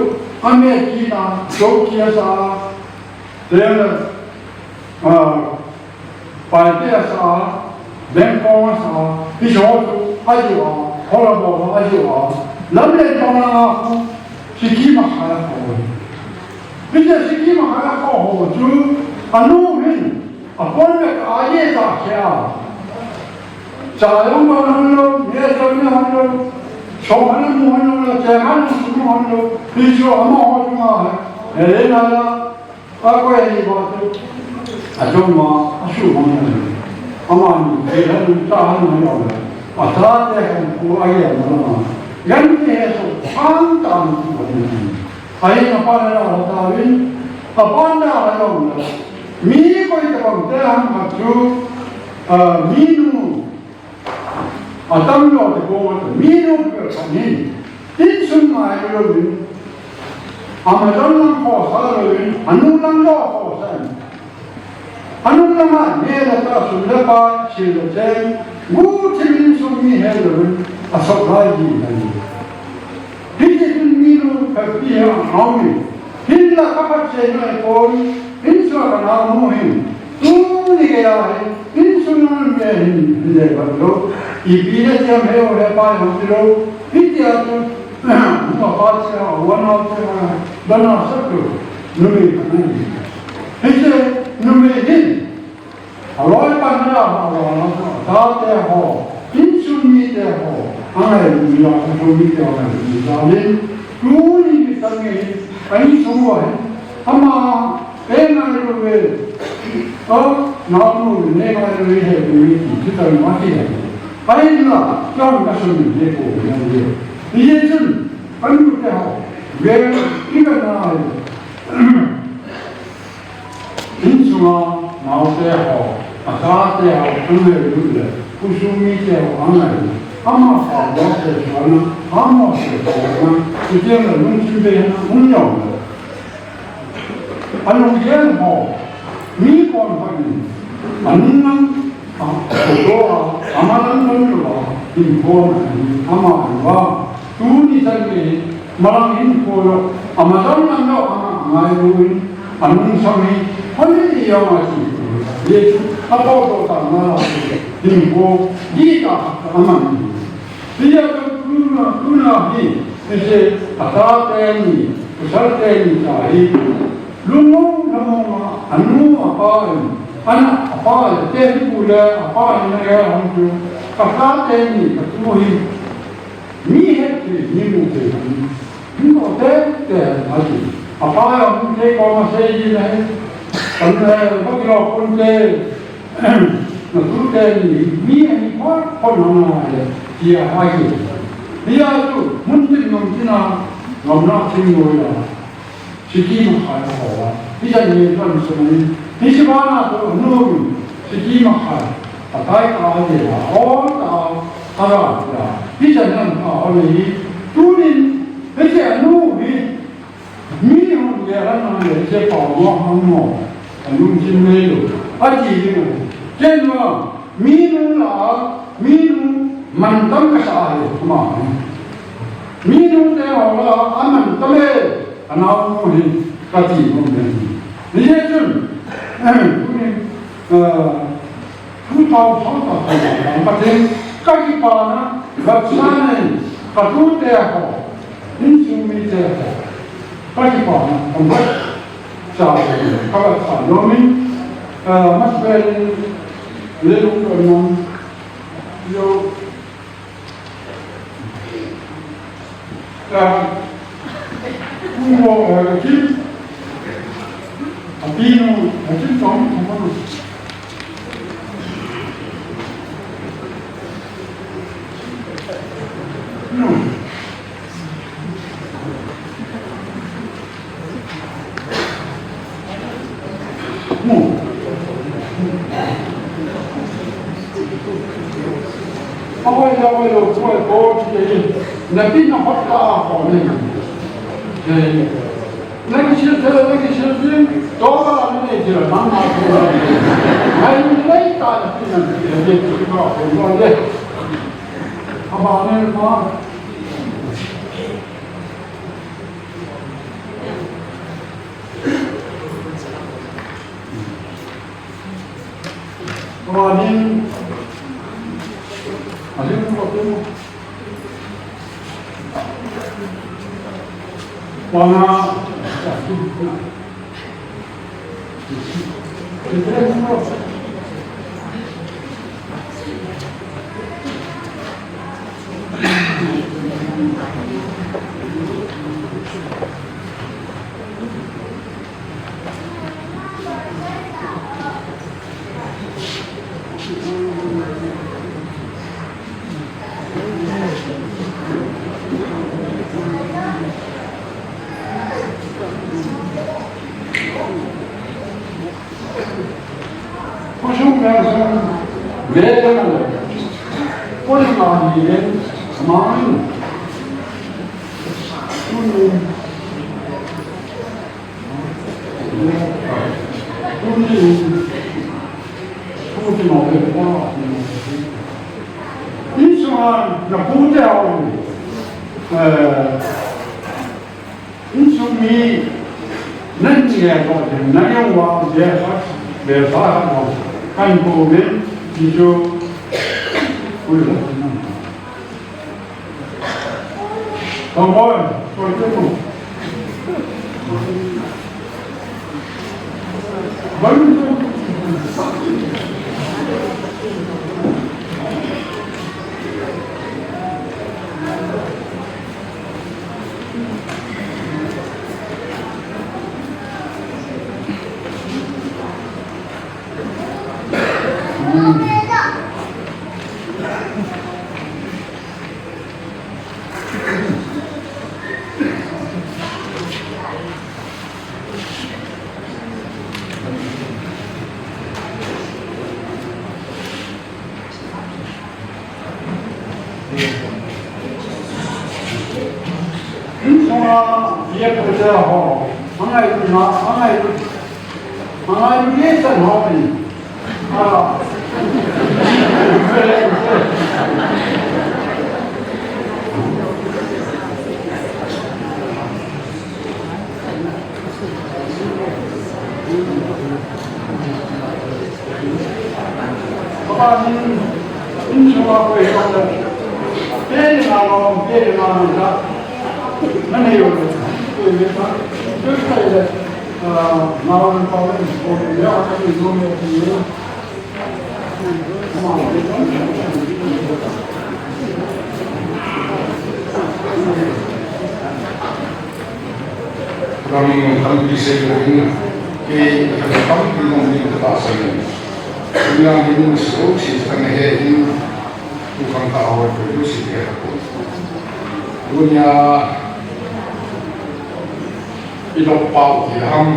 amel kit a, chou kia sa, teng le, a, Paite asa, bengkong asa, hiche ho chu ajoh a, horabol ho ajoh a, lamlen tong langa khu, sikhi makhai a kho. Hiche sikhi makhai a kho ho chu, anu hin, apon bek a ye cha khe a. Cha jong don hon lou, me jong ne hon lou, song hon mu hon lou, cheng hon mu hon lou, hichu amaho chunga, he, he na la, Akoi ni ba tu. Ajong ma, asu ma ni. Amani, ei han ta han ma ni. Achate han ku a ye ma ma. Gan ni he so, han ta ni. Ai na pa na ho ta win. Apa na ha lo. Mi koi ta bang te han ma tu. Ah, mi nu. Atam lou te ko ma te, mi nu pe khat hin, insung ngai louvin, Amazon lang khosa louvin, anung lang jong khosa in. Anung lang a, ne le ta, sum le pai, sil le cheng, guhthim insung mi he louvin, asop lai ji na ni. Hiti chun mi nu khat pi hi a um in. Hinla ka phatchomna pon, insung a ka nao nu hin. Tuni geiya hin, insung a nao nu hin, hin le bat lou. Ipi na tiam he o he pa hung ti lou. Hitia chu, nu a pa che a, u a nao che a, dona sa tu. Numei ka na ni. Hiche, numei hin. Aloi pan na, aloi na, tate ho, insung mite ho, angai mi la, insung mite ho, angai mi la, nin, tuni ni tang ni, insung ho, ama, e ngai lo ve, o, na lo ve, ne ngai lo ve, he, ve, ve, ti, ti tang ma ti, he. Ai la, tang ka sun ni, ne ko, ne, ne. Ni ye sun, an lu te ho, ve, ti ka na, Insunga naote ho, achate ho, angai lut le, khosung mite ho, angai lut. Ama fa lo te suana, ama se suana, chuteng le lungthim bei hina um jong le. Alunggel ho, mi kon ho in, anung lang, a, photo a, ama lang kon lo a, in kon a, ama lo a, tuni chan gei, Malang in ko lo, ama jong lang lo, ama ngai lo in, anung sang hi, hoi ni yong a chi, ye chu, a po to ta na la, ding ko, di ta, ama ni. Tia tu, tu na, tu na hi, ni se, a ta te ni, u sar te ni ta hi, lu mo, na mo ma, anu a pa in, ana a pa in, te hi ku le, a pa in na ya hong chu, a ta te ni, ka tu hi, Mi het thei, mi mu thei, mi mu thei, te, ati. Apa ya mu thei ko ma sei ji le. Kan le, ba ki lo kun te. Na tu te ni, mi ani pa, pa na na le. Tia ai. Tia tu, mun tin ngam tin a, ngam na tin mo ya. Sikhi makhai a ho a. Hichan ni pan sung ni. Hiche bana to nu. Sikhi makhai. Atai ka de la. O ta. Ara ya. Hichan nan ka ho ni. Tunin. Hiche nu hi. Mi hon ye ran nan ye. Hiche pa mo hon mo. Anung chin me lo. Ati ni mo. Ken ma. Minu la, minu mantam kasa ahi, ama. Minu te ho la, amantam e, anao mu hi, kati mu hi. Ni ye chun, eh, tuni, eh, two thousand, two thousand, Pathen, kakipana, vatsana, katute ho, insung mite ho. Kakipana, kambat, Sa, kabat sa, nomin, ah, mas bel, lelung ko nom, yo, ah, kumo, ah, kim, apinu, akim tong, kumo. No. Awe, awe, lo, awe, ko, ti, na pin na hot ka, ko, ni. Nang kisil thei, nang kisil ding, to ba la nei thei, nang ma thei. Ngai ni nei ta na ti na ti na ti ko ko mo le. Aba ne ma. Aba ne. Aba ne ko ko. Khosung mel sung, ve ve na le. Khosung a hi ve, ma ni. Tuni, tuni, tuni ma ve, ma ni. Insung a na pute a, eh, Insung mi nan nge ko nan yang wa be fa be fa ha ko kan ko men ni jo. Ui. Come on, ko ko. Insung a ye pute ho, angai tu na, angai tu, angai tu ye san ho ni. Ah. Papa ni, insung a ko e ko. Pe ni na lo, pe ni na lo da. Na ne yo. Ko e pa. Ko e pa. Ah, na lo pa ko e ko. Ya ka ni lo me ko. Ram tampi sei lou in, kei tampi lou in ka tahsan in. Tunia min so si kan he in, tu kan ka ho ko si ke ko. Tunia I lop pau hi ham,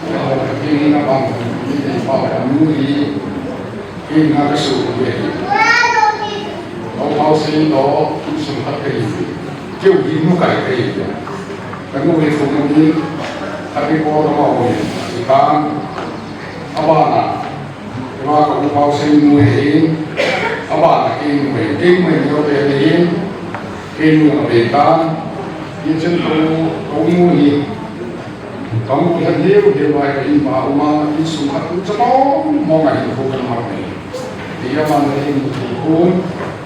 i lop pau hi ham, i lop pau hi ham, nu hi, hi na ka su hi. Lop pau si lo, sum khat ka hi. Keu hi nu kai ka hi. Ka nu hi fu nu hi, ka hi ko ka mau hi. I kan, a ba na. Tua ka u Pausei nu hi, a ba na kei nu hi, kei nu hi, kei nu hi, kei nu a be ta, ni chen ko, ko nu hi, ka mu hi, hi, hi, bai ka in ba, u ma, in sung khat, u cha ba, mo ma hi, ko ka ma hi. Ti a ma na hi, mu ti ko,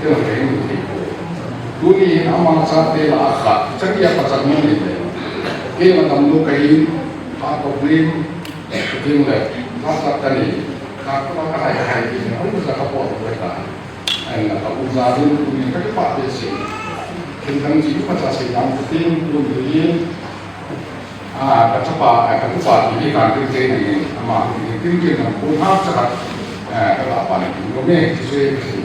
ti la ka in mu ti ko. Tu ni hin a ma cha te la a khat, cha ki a pa cha mu ni le. Kei ma tam nu ka in, a ko ni, Ka ding le, ka sa ka ni, ka, ka, ka hai, ka hai, ka hai, ka sa ka po, ka ta. Ai na ka u za din, ku ni ka pa te si. Kin kan ji ka sa si yang ku tin, ku ni, a, ka cha pa, a, ka pa ni, ka tin te ni, ama, ku ni, tin tin na, ku ha sa ka, a, ka pa ni, ku ni, si, si, si.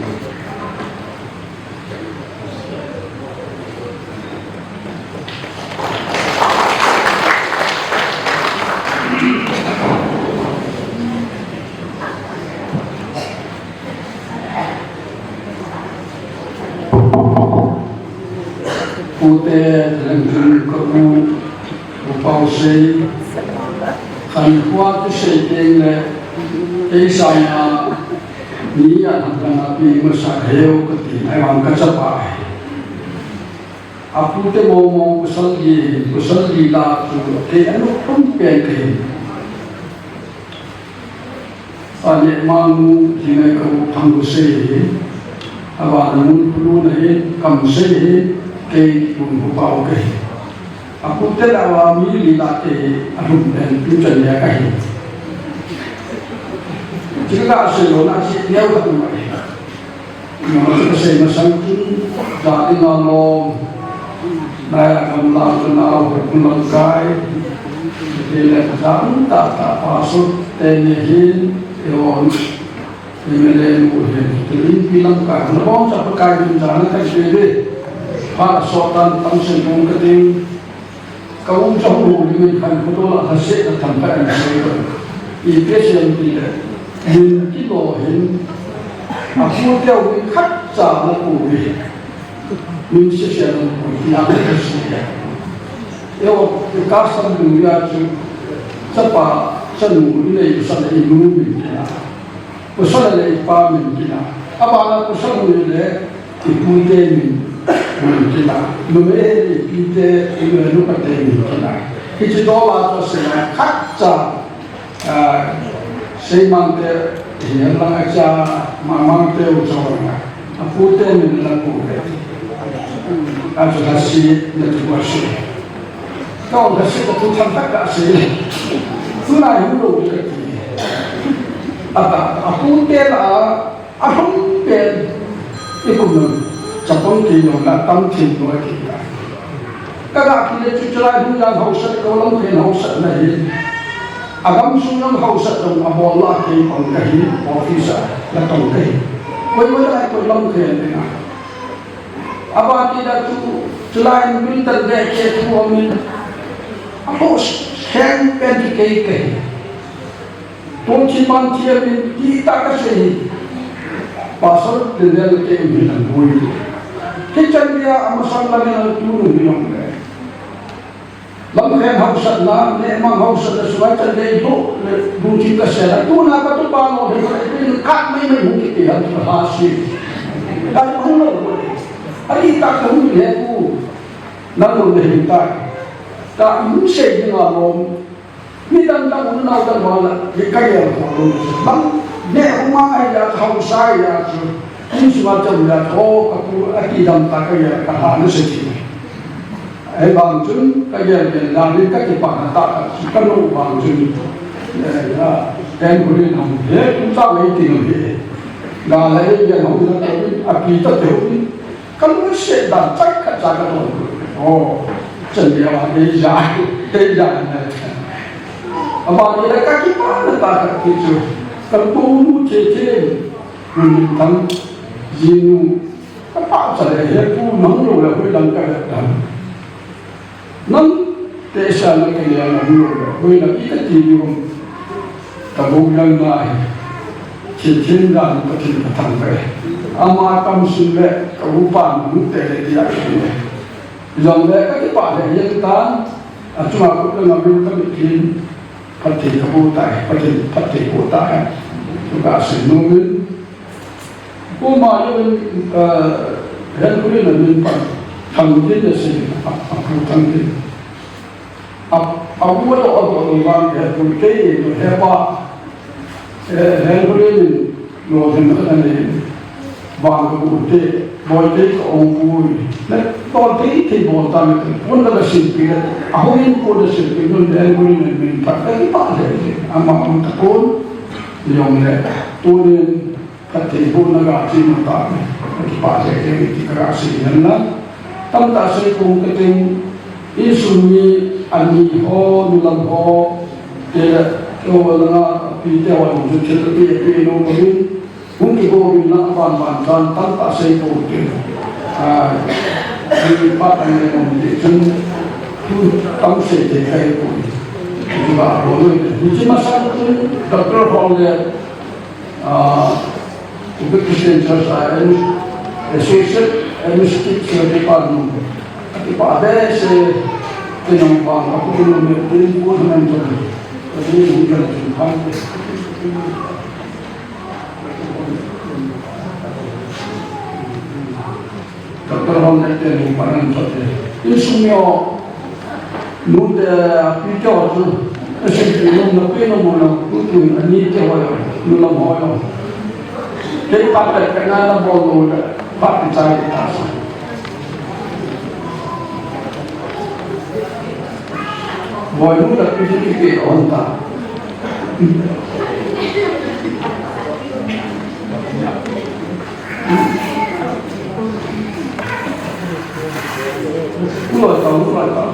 Pute, lengkun ko, Pau sei, khankhuo kisei teng le, ei sanga ni a thangkhat a pi masa heu kati, ahivang kachapa ahi. Apute momo pasal li, pasal li la chu kei anu pum pen kei. Aneh manu hi ngai ka u Thangusei hi, avana mun khulu na hi, Kamsei hi, kei Lunghupau kahi. Apute la va mi li la kei hi, alhum pen tu chan ya kahi. Chika ka sei lona chi neo ka tu mai. Nang chu kasei masang chun, jati nalom, naya gamla kanao, lamkai, tile jam tata pastor teni hin, eon, M L A nu hin, tile inpi lamkai, nabom cha Pakai min jana kahi ve. Phat asotan tamsei bom kating. Ka um chang hu min khan photo la lhase na tham ka an sei ko. Ipi asei em tile, min kilo hin, apute u min khatcha ana pu hi. Min sese ana pu hi tia kasei. Eiho, custom dungjuia chu, chapa, chanu, inei, chanu, inu min kina. Pasal le ipa min kina. Abana pasal le ipute min, min kina. Numei le ipite, inu le nupate min kina. Hiche dola chu asei a khatcha, ah, seimangte, hilang acha, mamangte u chona. Apute min la pu le. Achu lhase, na tu lhase. Ka lhase ka tu tham tak ka sei. Tuna hi lo ka ti. Ata, apute la, alhum pen, ikum nun, chapang kei jong la tam thim lou kei ta. Ka ga kile chu chulai hung jang hausat, ka Lamkhen hausat na hi. Agam sung jong hausat jong abol la kei pang kahi, office a la tong kahi. Koi koi la koi Lamkhen le na. Aba ti da chu, chulai min tan de ke thu min. Aho heng pen ti kei kei. Tun chi man chi min ti ta ka sei. Pastor Daniel ke min an bui. Kichan dia amasang la min an tu nu mi long le. Lamkhen hausatna, nehmang hausatna sunga chan dei do, le, do chin ka sela. Tuna ka tupa lou, he, he, he, ka mai mai hung kiti ha, ha si. Ka hung lou, ali ta ka hung he ku, nang lou ne hin ta. Ka hung sei ding a lom. Mi dang dang un nau dang wala, ye ka ye ko lom. Lam, ne hung ma ai ya, hausa ya chu. Hung sunga chan ya, tho, ka ku, aki dam ta ka ye, ka ha, ne se chi. Ahivang chun, ka gel gel dan in ka kipana tah khat chu ka nu vang chun, eh, ya, Henry in ahung, he, tu cha wei ting he. Ga la he, ya, hung na ka, a pi ta te hu, ka lu se dan chak khat cha ka ton. Oh, chan ya wa, he ya, he ya na. Ahivang le ka kipana tah khat chu, ka tu nu che che, nu ni tam, ji nu, Ka pahcha le, he pu nang lou le hoilang ka vet dan. Nang te sa na ke le nang lou le hoilang i ka ti ni um. Ka bu yang na he. Chin chin dan ka chin ka thang ka he. Ama kam sun le ka bu pa nang te le dia ke le. Jong le ka kipah le yang tan. A chunga kut le ngam ka mit kin. Phatthei ka bu ta he. Phatthei, phatthei bu ta he. Chu ka sin nu min. Kuma yun, eh, Henry na min pan, Thangtin na sin, a, a pu Thangtin. A, a bu to a bu to vang Henry te, to he pa, eh, Henry min, no Henry na min, vang ka bu te, boi te ka ong bu, ne, to te te bo ta ne, pun na ka sin pi ne, a hu in pun na sin pi, nun Henry na min pan, ka ki pa le, a ma pun ta pun, yong le, tu ne, Ka thei bohna ga chi ma ta, ka kipah lheh jeng e ti ka ga sei hen lang. Tamtah sei pong ka ting, insung mi ani ho, nulam ho, te, te ho langa, pi te ho, nu chu thil pi, pi no ko hin, hung kigo hin lang ban ban tan, tamtah sei pong ka ting. Ah, ani pa tan le mong ti chun, tu tam sei te kai ko. Tu ba ho no, ni chi ma sa tu, Doctor Hall le, Ah, Kuki Christian Church a, Associate Administrative Secretary pa nu. Ati pa behseh, Ina vang ka pu no me tin pu han to. Ka ni hung kan tin kan. Doctor Hon le te ni panan to te. Insung yo. Nu te pi to tu. Ka si ti no na pe no mo na ku tu ani te ho yo. Nu la mo yo. Te pa te ka na na bo no le. Pa ti chai ta sa. Boinu ta pisi kike on ta. Ua ta, ua ta.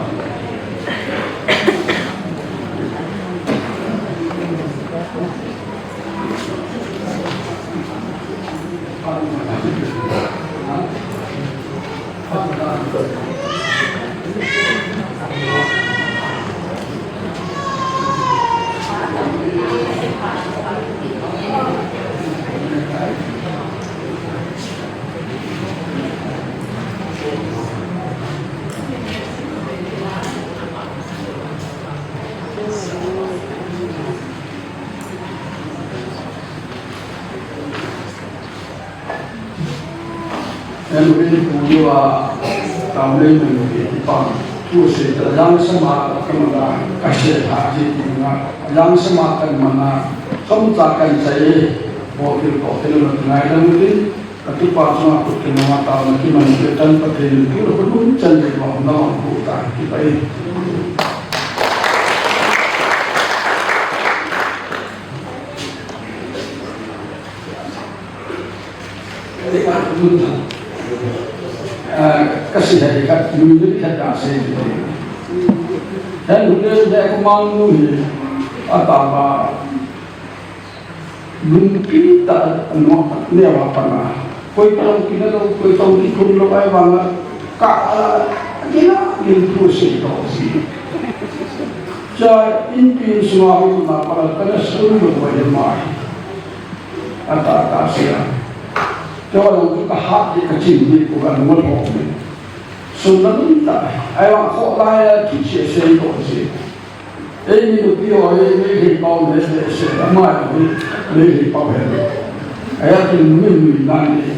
Enu in pu yu a, tam lei mai ti pa. Tu se ta yang sama ka ma ka se ha ji ti na. Yang sama ka ma na. Som ta kan sai. Bo ki ko ke no ngai dang ti. Ka tupa chunga kut kima taona kiman peh tan Pathen in tu le khonung chan le vang na vang pu ta kipa e. Eh, ka si hai ka nu ni ka ta se ni. Hai nu ni de ko mang nu ni. Ata ba Lungpi ta no ne wa pa na. Koi tong kina lo, koi tong ki kun lo ai wa na. Ka, a, kina, yin tu se to si. Cha in pi su wa hu na pa na ka na su lo wa ye ma. Ata ta se a. Cha wa lo ka ha de ka chin ni ko ka no mo ni. Su na ni ta. Ai wa ko la ya tu se se to si. Ei, mi nupi ho, ei, mi hei pau, mi hei se, ama, mi, mi hei pau he. Aya, ti mi, mi, na ni.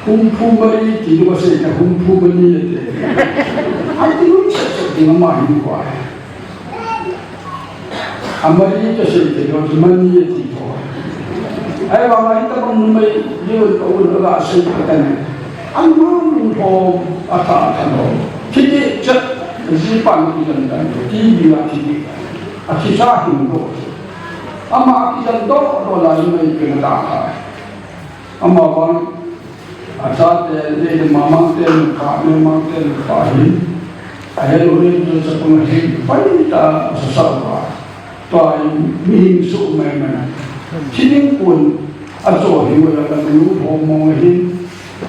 Hung phu mari, ti lu se, ka hung phu mani, te. Ai, ti lu se, se, ti ama, hi, kwa. Amari, te, se, te, lu, ti mani, ti, kwa. Ai, wa, ma, ita, bang, numei, yu, ka, u, la, se, ka, ta, ni. An, ma, nu, ho, ata, ata, no. Ti, ti, chat, ji, pan, ki, jan, jan, ti, bi, la, ti, bi. Athi sa hin doh. Ama akijan doh doh lai mai pen a dah a. Ama vang achate le mamang te ka me mang te ka hin. Ahe lo le tu sa pun hin pai ta sa sa ba. Tua in mi hin su mai mai. Thiding kun acho hi wa ka nu ho mo hin.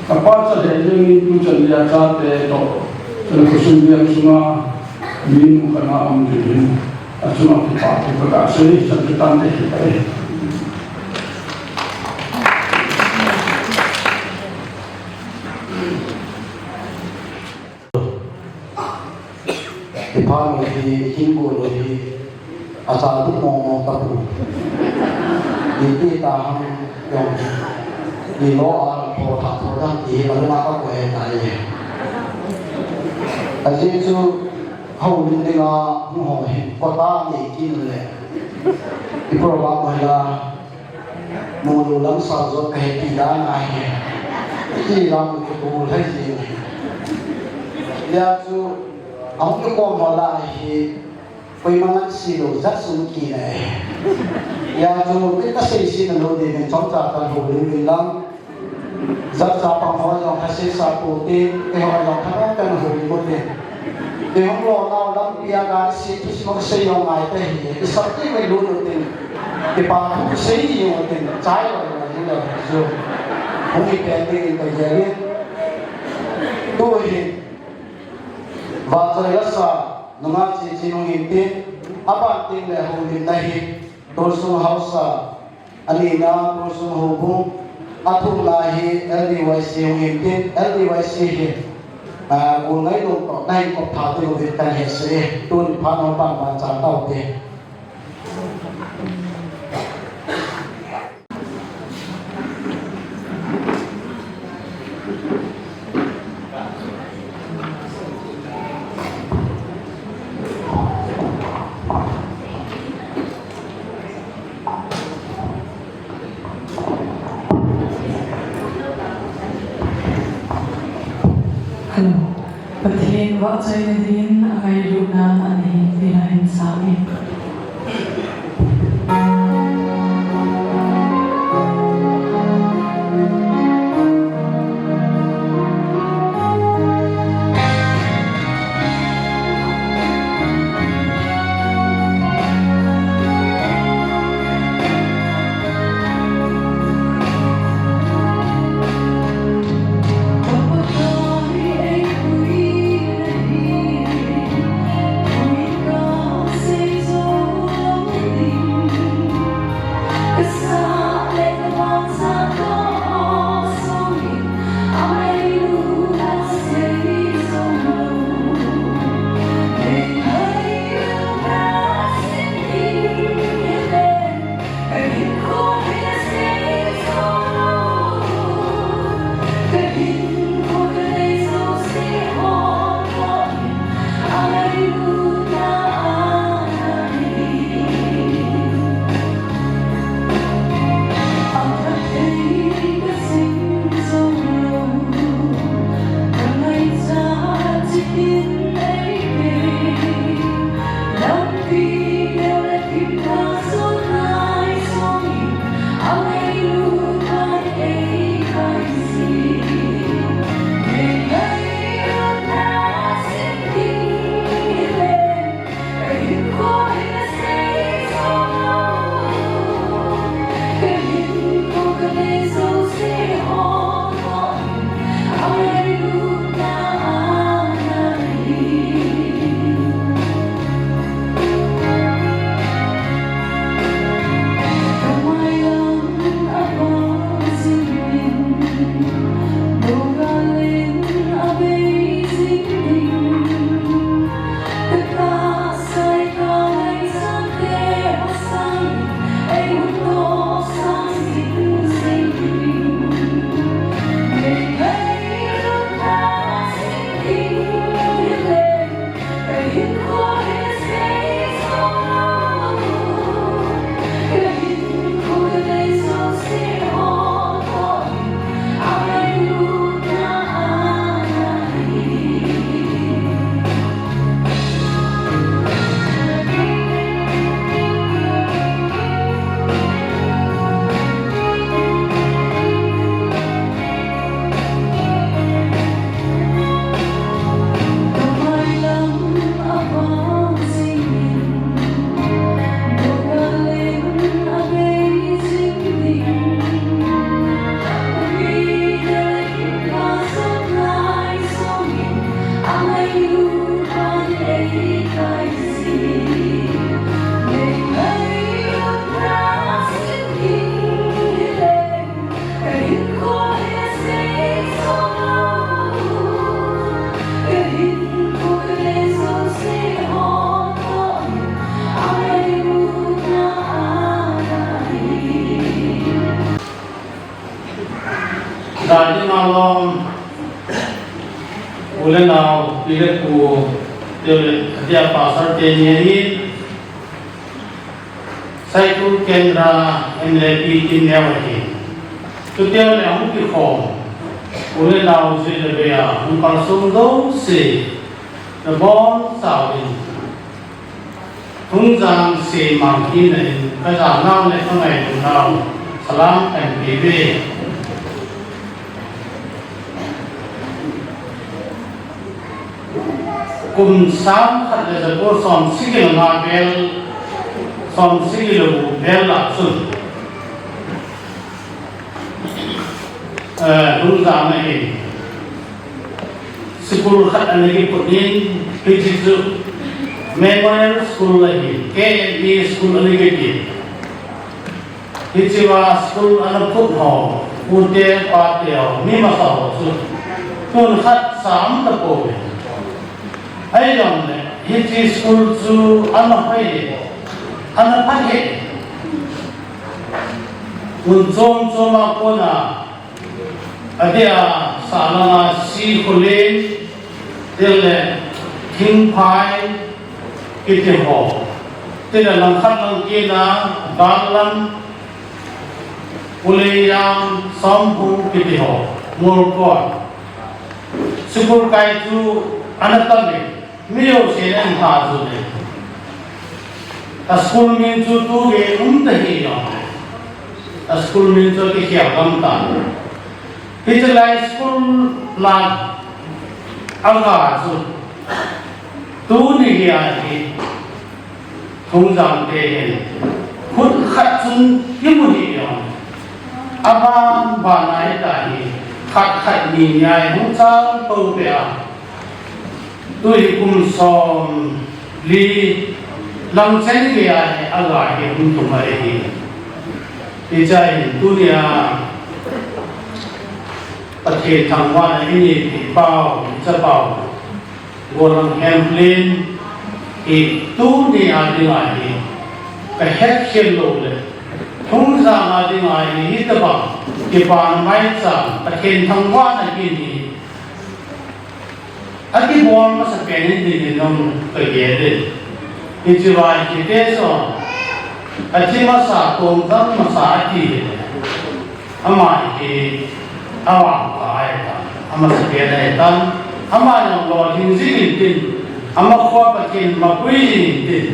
Ka pa cha he jeng in tu chan lia chate to. Chan kusum lia sunga mi nu kana om tu hin. Achunga kipa thu ka sei chan kitan te kipa e. Kipa nu hi, kin gu nu hi, acha tu mong mong ta pu. Ni ti ta ham yong. Ni lo a tho tha tho dang ti, ma lu ma ka ko e ta ye. Aji chu, Houlim dinga hung hou hi, kota nei kin le. I program mai la, mulu lam sa zot ka he ti dan a hi. Ti lam ko tu hai ji. Ya chu, ahung ko mo la hi, koima ngan si lo, zat sung ki le. Ya chu, ka sei si na lo de, men chom cha ka Houlim lam. Zat sa pang ho jong thase sa pu te, te ho jong thang kan hu ni ko te. Te hung lo nau lampi a ga si tu si mo se jong ngai te hi. I sap ti me lu lu tin. Te pa thu sei ni jong tin. Chai lo na ni lo ju. Hung i pen te ni ka ye ni. Tu hi. Va sa la sa. Nunga chi chi nung hi tin. Apan tin le hung ni na hi. Tu sung hausa. Anina, Tusun Houbung, athumna hi L D Y C hung hin tin, L D Y C hi Ah, golngai lou toh, nai kop tha te lou vin kan he se, tun pha no pan pan cha tau te. Hello. Pathen vahchoina din angailutna ahin tina hin sangin. Dadi malom, u le nao, pi le pu, te le, adia pastor te ni ni, Saikul Kendra M L A P tin neo ahi. Chuteng le ahung kikhom u le nao jui le bea hung kalsong jouse nabonchauvin Thungjang Semang in a in kajanau le kangailutnau salam kahin peuve. Kum sang khat le jako somsagi le nga vel, somsagi le gup vel lah chun, eh, Thungjang a hin school khat ana kiphut in, hiche chu Memorial School ahin, K M E School ana kiti. Hichea school ana phut ho, pute pate ho, mi masa ho chu Tun khat sam ta po ve. Ahi jongle, hiche school chu ana hoi le, ana pha le. Mun chom chom a kona, adeh a, sahlang a Sikholen, tile Thingphai kiti ho. Tile langkhat lang kit a, Gallam, Uleiang, Somphung kiti ho, Molkot. School kai chu ana tam e, mi jousen ana ha jun e. A school min chu tu ve um ta hi jong. A school min chu kikhel gam ta. Hiche lai school la a ga chu tuni hi a hi Thungjang te hin khut khat chun kimu hi jong. Aban ban a hita hi khat khat ni ni a hi hung chang to pe a. Tui kum som li lang chen gei a hi a ga hi hung tum a hi. Hiche a hin tuni a Pathen thangvahna i neipi pau, i chapau, Gollhang Hemplen hi tuni a ding a hi ka hetkhel lou le, Thungjang a ding a hi hitabang kipana maicham, Pathen thangvahna kin hi a kibol masa pen in ding in jong ka gel in. Hiche vai kiti chu, a thi masa, tongtang masa a ti hi. Ama hi a vangpha ahi tan, a masa pen ahi tan, ama jong lolhing jing in tin, ama khoa Pathen mapui jing in tin.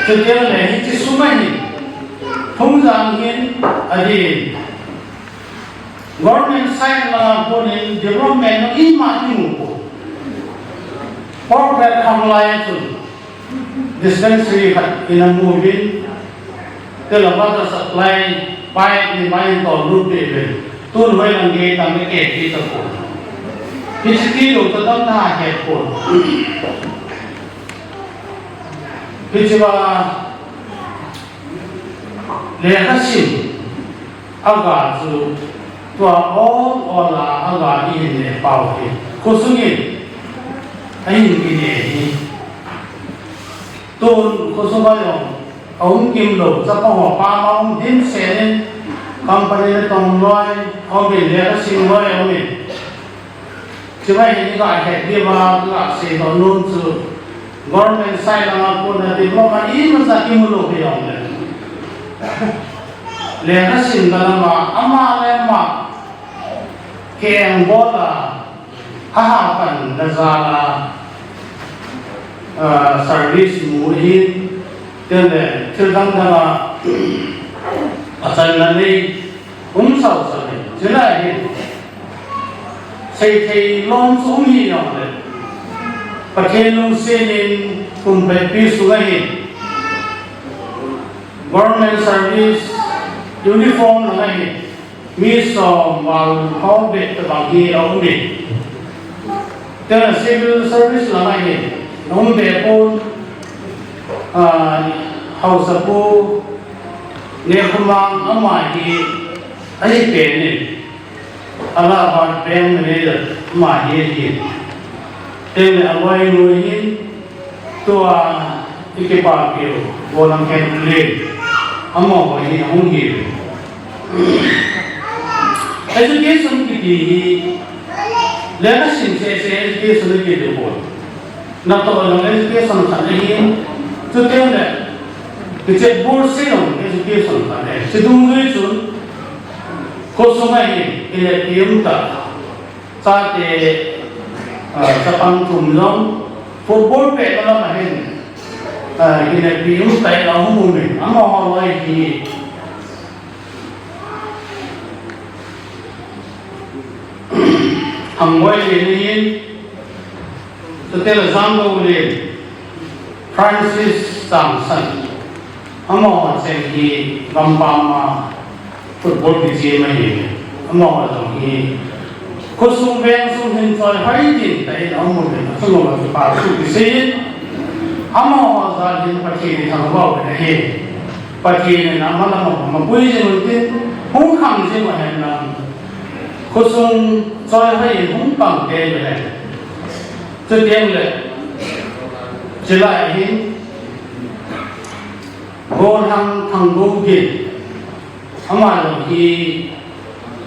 Chuti le hiche sung a hin, Thungjang hin, adin, government side lang a konin development ima kimu poi. Corporate khang lai a chun dispensary khat in amu uvin, tile water supply pipe ni mai in tol lut peh uvin. Tun hoi lang gei tam le ke ti ta poi. Hiche ti lou ta tam na het poi. Hiche va lekha sim a ga chu tua ol ol a a ga i hin ne pau hi. Khosung in a hin kine hi. Tun khosung a jong a um kim lou, chapang ho pa ma um dim sen in, company le tong loi, a um in lekha sim loi a um in. Chuvang hin i ga het diu va, ga sei doh nom chu, government side lang a kona development imacha kimu lou hi jong le, lekha sim ka lam a, ama le ama kieng bol a, a ha pan na jal a, ah, service mu hin, tile thil dang dang a, a channa nei, um sau sau hi, chulai hi. Seithei lom chu um hi jong le, Pathen lungset in kum pehpi sung a hin, government service, uniform lang a hin, mi som val ho bep tabang hi a um in. Tena civil service lang a hin, a um be pon, ah, Haosapu, Nekhomang ama hi, ahi pen in. Allahabad bank manager ama hi ahi. Tena a loi nu hin, tua i kipapi u, Gollhang Hemplen, amaho hi ahung hi. Education kiti hi, lekha sim sese education kiti poi. Natoh jong education khat ahi, chuteng le, kichetbur se jong education khat ahi. Chudungjui chun, khosung a hin, i le i um ta, chate, ah, chapang thum jong, football pehna lam a hin, ah, i le i um ta, i la hung um in, amaho loi hi, Hangboi Len ahin, chuteng le Janglou Len, Francis Changsan, amaho cheng hi gampam a football kichem ahi, amaho jong hi khosung vengsung hin choi hoi ding tah in aum uvin, achung uva kipa thu kisei in, amaho jal hin Pathen in thangvah uvin ahi. Pathen in ama lam a mapui jing un tin, hung khang jing u hen lang. Khosung choi hoi hung pang kei le. Chuteng le. Chilai hin. Golhang Thangbohgin. Ama jong hi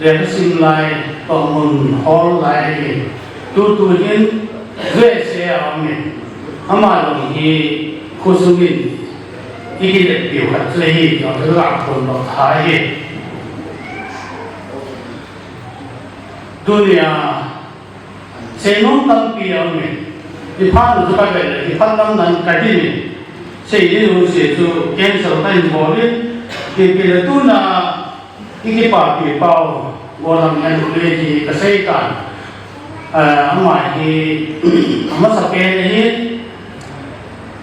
lekha sim lai, tohmun hol lai hi. Tutu hin U S A a um in. Ama jong hi khosung in i kilet piu khat chu hi, jong chu la khon lo tha hi. Tunia, seinom tampi a um in. I phat u chu ka vet le, i phat lam nan ka dim in. Sei ding u se chu cancel ka hin bol in. Ipi le tuna, i kipapi pau, Golhang Henkhole hi ka sei tan. Ah, ama hi, amasa pen ahi.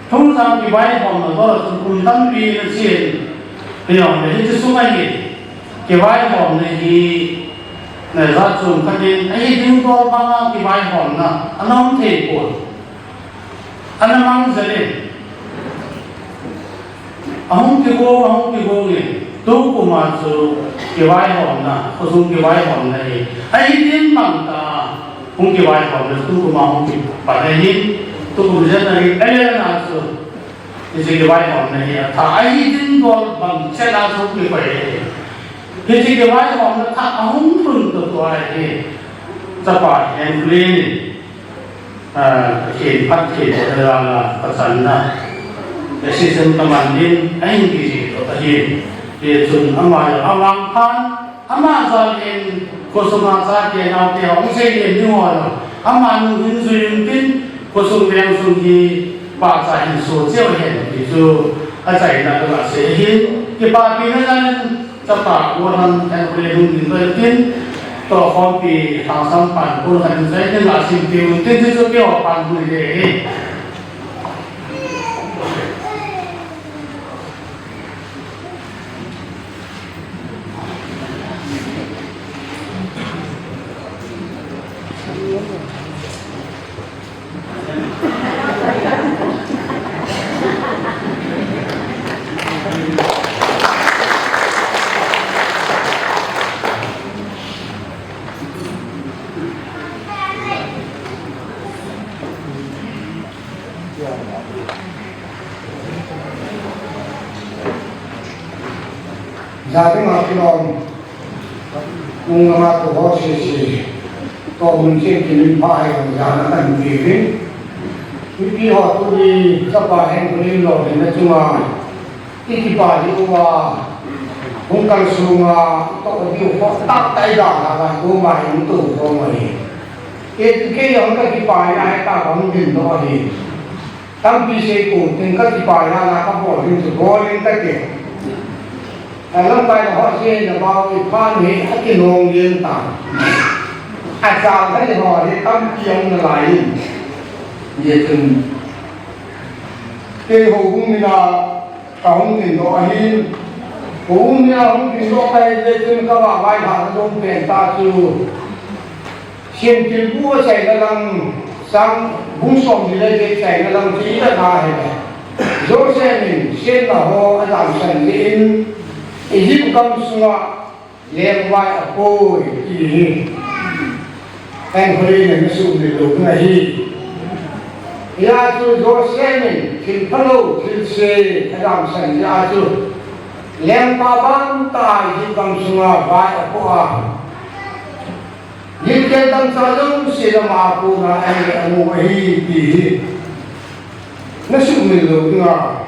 Thungsang kivaihomna toh chun kum tampi na chen. Hijongle hiche sunga hi. Kivaihomna hi, na jat chom khat in, ahi ding bol banga kivaihomna, ana um thei pon. Ana mang jel in. Ahung kigong, ahung kigong in. Tukum a chu kivaihomna, khosung kivaihomna hi. Ahi ding bang ta, hung kivaihomna, tukum a hung kipan ahi, tukum jen ahi, ele na chu. Hiche kivaihomna hi atha, ahi ding bol bang chena chu kikoi e. Hiche kivaihomna thah ahung lhun toh tua hi. Chapa Henkhole in, ah, Pathen phatthei toh le la la pachanna. Assistant Commandant ahin kiji toh ahi. Hichun ama, ama phat Ama jal in, khosunga chate naote hung sei lem ding ho jong. Ama nung hin jui un tin, khosung veng sung hi pachat in so cheu hen ti chu achaina ka la sei ahin. Kipapina jal in, chapa Golhang Henkhole hung ding toh tin, tohkhompi Lhangsam pan Golhang Henkhole in la sim piu tin, ti chu keiho pan hui le hi. Jani ma kilom, nung lama tu ho sese, tohmun chen kinin pha hai jana kan pi rin. Mipi ho tuni chapa Henkhole lo ni na chunga, i kipa diu va, hung kalsung a, toh diu ho, tak tai da na kan tu ma hin tu ho ma hi. Kei, kei jong ka kipana hi, ka bang din doh ahi. Tampi sei pou ting, ka kipana na ka bol ding chu bol ding kati. Alamkai na ho sei na bau i phan hi, akinong ding ta. Achal ka ni ho hi, tampi jong na lai in. Ye chun. Kei houbung mina, Ka hung tin doh ahin, hung nia hung tin doh kai le chun ka va vai ha ka dong pen ta chu. Siam thil bu a chaina lang sang bung som ni le chaina lang chi ta na he. Joseph in siam na ho a dam san le in Egypt gam sunga Lengvai apoi, ti hi. Henkhole in ana sumil lou ding ahi. Hia chu Joseph in thil phalou, thil se, adamsan jeh a chu. Lengpa bang tah a Egypt gam sunga vai apo a. Gilkel dangchah jouse lama apona ahi, amu ahi, ti hi. Na sumil lou ding a.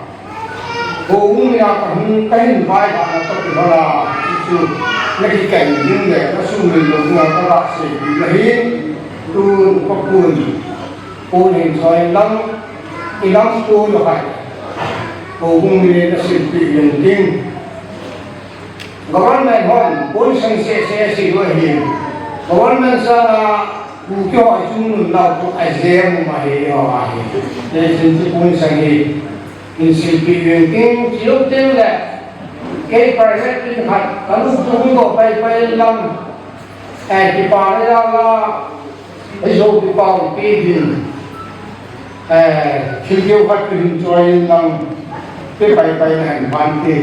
Houbung a ka hung, ka hin vai dan a ka ti hon a, chu na kikhen ding le, na sumil lou ding a ka ga seipeh na hi, tun upa pun, pun hin choi lang, i lam pun lo hai. Houbung le na seipeh ding ding. Government hon, pun sang sese si lo hi. Government sang a, Kuki ho chung nun lau tu a jem ma hi ho a hi. Te sin ti pun sang hi. Kin seipeh veng ting, chilou teng le. Kei private in khat, ka nu tu hung doh pai pai lang. Eh, kipa le la la. Ei jo kipa u pe din. Eh, thil keu khat tu hin choi in lang. Pe pai pai na hin ban te.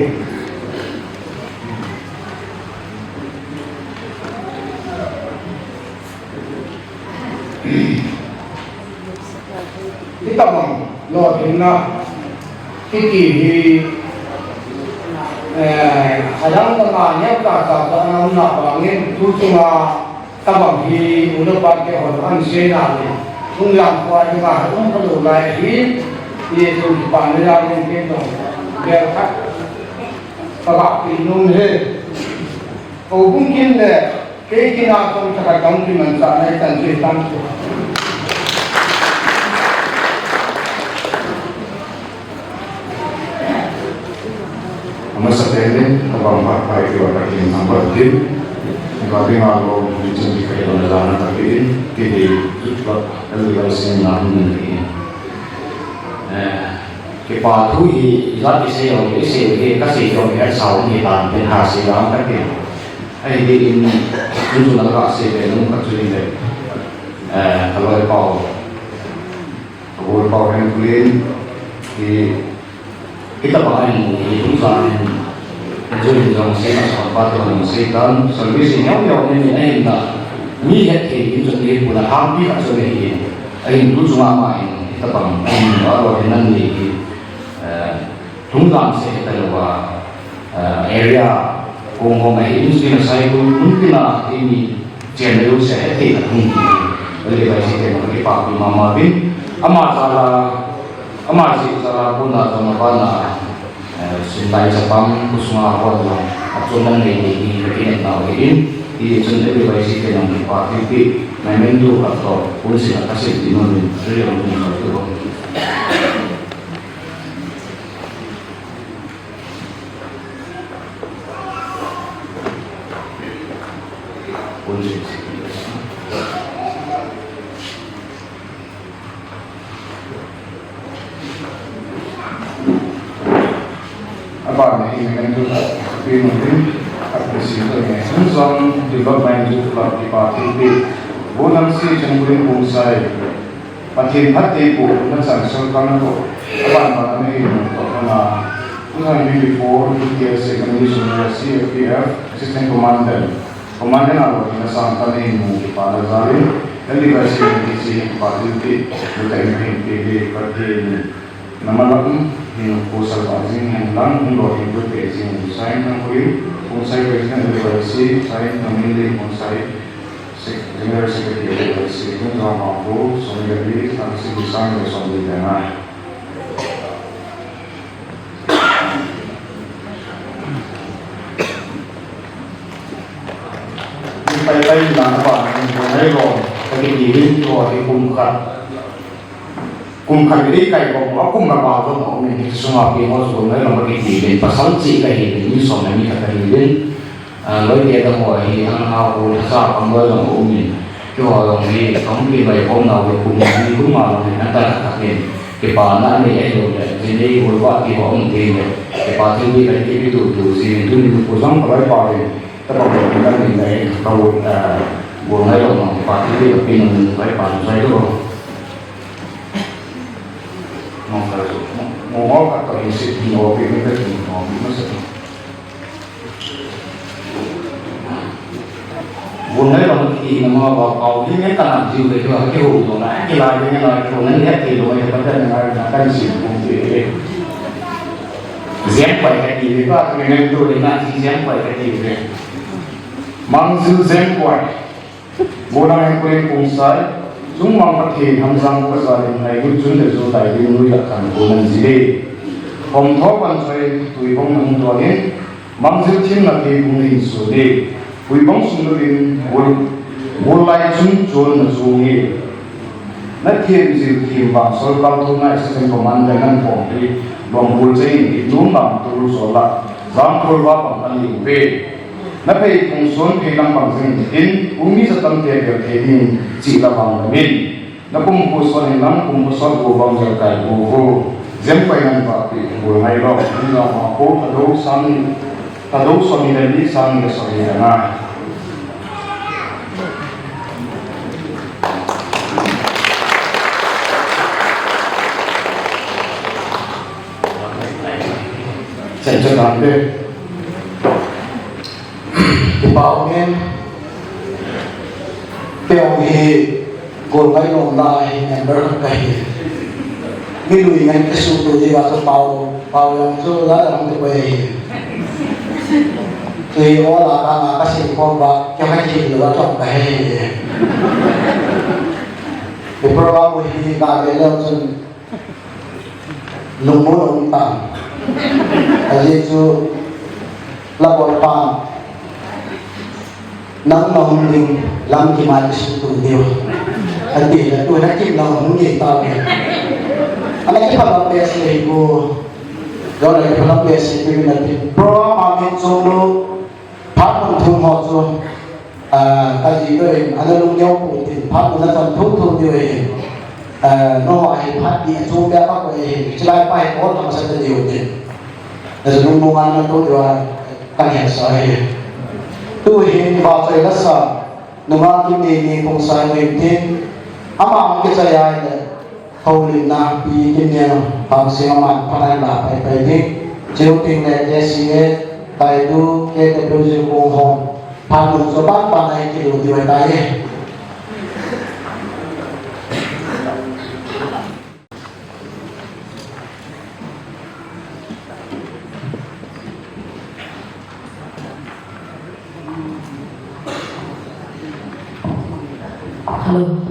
Hinna, kiti hi, eh, adang dang a neo ta ta ta na um na bangin tu chunga tabang hi u le pa te hon an sei na le, tung yang khua ni ma um ka lo lai hi, ni tu ki pa ni la ni ke no, bel khat, ka ba pi nung he. Ko bung kin le, kei kin a kong thakhat kong kimanchah nai chan chu hi tam chu. Amasapen in, kabang phat pai kiwa kakin number tin. Ka dinga lo, ni chun ki kai dona jana kakin, ki di, tutla, el di lai sin na hun ni. Eh, Kipa thu hi, ijat isei jong, isei hi, kasei jong, isei hi, tan, tin ha sei jong, kati. Ahi, tin, chun chun a kasei ve nung khat chu in le, eh, ka loipa u, ka golpa u Henkulin, hi, hitabang ahin mu hi, kum sang in, Jun in jong sei, a son pa te jong sei tan, service neo neo nei nei ahin na, mi het thei in chun nei puna hampi khat chu nei hi, ahin tu chunga ama hin, hitabang, ahin, a lo hin nan nei hi, eh, lungdam seh hita lou a, eh, area kong hong ahi in, sina sai kun, mun tina, eimi, chen lou seh hita lou hung hi, le vai si te ma kipa pi mama bin, ama jal a, Ama jeh jal a kona jong abana, eh, Sunlai chapang khosunga hon jong achom dang nei nei hi kakinepnau ahin, hijeh chun L D Y C te jong kipa thilpeh, memento khat toh, kunsin a kasim ding nom in, riri jong tum jong tum. Kunsin. Abana hi memento khat kape nom in, appreciate to nge. Hung jong development to club kipa thilpeh. Bonang si chang buin kung sai. Pathen phatthei boh na chan sorkar na toh. Aban ban na hi nom toh na. Two thousand twenty-four T T S examination C F P F Assistant Commandant. Commandant a lou na sang tan in mu kipa na jal in, L D Y C in kichi kipa thilpeh, mu ta in peh peh le Pathen in na malap in, hin ko salvah jing hen lang, hin lou hin peh jing hen, Sain Thangkhuin, Kong Sai President L D Y C, Sain Thangminlin, Kong Sai Sec-, General Secretary L D Y C, Thangkhuin Jong Mangko, Sonia Lee, Thangsi Bisang, Sonia Lee, Tena. Pai pai na ba, ngai lo, kaki di rin ko, di kum khat. Kum khat di kai ko, kum khat ba ko, ko ni sunga pi ko, so ngai lo, kaki di rin, pasal chi kahi rin, ni som ni khat kahi rin. Ah, loi te ta ho hi, ang ha ko, sa kam loi lo, ko ni. Keiho jong hi, kahung kinlai khom nau hi kum ni kum nga jong hi, nata khat khat in, kipana nei ahilou le, jinei golpa ti ho um teng le, kipa thilpeh kahin kipe tutu jin, tuni nikho jong ka loipa hin, tabang lou in kahin nei, ka gol, eh, gol ngai lou nang, kipa thilpeh kape nung, loipa nung sai lou. Mo ka, mo, mo ka to hi sit, mo pi, mo pi, mo pi, mo pi. Gun ngai lou kiti na ma ba pau ni ngai kana jiu le, kiho jong na, kilai le ngai na, kiho ngai le, kiho ngai le, pa ta ngai na, kan si kum ti le. Jem pai kati le, pa ngai ngai tu le na, si jem pai kati le. Mang jiu jem pai. Gunang Henkulin Kong Sai, Chungmang Pathen hamjang kajal in ngai gun chun le jo tai ding nui la kan ko nan ji le. Hom tho pan choi tui bong nung tuan in, Mang jiu thim na thei bung hin su le, pui bong sung lu in, bul, bul lai chun chun na chu nge. Na thim jiu thim bang sorkar thuna Assistant Commandant nan pom pi, bong bul chai in, i tum bang tu so la, jam khol ba bang kan ling ve. Na phei thung sun phei lam bang jing in, umi sa tam te bel thei ding, chi la bang la min. Na kum khu son in lang, kum khu son khu bang jal kai khu khu. Jem pai nan ba pi khu ngai lo. Ni lo ma khu ta do sang, ta do son ni le ni sang ni le son ni le na. Chen chen lang de. Kipa um in, keiho hi Golngailom lah a hi member khat kahi. Mi lui ngen kisuhtuh jiuva chu pao, pao jong chu la jong ti koi ahi. Tui ola kanga kasei khom uva, kei kha kihil louva chom kahe ahi. Hi program hi gave leu chun lungmon um tan. Ajeh chu la bol pan. Nang na hung ding lam kima kisuhtuh diu. Ati le tu na kim na hung ding tauve. Ana kiphalam behseh hi ko. Jong le kiphalam behseh diu na ti. Program a min chom lou. Phat mun thum ho chu. Ah, kaji toh in, ana lungneo pou tin. Phat mun a chom thum thum diu ahi. Ah, nangho hi phat ni achom beh a kakoi ahi. Chulai pa hi bol hamsa ta diu tin. Najou nung nung ana to diu a. Kahin sa ahi. Tu hin vachoi lasa, nungah Kimneini Khongsai Vengtin, ama hung kichai ahile, houlimna Pi Kimneo Hangsing aman phat ahin la pai pai ding, chuteng le K C A, Taidu, K W J Kong hon, phat mun chu aban ban a kilut diu ahitai. Hello.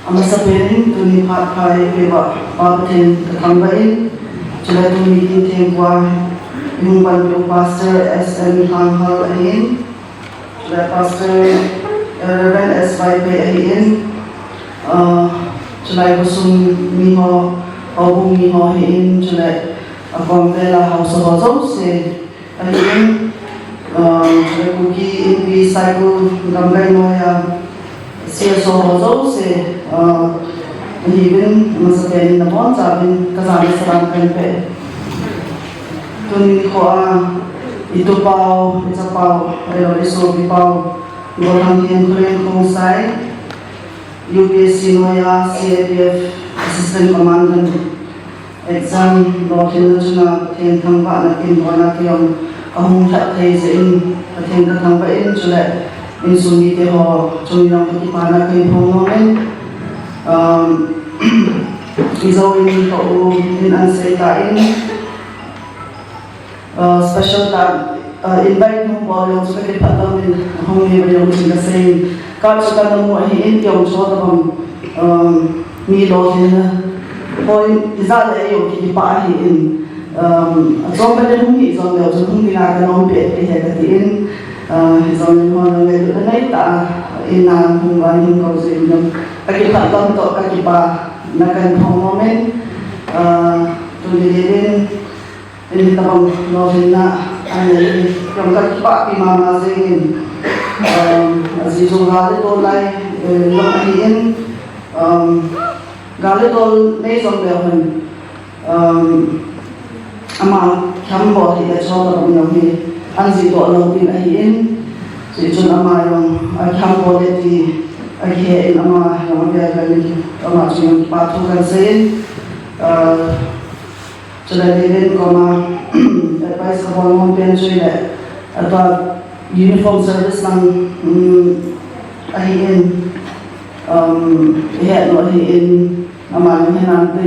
Amasapen in tuni phat pha eipeuva Pa Pathen kathangvah in, chule tuni kin thengpu'a ihung panpeu Pastor S M Lhanghal ahin, chule Pastor, eh, Reverend S Vaiphei ahin, ah, chule khosung miho, houbung miho ahin, chule akom vela haosa ho jouse ahin, ah, chule Kuki Inpi Saikul Gamkai noiya C S O ho jouse, ah, ahiuvin, amasapen in nabonchauvin kajana salam kahin pe. Tuni nikhoa itupau, ichapau, ahilouleh isopipau, Golhanghen Kholen Khongsai, U P S C noiya C A P F Assistant Commandant exam lolhinna chunga Pathen thangvahna kin lona keiho ahung lhah thei jeh in Pathen kathangvah in, chule insung mite ho chunga jong kakipana kahin phong nom in, um, ijou in ka u in ahin seitan, uh, special ta, uh, invite hung bol jong chu kakipah lheh in, hung nei jong chu kasei in, card chu kana mu ahin, keiho chu tabang, um, mi lolhinna hoi, ijat le ijat kipah ahin, um, achom khat le hung hi jongleu chun hung dinga kanom peh peh e katin, uh, hijongle hon ngailutna neitah a in a hung vang hung kou jeh in jong kakipah lheh in toh kakipana kahin phong nom in, uh, tuni in in tabang lolhinna anei in, keiho kakipah pi mama jeng in, um, ajeh chu gal le tol lai, eh, jong ahin, um, gal le tol nei jongleu hen, um, ama kihambol hi le chol tabang jong hi ahin jih doh lou ding ahin, chuti chun ama jong akihambol e ti akihe in ama jong avel vel in ama chunga jong kipa thu kahin sei in, uh, Chule Reverend koma advice kabol nom pen chu ahile, atua uniform service lang, um, ahin, um, ihet lou ahin, ama jong hinante,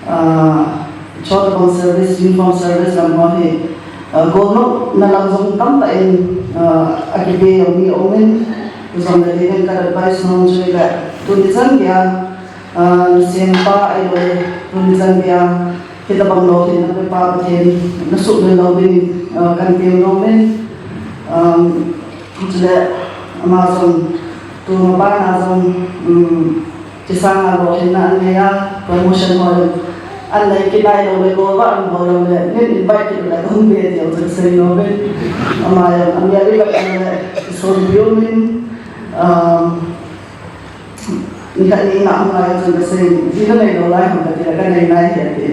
ah, chutobang service, uniform service lam ho hi, ah, golnopna lam jong tamtah in, ah, akipe jong mi aum in, hijongle Reverend ka advice nom chu ahile, tuni chan geiya, Ah, nasempa ahilouleh, tuni chan geiya, hitabang lolhinna pepa Pathen, nasuhmil lou dingin, ah, kahin tem nom in, um, chule, ama jong, tu ma bana jong, um, chusanga lolhinna anei a, promotion ho jong, anei kit nailou le, golvah anbol lou le, nin invite kit le, kahung ve diu jong sei nom in, ama jong, amial ivet le, isom piu min, um, Nikhat ni na hung lai chun kasei, ji nanei lou lai ham kati le, kanei nai ahi ati.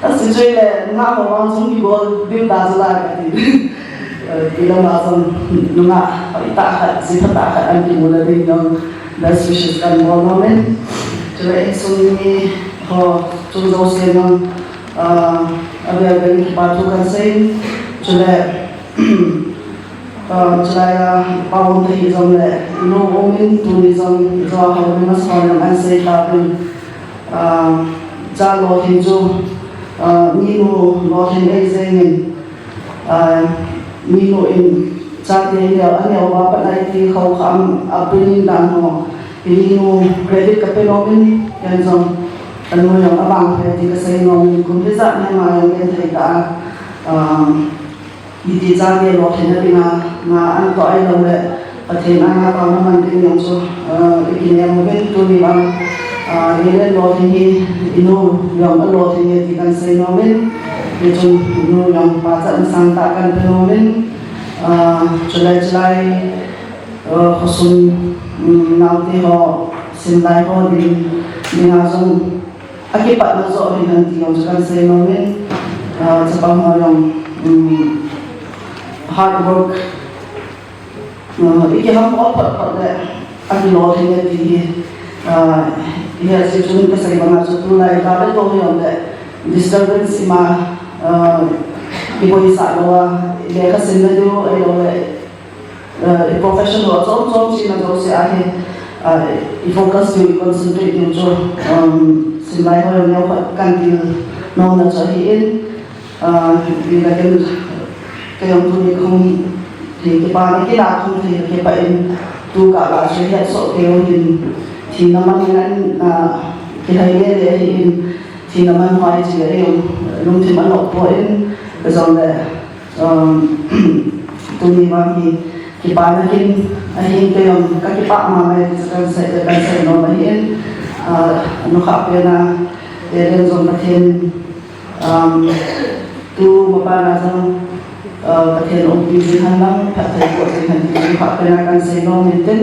Asei chu ahile, nungah ho vang jong kibol diu ta chu la kati. Eh, ti lama jong nungah, hoitah khat, ji phatah khat ana kimu na ding jong, best wishes kahin bol nom in. Chule insung mi ho chung jouse jong, ah, avel vel in kipa thu kahin sei in. Chule, Ah, chulai a, pa um te hijongle, inu um in tuni jong, jo a hou ni masa ho jong ahin sei tauvin. Ah, cha lolhin chu, ah, minu lolhin ahi jeng in, ah, minu in chate neo, aneo uva pat a iti khou kha am, upbringing dan ho, minu credit kape nom in, ken jong, anu jong avangphat ti kasei nom in, kum hijat ni ama jong genthei tah a, ah, Hiti chate lolhinna dinga, nga an toh ahilouleh, Pathen anga taona man ding jong chu, ah, i kinem uvin tuni vang, ah, Reverend lolhin hi inu jong alolhin e ti kahin sei nom in, hichun inu jong pachatna sangtah kahin pe nom in, ah, chulai chulai, ah, khosung, um, naote ho, simlai ho ding, dinga jong, Akipatna joh hi nang ti jong chu kan sei nom in, ah, chapang ho jong, um, hard work, ah, ikiham ol phot phot le, akilolhin e ti hi, ah, hiche chun kasei banga chu tulai gari to hi jong le, disturbance ima, ah, iboisah lou a, lekha simna diu, ahilou le, ah, i profession ho chom chom china jouse a hi, ah, i focus diu, i concentrate diu chu, um, simlai ho jong neokhat kan til nomna chu ahi in, ah, ti la ken, kei jong tuni khong hi kipana kin a khong thei kipah in, tu kah la chu hetsoh kei jong hin, thina man ngan, ah, kihai le le ahi in, thina man ho hi chi le jong, lungthim a nop poi in, ka jong le, Um, tuni vang hi kipana kin ahin, kei jong kakipah mama e ti chu kan sei, kan sei nom ahin, ah, nukha pen a, te den jong Pathen, um, tu mapana jong, ah, Pathen umpi jing hen lang, phatthei boh jing hen ti nukha pen a kan sei nom in tin,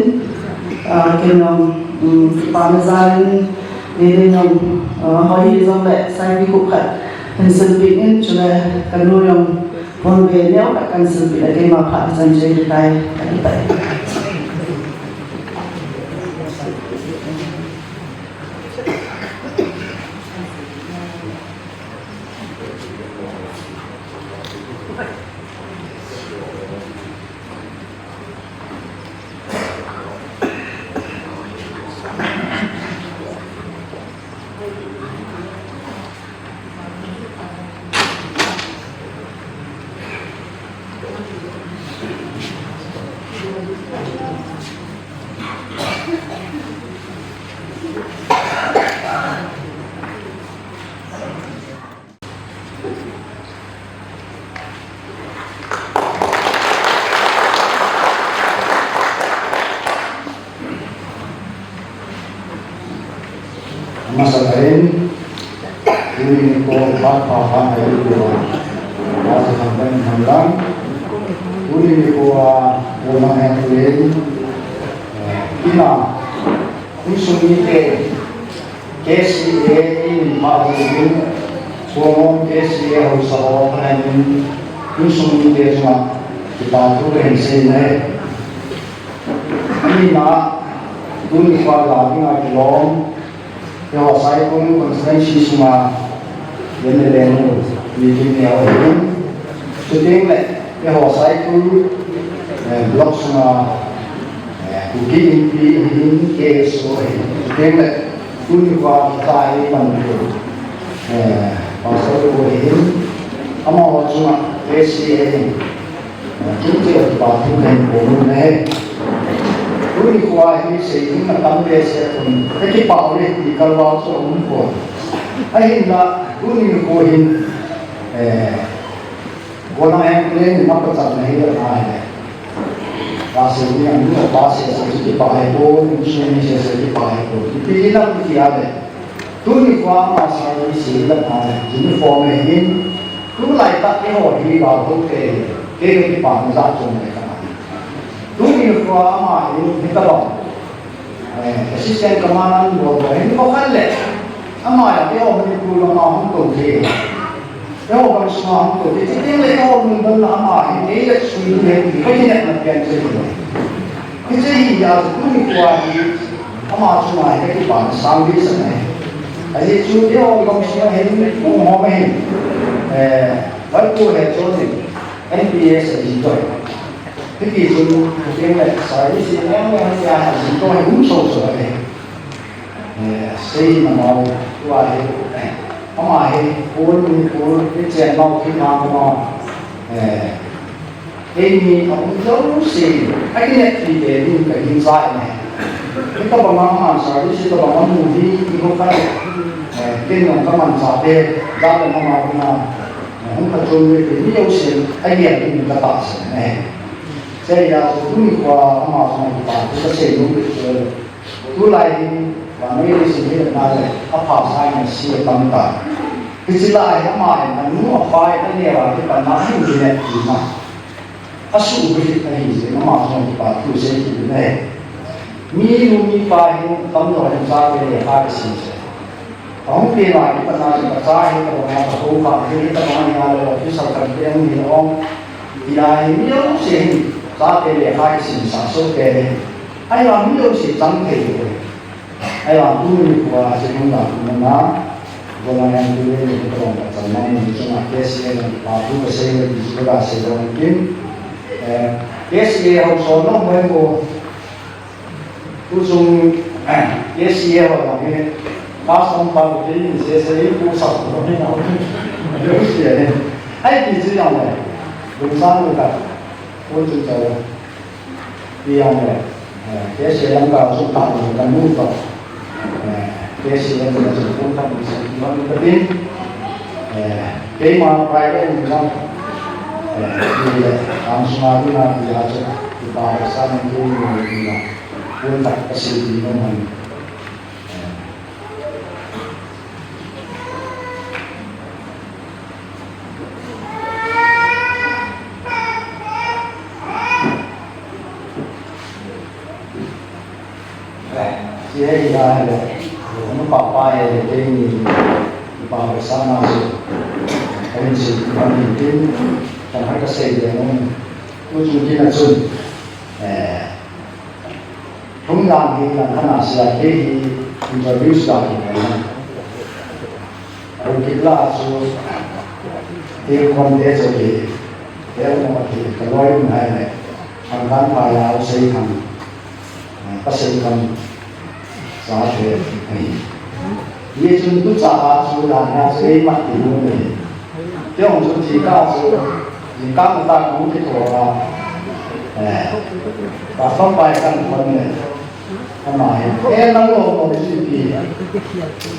ah, kei jong, um, kipana jal in, te den jong, ah, hoi hi jong le, sai kikup khat hin silpeh in, chule kanu jong, Pon ve neo khat kan silpeh le keima phat chan chei tai, ka ti tai. Amasa kahin, tuni nikho phat pha pha ngai u a, phat pha pha ngai u lang. Tuni nikho a, Roma Heng Lin, eh, kina, insung mite, K C A in pha u in, Suangom K C A hausa ho pha ngai in, insung mite chunga, kipa thu kahin sei e. Ahinla, tuni nikho a la dinga kilom, eiho Saikul constituency sunga, M L A nu, meeting neo ahin. Chuteng le, eiho Saikul, eh, block sunga, eh, Kuki Inpi ahin, K S O ahin. Chuteng le, tuni nikho a kichai pan u, eh, Pastor pu ahin, amaho chunga K C A ahin. Tuni a kipa thu kahin bol u ahi. Tuni nikho hi seiding atam behseh pon, kakipah uve ti kalval chu aum pon. Ahinla, tuni nikho hin, eh, Gollhang Heng Lin in napachatna hi ahile, pastor ni anu apa sese chu kipah ahipon, insung mi sese kipah ahipon. Ipi hinam tia le, tuni nikho a ama service hi la na le, uniform ahin, tulai tah eiho hi Lalgou te hi, kei kakipana jat chom le kana. Tuni nikho a ama hin, hitabang, eh, assistant commandant bol bol ahin, nikho khat le, ama a, eiho Manipur lama hung tou thei. Eiho gamsunga hung tou thei. Chuteng le eiho lungdonna ama hi, ei le sui le, kakinepna pen chu ahi. Hiche hi, a, tuni nikho hi, ama chunga hi kakipana sang behseh e. Ajeh chu, eiho gamsunga hin, hung hom ahin, eh, Vaipu he chun, N P S ahi toh. Hiti chun, chuteng le, service, eiho, eiho, ahi toh, hung so so e. Eh, seina mau, tua hi, eh, ama hi, Manipur, Manipur, hiche mau, hi na mau, eh, Eimi aum jouse, akineppi te ding kahin jai ne. Hitabang a aman service, hitabang a mu hi, eiho khat, eh, ken jong kamanchah te, jat le mama hung a, eh, hung kachom uve ti, mi jouse, agel ding katahsan e. Hichea, tuni nikho a ama chunga kipa thu kasei nom e. Tulai hi, vannoi leiset hi na le, apha sa in ase atam tai. Hiche lai hi ama hin, anu apa in aneo a kipanna ahin kineppi na. Asuhbulhit ahi jeh in ama chunga kipa thu sei kit u ahi. Mi nu mi pa hin, atamjo hin chate lekha kisei jeh. Ahung peng a kipat na chu kacha hi tabang a kakou kha hi, tabang a hi a le officer khat te ahung hi ong. Tia hi mi jouse hin chate lekha kisimsah soh te hi. Ahivang mi jouse chang thei lou. Ahivang tuni nikho a chu hung lam um a, Government tuni nikho tabang kachan na ni chunga K C A lam pa thu kasei le ti chu kasei lou kin. Eh, K C A ho so no mo ko. Tuchung, eh, K C A ho jong hi, pastor pa ko tin se se pu sa ko ni na. Yo si ni. Ai ti chu jong le. Lungsang lu ka. Ko chu cha. Ti jong le. Eh, K C A lam ka su ta ko ka nu to. Eh, K C A lam ka su ko ka ni se ti jong ka tin. Eh, keima private ni jong. Eh, ti le. Ang sunga ni na ti a chu. Ti pa sa ni ni ni na. Pun tak kasih di naman. Siya ina le, ano papa e le, kini papa sana si, ayun si Pangin Tin, kan haka say de nung, ujung kinatsun, eh, Thum dan hi kan hana sia kei hi introduce dan hi kan. Aru kitla chu, ti kon te chu ki, te mo ki, ka loi un hai le. Kan kan pa ya u sei kan. Ka sei kan. Sa te. Ye chun tu cha a chu dan na chu ei mat ti nu ni. Tiong chu chi ka chu, chi ka ta ku ti ko a. Eh, ka fam pai kan kon ne. Ama he, eh, nang lo mo chi pi.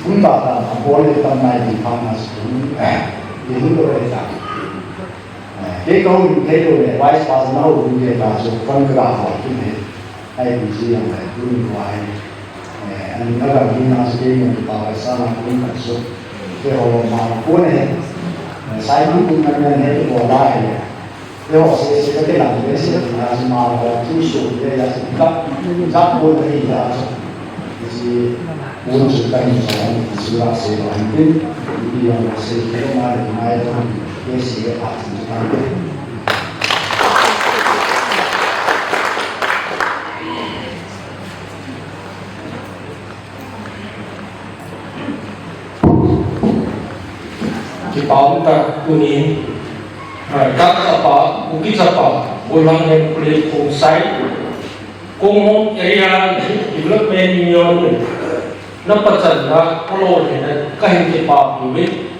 Kun ba ta, a bol le tam nai ti pa na su. Eh, ti hu lo le ta. Eh, ke ko ni ke lo le, vice president ho ni ke ta su, kon ka ho ki ne. Ai, pi si yang lai, tu ni ko ai. Eh, an na ga ni na su ke ni pa ka sa na kun ka su. Ke ho ma ko ne. Eh, sai ni kun na ne ko la he. Ke ho se se ka ke na ne se na su ma ko tu su ke ya su ka. Za ko ne ya su. Si kun su ka ni sa ni su la se ba ni. Ni ya se ke ma ni ma ya ke se ke pa su ka. Kipa um tah tuni, ah, ka chapa, Kuki chapa, Bulhang Henkhule Khongsai, Konghom Area Development Union, na pachatna, alolhinna, kahin kipa uvin.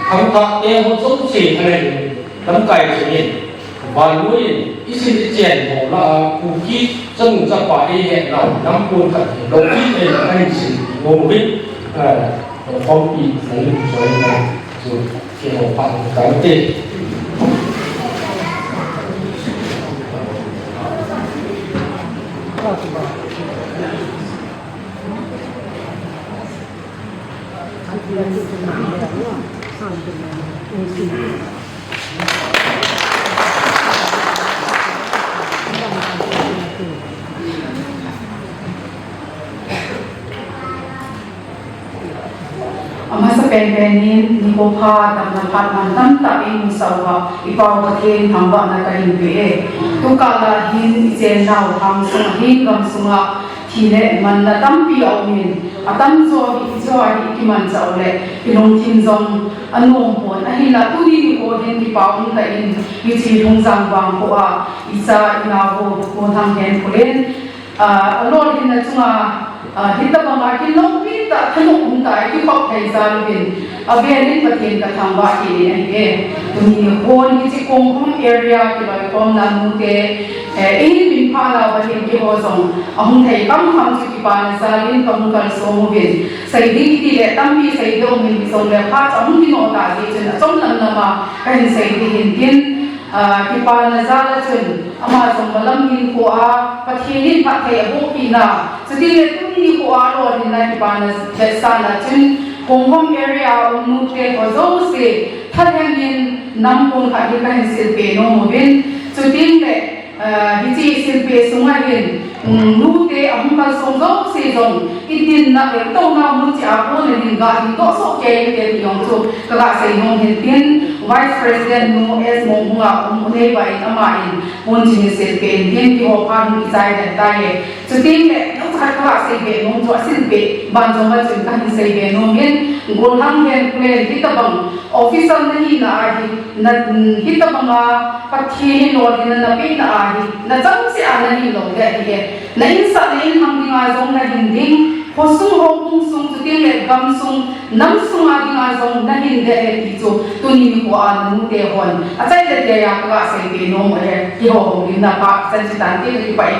Khangthah te ho jouse, alai, lamkai chengin. Vannoi in, isil ichen ho lah a, Kuki chanu chapa eihet nau, nampon khat hi, loupi in, ahin sil, nom uvin, eh, khompi, nangin, soi na, chu, keiho phat, kang te. Amasa penpen in, nikho pha, damna phat man tamtah eimusah uva, i Pa u Pathen thangvahna kahin pe e. Tukal a hin, i chennau, hang sunga hin, gam sunga, Thi le manna tampi aumin, atamjo hi, hijo hi kimanchah u le, ilungthim jong anom pon, ahinla tuni nikho hin kipa umtah in, hiche Lhungjang vangkho a, icha inao, Pu Thanghenkholen, ah, alolhinna chunga, ah, hitobanga kilungpi tah, thanop umtah, kikhop thei jal uvin, avel in Pathen kathangvah kit in ahi e. Tuni nikho hin hiche Konghom area kiloikhomna nute, Eh, eihin minphah nauva hin keiho jong ahung thei kamkham chu kipana jal in kahung kalsong uvin. Sei ding kiti le tampi sei ding um in hijongle phat chu ahung kinoh tah jeh chun achom lam lam a kahin sei ding ahin tin, ah, kipana jal a chun ama jong malam hinkho a Pathen in phatthei abohpeh na, chuti le tuni nikho a lolhinna kipana vetsahna chun Konghom area a um nute ho jouse thalheng in nampon khat hi kahin silpeh nom uvin. Chuti le Ah, hiche silpeh sunga hin, Nute ahung kalsong jouse jong, kitinna le kitouna mun cheh a kona hin ga dingdoh soh kei inte ti jong chu kaga seinom hin tin, Vice President nu S Mongbung a um u Neiba in ama in pon ching in seibe in tin, kihou phat in kichai den tai. Chuteng le, neocha khat kaga seibe nom chu asin peh ban jong a chun kahin seibe nom in, golhang hen kulen hitabang official nahina ahi, na, hitabang a Pathen in lolhinna napehna ahi, nachang cheh a nahin lou le ahi e. Na insung le inlhang dinga jong nahin ding, khosung houbung sung chuteng le gamsung, namsung a dinga jong nahin ding ahi ti chu, tuni nikho a nute hon, achai le tei a kaga seibe nom u ahi, kihou hou lim na pa, chan chu tante le kipah e.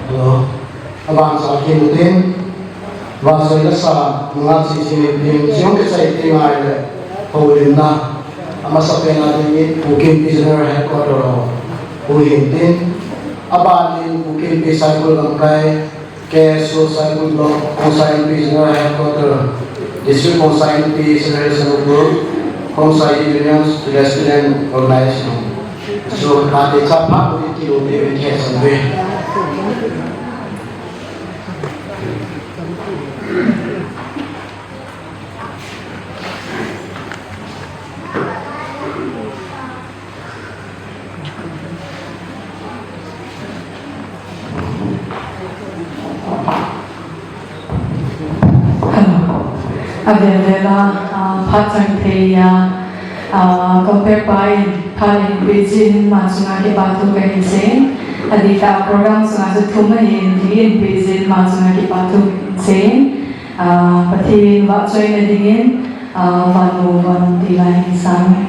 Hello. Abang sa kin tin. Vahchoi lasa, nunga chi chi ni tin. Siung ke sai ti ngai le. Houlimna. Amasa pen a ding in, Kuki Inpi General Headquarter ho. Hu hin tin. Aban in, Kuki Inpi Saikul Lamkai. K S O Saikul Block, Khongsai Inpi General Headquarter, District Khongsai Inpi General Sanupur, Khongsai Union Student Organization. So, kate cha pha ko ki lo te ve ke san ve. Hello. Avel vel a, ah, phat chang thei a, ah, compere pa in phat in peh jin ma chunga kipa thu kahin sei. Adih tah program chunga chu thum ahin, li in peh jin ma chunga kipa thu kahin sei. Ah, Pathen vahchoina dingin, ah, van mo van ti la hin sang.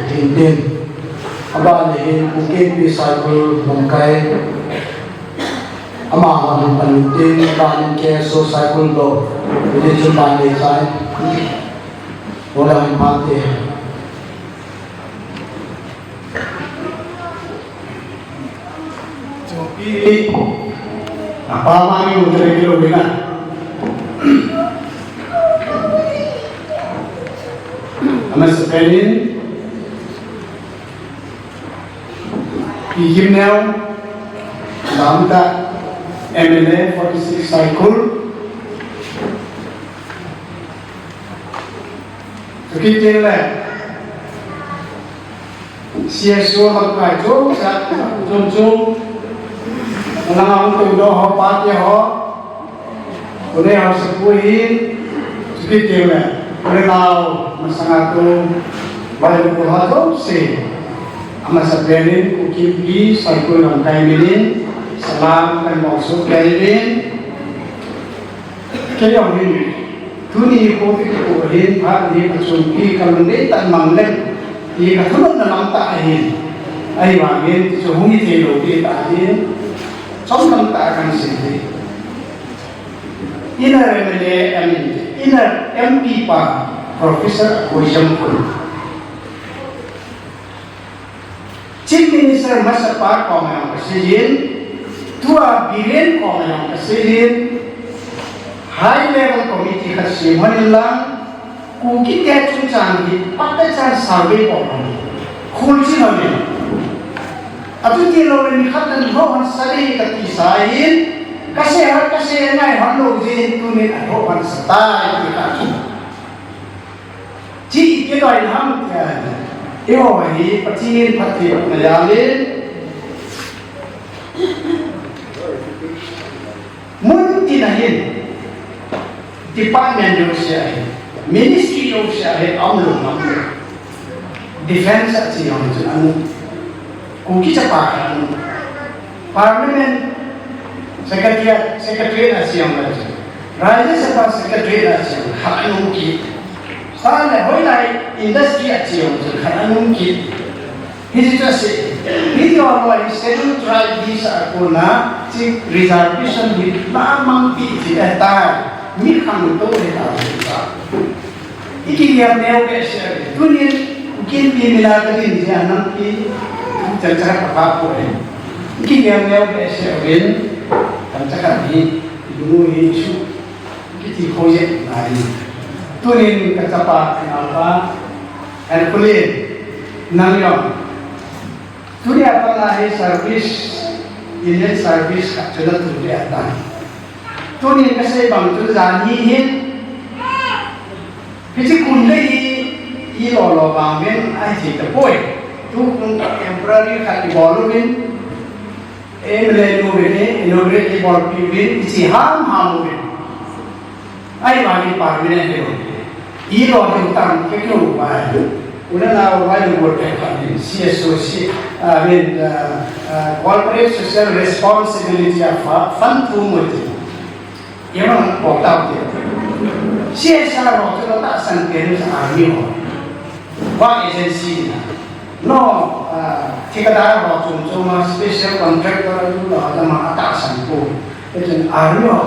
Tin tin. Aban hi Kuki Inpi Saikul lamkai. Ama hon pan tin, aban K S O Saikul do. Tin tin, aban hi sai. Hola hin pate. Chopi, apa mani udah lagi lo bina. Amasapen in, Pi Kimneo, Lamka, M L A forty six Saikul. Sakit jeng le. C S O lamkai chom cha, chom chom. Lang ang tu do ho, pate ho. Tuni ho sapu hi, sakit jeng le. Tuni nau, masanga tu, bai ko ha tu si. Amasapen in, Kuki Inpi Saikul lamkai minin, salam kahin bol suh kei in. Kei jong hin, tuni hi Covid kipo hin, phat ni pachun pi kalung dei tan mang leng, ti kathunun na lam tah ahin. Ahivangin, ti chu hung hi thei lou ding tah ahin. Chomlam tah kahin sei ding. Inner M L A, I mean, Inner M P pa, Professor Akoijam Khul. Chief Minister masapa koma jong kasei in, tua Biren koma jong kasei in, high level committee khat sem hon in lang, Kuki te chungchang hi patechan survey bol hon, khulchin hon in. Atu tilou le nikhat nan ho hon survey kati sa in, kasei ha, kasei ngai hon lou jeh in tunin aho hon sa tai ti kati. Chi kidoi ham tia, eiho hi Pathen phattheibohna jal in, mun tin a hin, department jouse a hin, ministry jouse a hin, aum lou ham. Defense a chi jong chun aum. Kuki chapa khat aum. Parliament Secretariat, Secretariat a chi jong le chu. Rajya Sabha Secretariat a chi jong khat aum kit. Sa le hoilai industry a chi jong chun khat aum kit. Hiche chu asei. Hiche ho hi Scheduled Tribe visa a kona chi reservation hi na mang pi chi ahitai. Mi khangtou ahitai. I kigel neo behseh uvin. Tunin, Kuki Inpi mina kadin jeh a nampi, chan chakhat kapha poi. I kigel neo behseh uvin, chan chakhat hi, i lung u hi chu, kiti kho jeh nai. Tunin kachapa, kanaopa, Hercules, nang jong. Tuni a pat a hi service, Indian service khat chu natum ding ahitai. Tunin kasei bang chun janhi hin, hiche kum lei hi, i lolo vang uvin, ahi thei tapoi. Tu kum temporary khat i bol uvin, M L A nu uvin, inaugurate i bolpi uvin, i chi ham ham uvin. Ahivangin permanent hi lou. I lo ding tam keu pai. U le nao vai lu bol keu khat in C S O C, I mean, uh, uh, corporate social responsibility a fa-, fund thu mu ti. I man bol tau ti. C S R ho chu atahsan pen chu army ho. Work agency na. No, ah, thikadar ho chom chom a special contractor a chu lo a lama atahsan po. Hichun army ho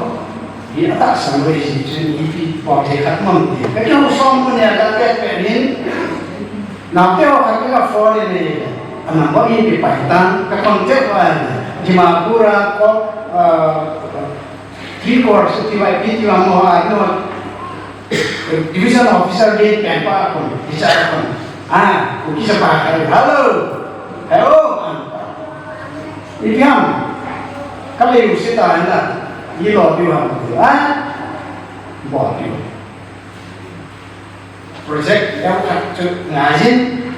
hi atahsan lou ahi chu ipi po thei khat mang te. Ka kihou som ko ne a ka pet pet hin. Naote ho khat ka phone in, a number in kipai tan, ka contact uva, Dimapur a ko, ah, three corps, ti vai, pi ti vai mo, ah, no, division officer din pen pa kon, bichar kon. Ah, Kuki chapa, hello, hello, ah, ipi ham, ka lei u sita na, i lo piu ham, ah, bol piu. Project neo khat chu ngaiyin,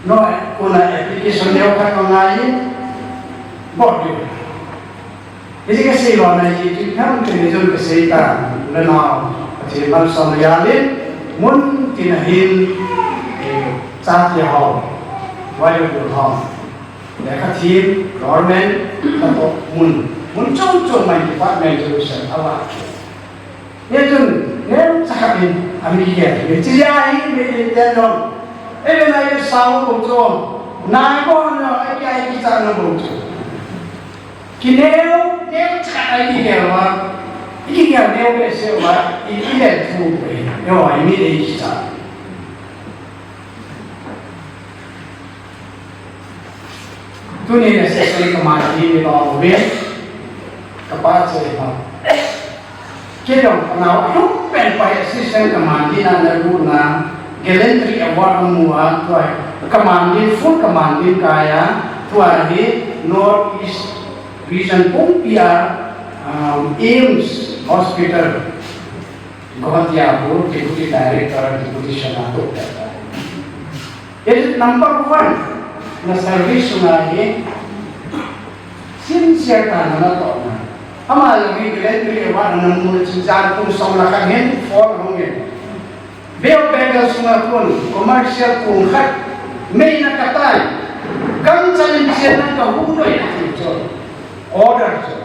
no, kona application neo khat chu ngaiyin, bol diu. Hiche kasei lona hi chu tham te ni chun kasei ta, le nao, Pathen malsom jal in, mun tina hin, eh, chate ho, vayu ho, lekha them, government, natoh mun, mun chom chom mai department chu sel awa. Hichun, neo chakhat in, ami kigel. Hiche a hi, mi in ten jong. Eive nai sao bou chu. Nai bou na, ai ki ai kicha na bou chu. Kineo, neo chakhat ai kigel uva. I kigel neo behseh uva, i, i lel thu uve. Neo, ai mi dei kicha. Tuni assistant commandant ni lo ve, kapa che ha. Kei jong nao atum pen pa assistant commandant na na gu na gallantry award amu a, tua commandant, full commandant kaya, tua hi North East region pumpi a, um, AIIMS Hospital, Guwahati a gu Deputy Director, Deputy Senator. It is number one na service sunga hi sincere tah na natoh na. Ama jong hi gallantry award na mu na chin jan kum som le khat hin four hundred. Bay of Bengal sunga kon commercial kong khat mei na katai. Gangchal in chen na kahu doi na ti chu. Order chu.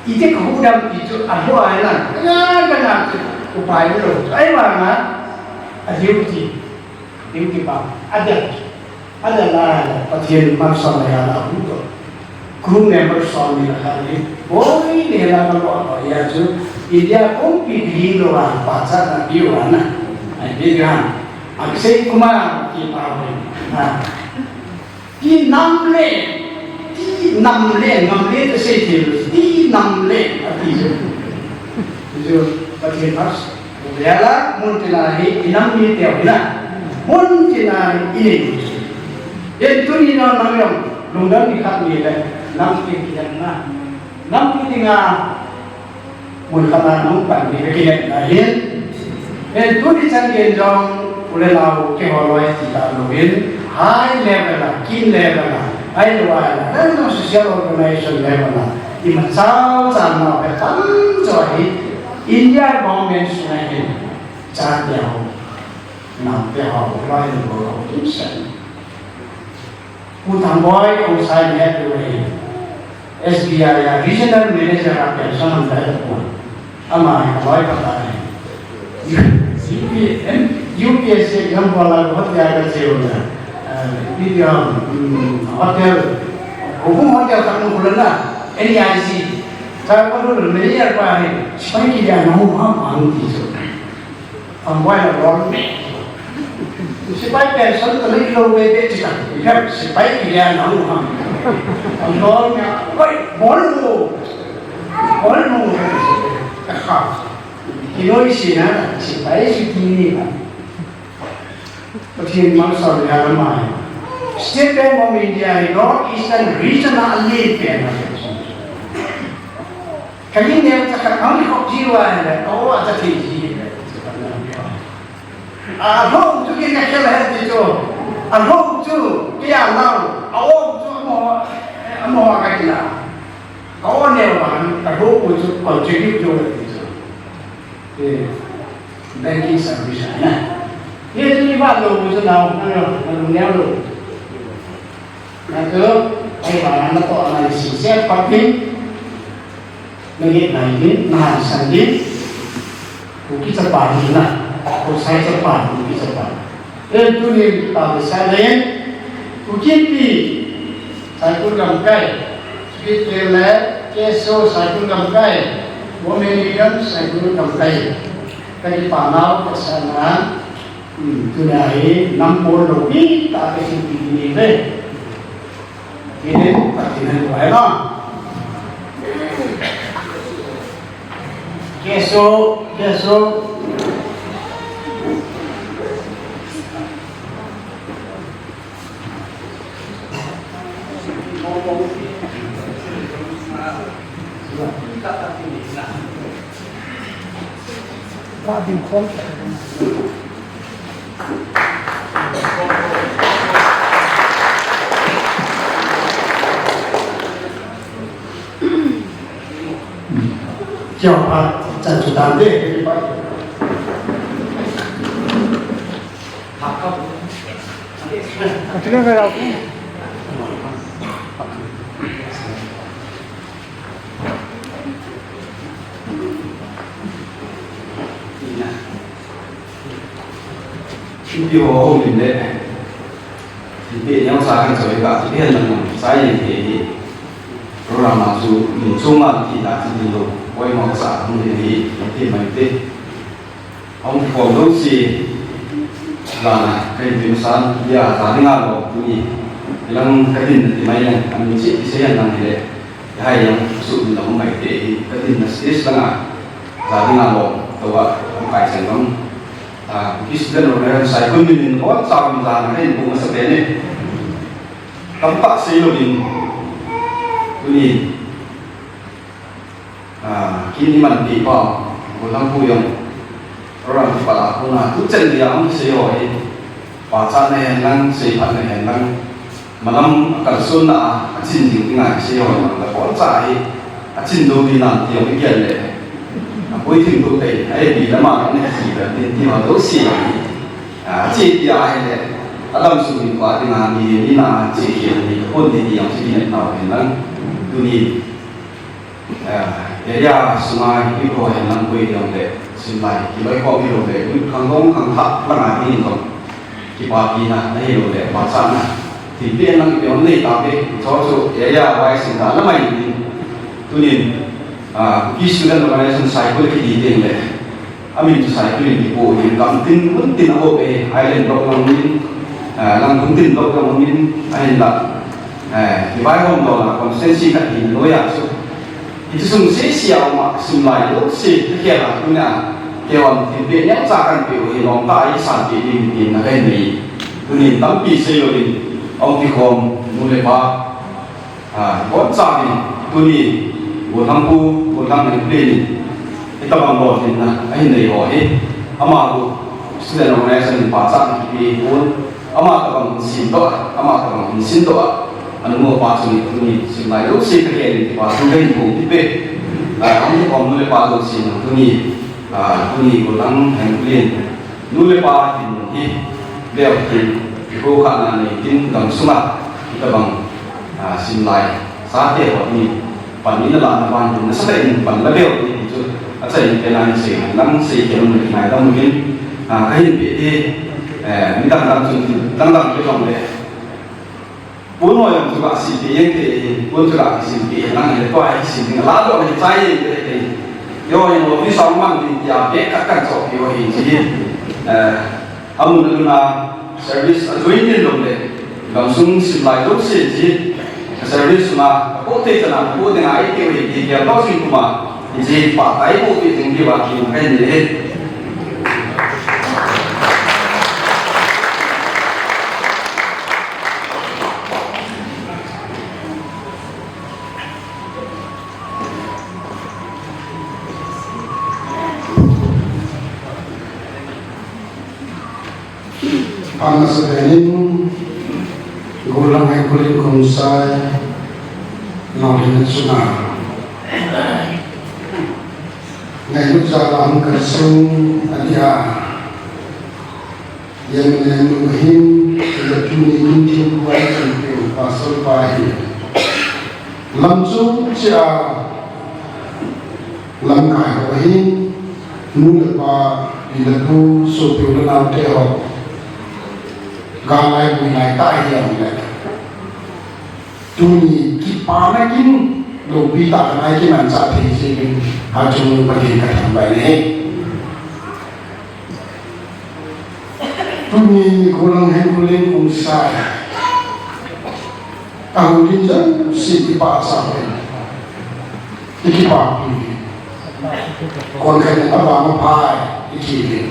Iti kahu dam ti chu alhou a na. Kana kana chu upai lou. Ahivanga a duty. Duty pa, adel, adel a, Pathen malsom a jal a hu to. Crew member som ni la kha ni, boi ni la ka lo a ya chu, India pumpi ding lou a, pachat na piu a na. Ai, bi gan. Akshay Kumar kipa ho. Ha. Ti nam le, ti nam le, nam le to sei thei lou, ti nam le, ati chu. Chu, Pathen malsom. Vela, mun tina hi, i nam mi teu hi na. Mun tina hi, i nei. Yen tuni na nam jong, lungdam ni khat ni le, nam kin kidan na. Nam kin dinga, mun khat na nam pan ni le kidan na hin. Yen tuni chan yen jong, u le nao keiho loi ti ta lou hin, high level a, kin level a, ahilou a, national social organization level a, i machal chan nao he tam jo hi, India government sunga hin, chate ho, naote ho, loi ho, ho, kimsen. Pu Thangboi Khongsai ni atu ahi. S B I a Regional Manager a pension a um ahi. Ama hi aloi pa ahi. U P, U P S C exam bol a hotel a ka cheu na. Eh, ipi ti ham, um, hotel. Houbung hotel khat nung khulang na. N E I C. Ka ko lu manager pa ahi. Sipai kiti a nahung ham ham ti chu. Thangboi na lol me. Sipai pension ka lei lou ve ve ti ka. Sipai kiti a nahung ham. Lol me. Oi, bol mo. Bol mo. Ka kha. Kinoi si na, sipai si ti ni na. Pathen malsom a jal a mai. State Bank of India hi North Eastern Region a alen pen a. Ka lim neo chakhat ang khop ji uva le, ka o a cha thei ji le. A lhou chu kei ka khel ahi ti chu. A lhou chu kei a nao. A o chu amo, amo a ka kila. Ka o neo vang, ka lhou chu contribute jo le ti chu. Eh, banking service na. Hiche ni va lou chu nao, nao, nao neo lou. Natu, ahivang natoh na ni sincere pa tin, nangit na hin, nahan san din. Kuki chapa hi na, Khosai chapa, Kuki chapa. Em tunin ta le sa le, Kuki pi, Saikul gamkai, Kuki le, Keso Saikul gamkai, Women Union Saikul gamkai. Kani pa nau ka sa na, hmm, tuna hi nam pon lo pi ta ka si pi ni ve. Kini, Pathen in huai la. Keso, keso. Ba ding khom. Chào bạn, chào chủ tán đi. Hãy subscribe cho kênh Ghiền Mì Gõ để không bỏ lỡ những video hấp dẫn. Ipi ho houlim le, ipi neocha kan choi ka, ipi hen lang, sai yin te hi. Program a chu, min chunga ti ta ti lo, poimo sa hung le hi, ipi mai te. Hung khom lo si, la na, ka ipi san, ya, ta ni nga lo, ni. Ilang ka din ti mai lang, amin chi, ti se yan lang le. Hai yang su min lo mai te hi, ka din na stage lang a. Za ding a lom, to a, kai sen bang. A, Kuki student organization Saikul min in, hon sa min za na hin bu masa te ni. Kam ta sei lo din. Tuni. A, kin iman pi pa, ko lang pu yong. Program pa la, ko na, tu chen dia ang sei ho hi. Pachatna hen lang, seiphatna hen lang, malam a kalsonna a, a chin ding dinga kisei ho lang, la pon cha hi, a chin do ding nan ti hong i gel le. A poi thim do te, a epi lama kan ne ki da tin ti ho do si. A, a chi ti a hi le, a dam sung in pa dinga mi, mi na chi ki ni ka pon ti ti hong chi ki ne nau hen lang. Tuni. Eh, area sunga ipi ko hen lang pui ding le, sim lai, kiloi ko mi lo le, ui khang dong khang thah lang a hin dong. Kipapi na, na hi lo le, pachatna. Thilpeh lang ipi hon nei ta pe, cho chu area wise in ta la mai ni. Tunin, ah, Kuki Student Organization Saikul kiti ding le. Amin chu Saikul in kipu hin, gam tin, mun tin a ho pe, island block lang min, ah, lang mun tin block lang min, ahin la, eh, kivai hom lo la, constituency khat hin lo ya chu. Hichu sung sese a um a, sim lai lo se, te kia la, tunia, keiman thilpeh neocha kan pe u hi, lom ta i san pe ding tin na ven nei. Tunin tampi sei lo din, ong kikhom, nu le pa, Ah, bon cha ni, tuni, Golhang pu, Golhang Hengplen in, hitabang lolhinna, ahin nei ho hi, ama pu, student organization in pachatna kipe pon, ama tabang hin sim doh a, ama tabang hin sim doh a, anu mo pa chu ni, tuni, sim lai lo se ka ke ni, pa chu ka hin pu ti pe, ah, amu ko mu le pa lo sim, tuni, ah, tuni, Golhang Hengplen, Nu le pa tin hi, veu tin, kikho khatna nei tin gam sunga, hitabang, ah, sim lai, sa te ho ni, pan ni na la na pan na sa te in pan la veu tin chu, a chai ni te na ni sei, lang sei ke ni nai dam min, ah, ka hin pe te, eh, mi dang dang chun, dang dang pe dong le. Pun ho jong chu ka sim pe jeng te, pun chu ka sim pe jeng lang le, tua hi sim ding la doh le chai jeng te te. Yo jong office a mang ding tia pe ka kan chop pe ho hi chi. Eh, amun na service a join din lo le. Gam sung sim lai lo se chi. Service ma ko te chana ko te ngai te ho hi ti ke lo sing kuma. Ijeh pa tai ko ti jing ki wa ki kai ni le. Ana sebenin, Golhang Hengplen Khongsai, Nolin Suna. Ngai nu cha lam ka sung adia. Yang nenu hin, ya tuni hin tin kuai kan piu pasal pa hi. Lam chu chia, lam kai ho hin, Nu le pa, pi le pu, sopi u le nao te ho. Galai builai tah hi aum le. Tuni kipana kin, loupi tah a ngai kimanchah thei jeh in, achung Pathen kathangvah e. Tuni nikholang hin khulen kong sa. Ahung ding jouse ipachat uve. Ikipapi uve. Kon khat in avang aphai, iti uve.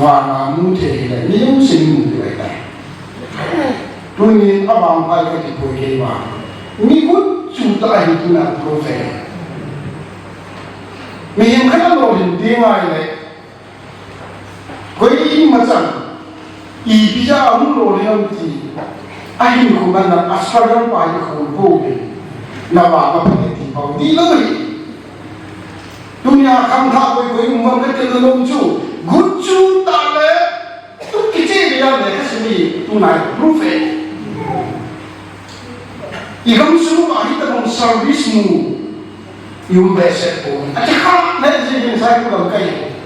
Vang a mu thei hile, mi jouse mi mu thei ahitai. Tunin avang aphai kati poi kei vang. Mi got chu tah ahi tina prove. Mihem khat alolhin ding ahile. Koima chan, ipi jeh a hung lolhin ham ti, ahinkho man a struggle pa hi khol pouve, na vang apha e ti pau ding lou hi. Tunia khangthah koi koi um vang kati lou chu, got chu tah le, tu kiche ve a le ka simi, tunai prove e. I gamsung uva hitobang service mu i um behseh poi. Athi khat le jing in sai ku lam kai.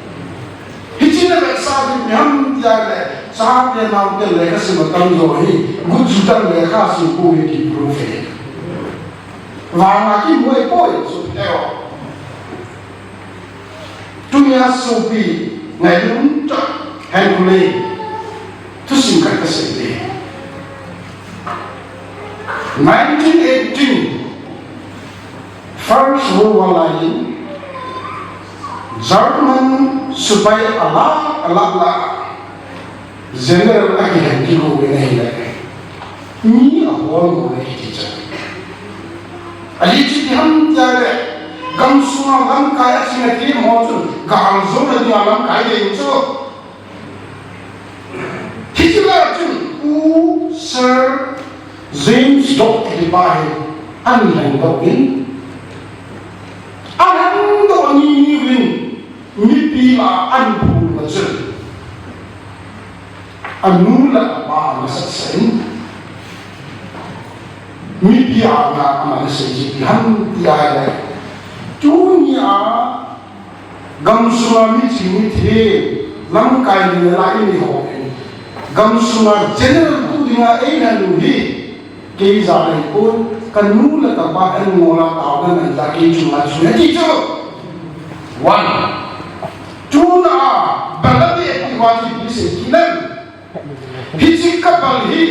Hiche na vetsah ding ipi ham tia le, chate naote lekha sim atamjo hi, got chu tah le lekha sim poi ti prove e. Vang a kimu ahipoi, sopi te ho. Tunia sopi ngailutah hen khulen thusim khat kasei e. Nineteen eighteen, First World War lai in, German sepai alhah, alhah, alhah. General akihen kigong in ahile, mi ahol mo le kiti chu. Ahi chu ipi ham tia le, gamsunga lamkai a ching a them ho chun, gal jona dinga lamkai ding chu. Hiche lai a chun, Pu Sir James Dock kiti pa hi, ahin lhengdoh in, ahin lhengdoh ni ni uvin, mipi lah a ahin phun uva chun, anu le apa ana satsah in, mipi anga aman asei chu ipi ham tia le, tunia gamsunga miching mithem, lamkai ding lah a eimi ho in, gamsunga general tu dinga eilhen u hi, kei jat ahipon, kanu le kapa an ngol a taona man jeh a kei chunga chu ahi ti chu. One. Tuna, bala de ti wa ti bi se ti nan. Hiche kabal hi,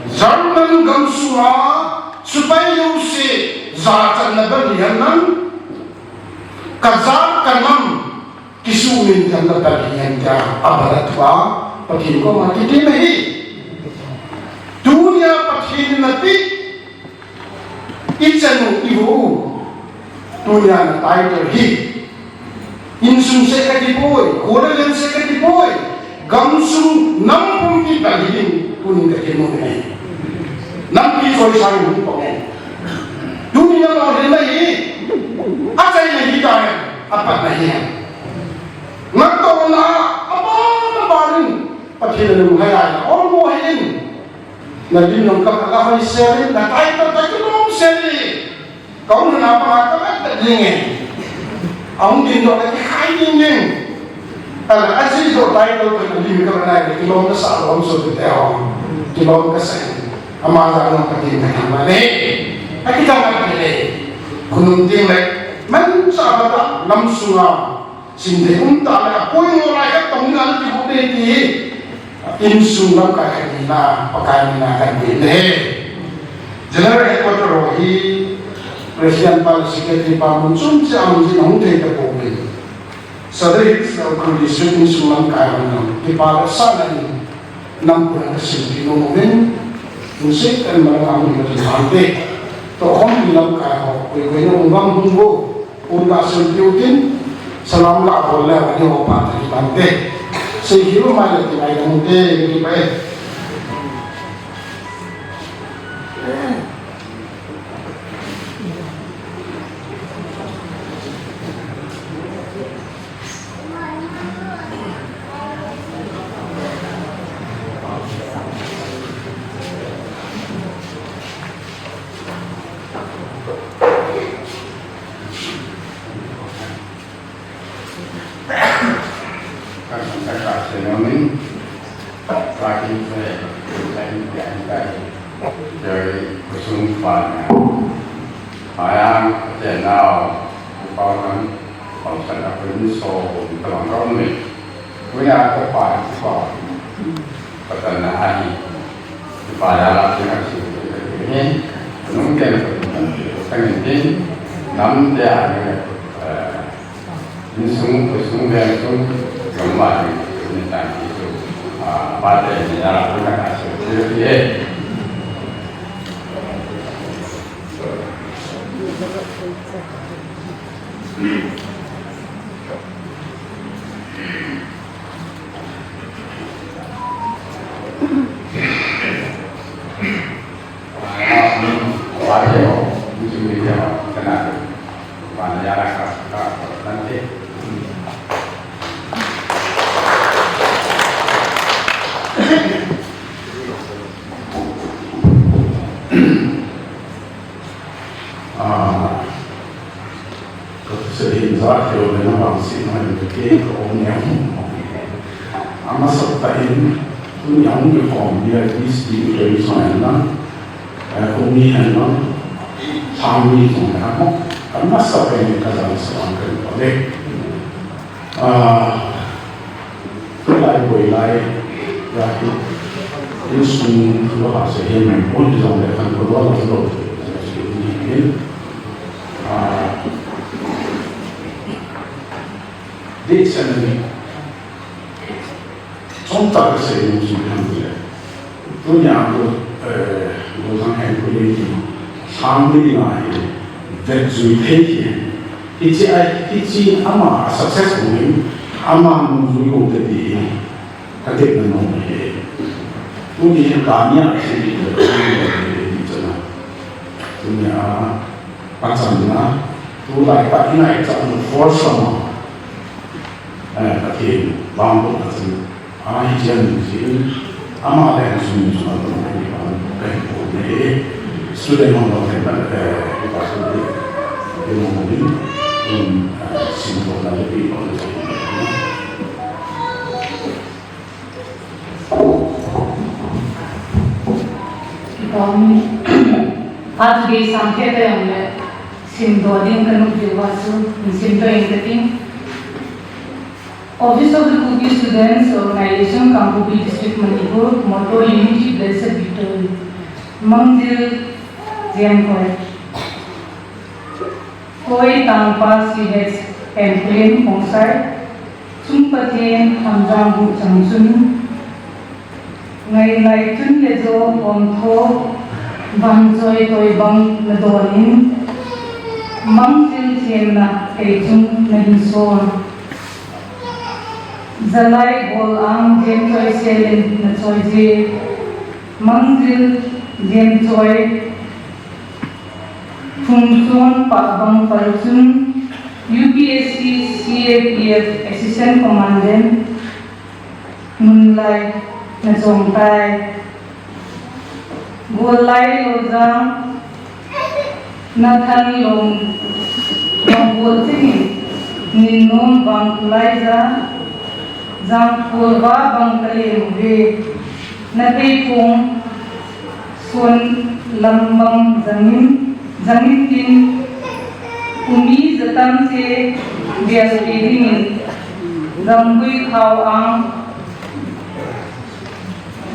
German gamsunga, sepai jouse, jachatna bal hi hen lang, kajat kanam, kisuhminthanna bal hi hen tia, abal a thua, Pathen koma kitem ahi. Tunia Pathen in apeh, ichanu, ivo u, tunia na title hi, insung seh kati poi, kho le leng seh kati poi, gamsung nam pumpi bal hi, tunin kati nom e. Nampi choisang hung pang e. Tunia lolhinna hi, achaina hi tai, apatna hi. Natohna, aban aban in, Pathen alunghai a, olmo hi in. Na lim jong ka, ka hoi sel in, na title ka kilom sel in. Ka um na pa ka vet vet ding e. Ahung dingdoh le kikhai ding ding. Ala, ajeh doh title ka lim ka nai le kilom kasah lom sopi te ho. Kilom kasah in. Ama jal jong Pathen kathangvah e. Akithangvah e. Khonung ding le. Manchah bata lamsunga. Simthei umtah le, apoimo lai khat tong in ana kihuh ding ti hi. Insung lamkai khat hina, Pakai mina kahin ti ahi. General Headquarter ho hi, President pa le Secretary pa mun chom cheh a um jin ahung thei tapouve. Sadar Hills le Ukhrul District insung lamkai hon jong, kipa le sahna in, nampuna kasimpi nom uvin, lungset tah in malam a hung hi kati tante. Tohkhompi lamkai ho, koi koi na um gam hung go. Pon kasei piu tin, salam lah bol le, ani ho pa ta kitante. Sei hiu mai le ti mai dang te, kipah e. Ka, ka, ka, se no min, ka ki se, ka ki se, ka ki se, ka ki se, kusung pa na. Ayang, ate nao, pau nan, pau sa na kun so, ka lang ka mi. Kuya ka pa, pa. Patana ahi. Ipaya la tina si ni. Nung ken ko tan ti ko tan ti. Nam te a ni, eh, insung, insung ben sung, yung ma ni, ni tan ti su. Ah, pa te ni ya la ko na ka si ni. Ah, ka thusei in ja keu le na vangsetna in ka ke ka om neo. Amasa tah in, tuni a hung kikhom V I Ps ti keu sung hen lang, eh, khomi hen lang, lhangmi jong hen lang, amasa tah in ka jal sa ang ka le. Ah, tulai boilai, ya hi, insung thu ha se hin, un jong le khan ko lo lo lo. Ah, date ceremony. Chomcha ka sei nom chu ipi ham tile, tunia Go, eh, Gollhang Henkhulin hi lhangmi dinga hi vetjui thei hi. Hiche a, hiche ama a success hung in, ama nungjui hung te ti hi ka tepna nom ahi. Tuni hin kania a sei ti le, ti chana. Tunia a pachanna, tulai tah in a i chah force ama. Eh, Pathen vangbohna chun, a, hiche a nung jin, ama le insung chunga tong kahi, kahi pon ahi. Student hon lo kahi, eh, pastor te, te mo mo din, um, eh, simdohna le pedohna chun. Kipah e, a, today sang khe te jong le, simdoh ding ka nung diu va chu, in simdoh ing ka ting. Office of the Kuki Students Organization, Kangpokpi District, Manipur, motto Unity, Blessed Victory. Mangjil Jemkoi. Koi tangpa C H Henkhulin Khongsai. Chung Pathen hamjang hu chang chun. Ngailai chun le jo pom tho, van choi toi bang na don in, Mangjil Jemna kei chung na hin son. Jalai bol ang Jemchoi sel in na choi je, Mangjil Jemchoi. Phungchon pah bang pal chun U P S C C A P F Assistant Commandant mun lai na chong tai. Gollai lojang na than long, long bol chingin, nin nom vang tulai ja, jang pol va bang ka lem ve, na thei phong suan lam bang jangin, jangin tin, umi jatam che bial pe dingin, gamgui khao ang,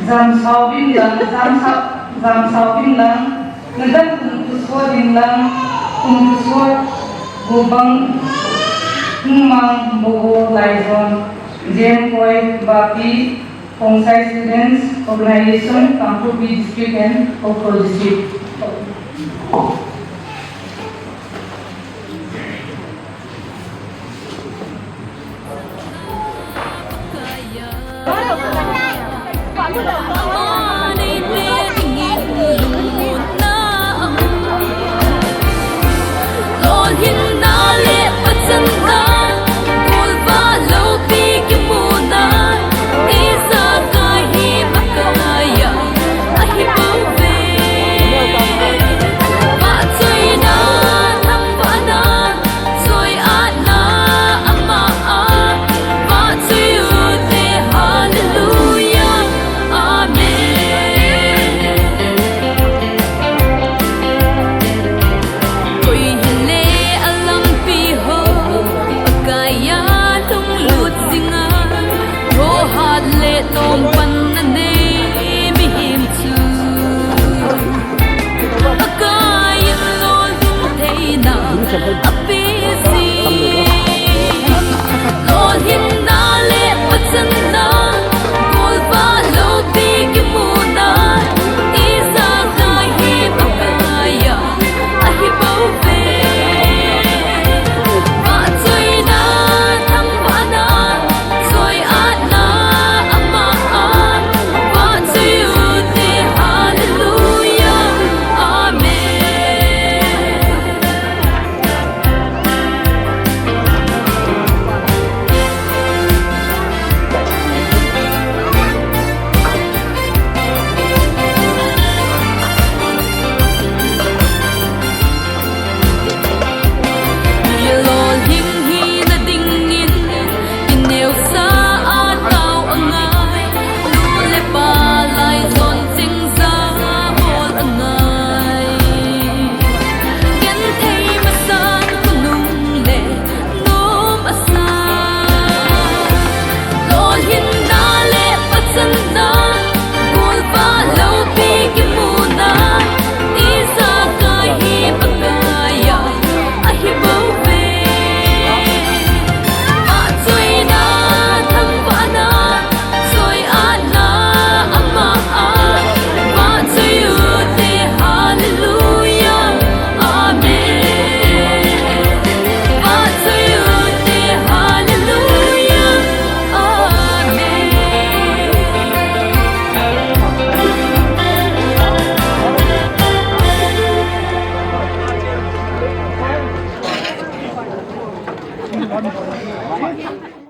Jam sao vin lang, jam sao, jam sao vin lang, na dan kum kusua vin lang, kum kusua, gubang, mumang, bobo, laizon, Jemkoi, Bapi, Khongsai Students Organization, Kangpokpi District and Ukhrul District.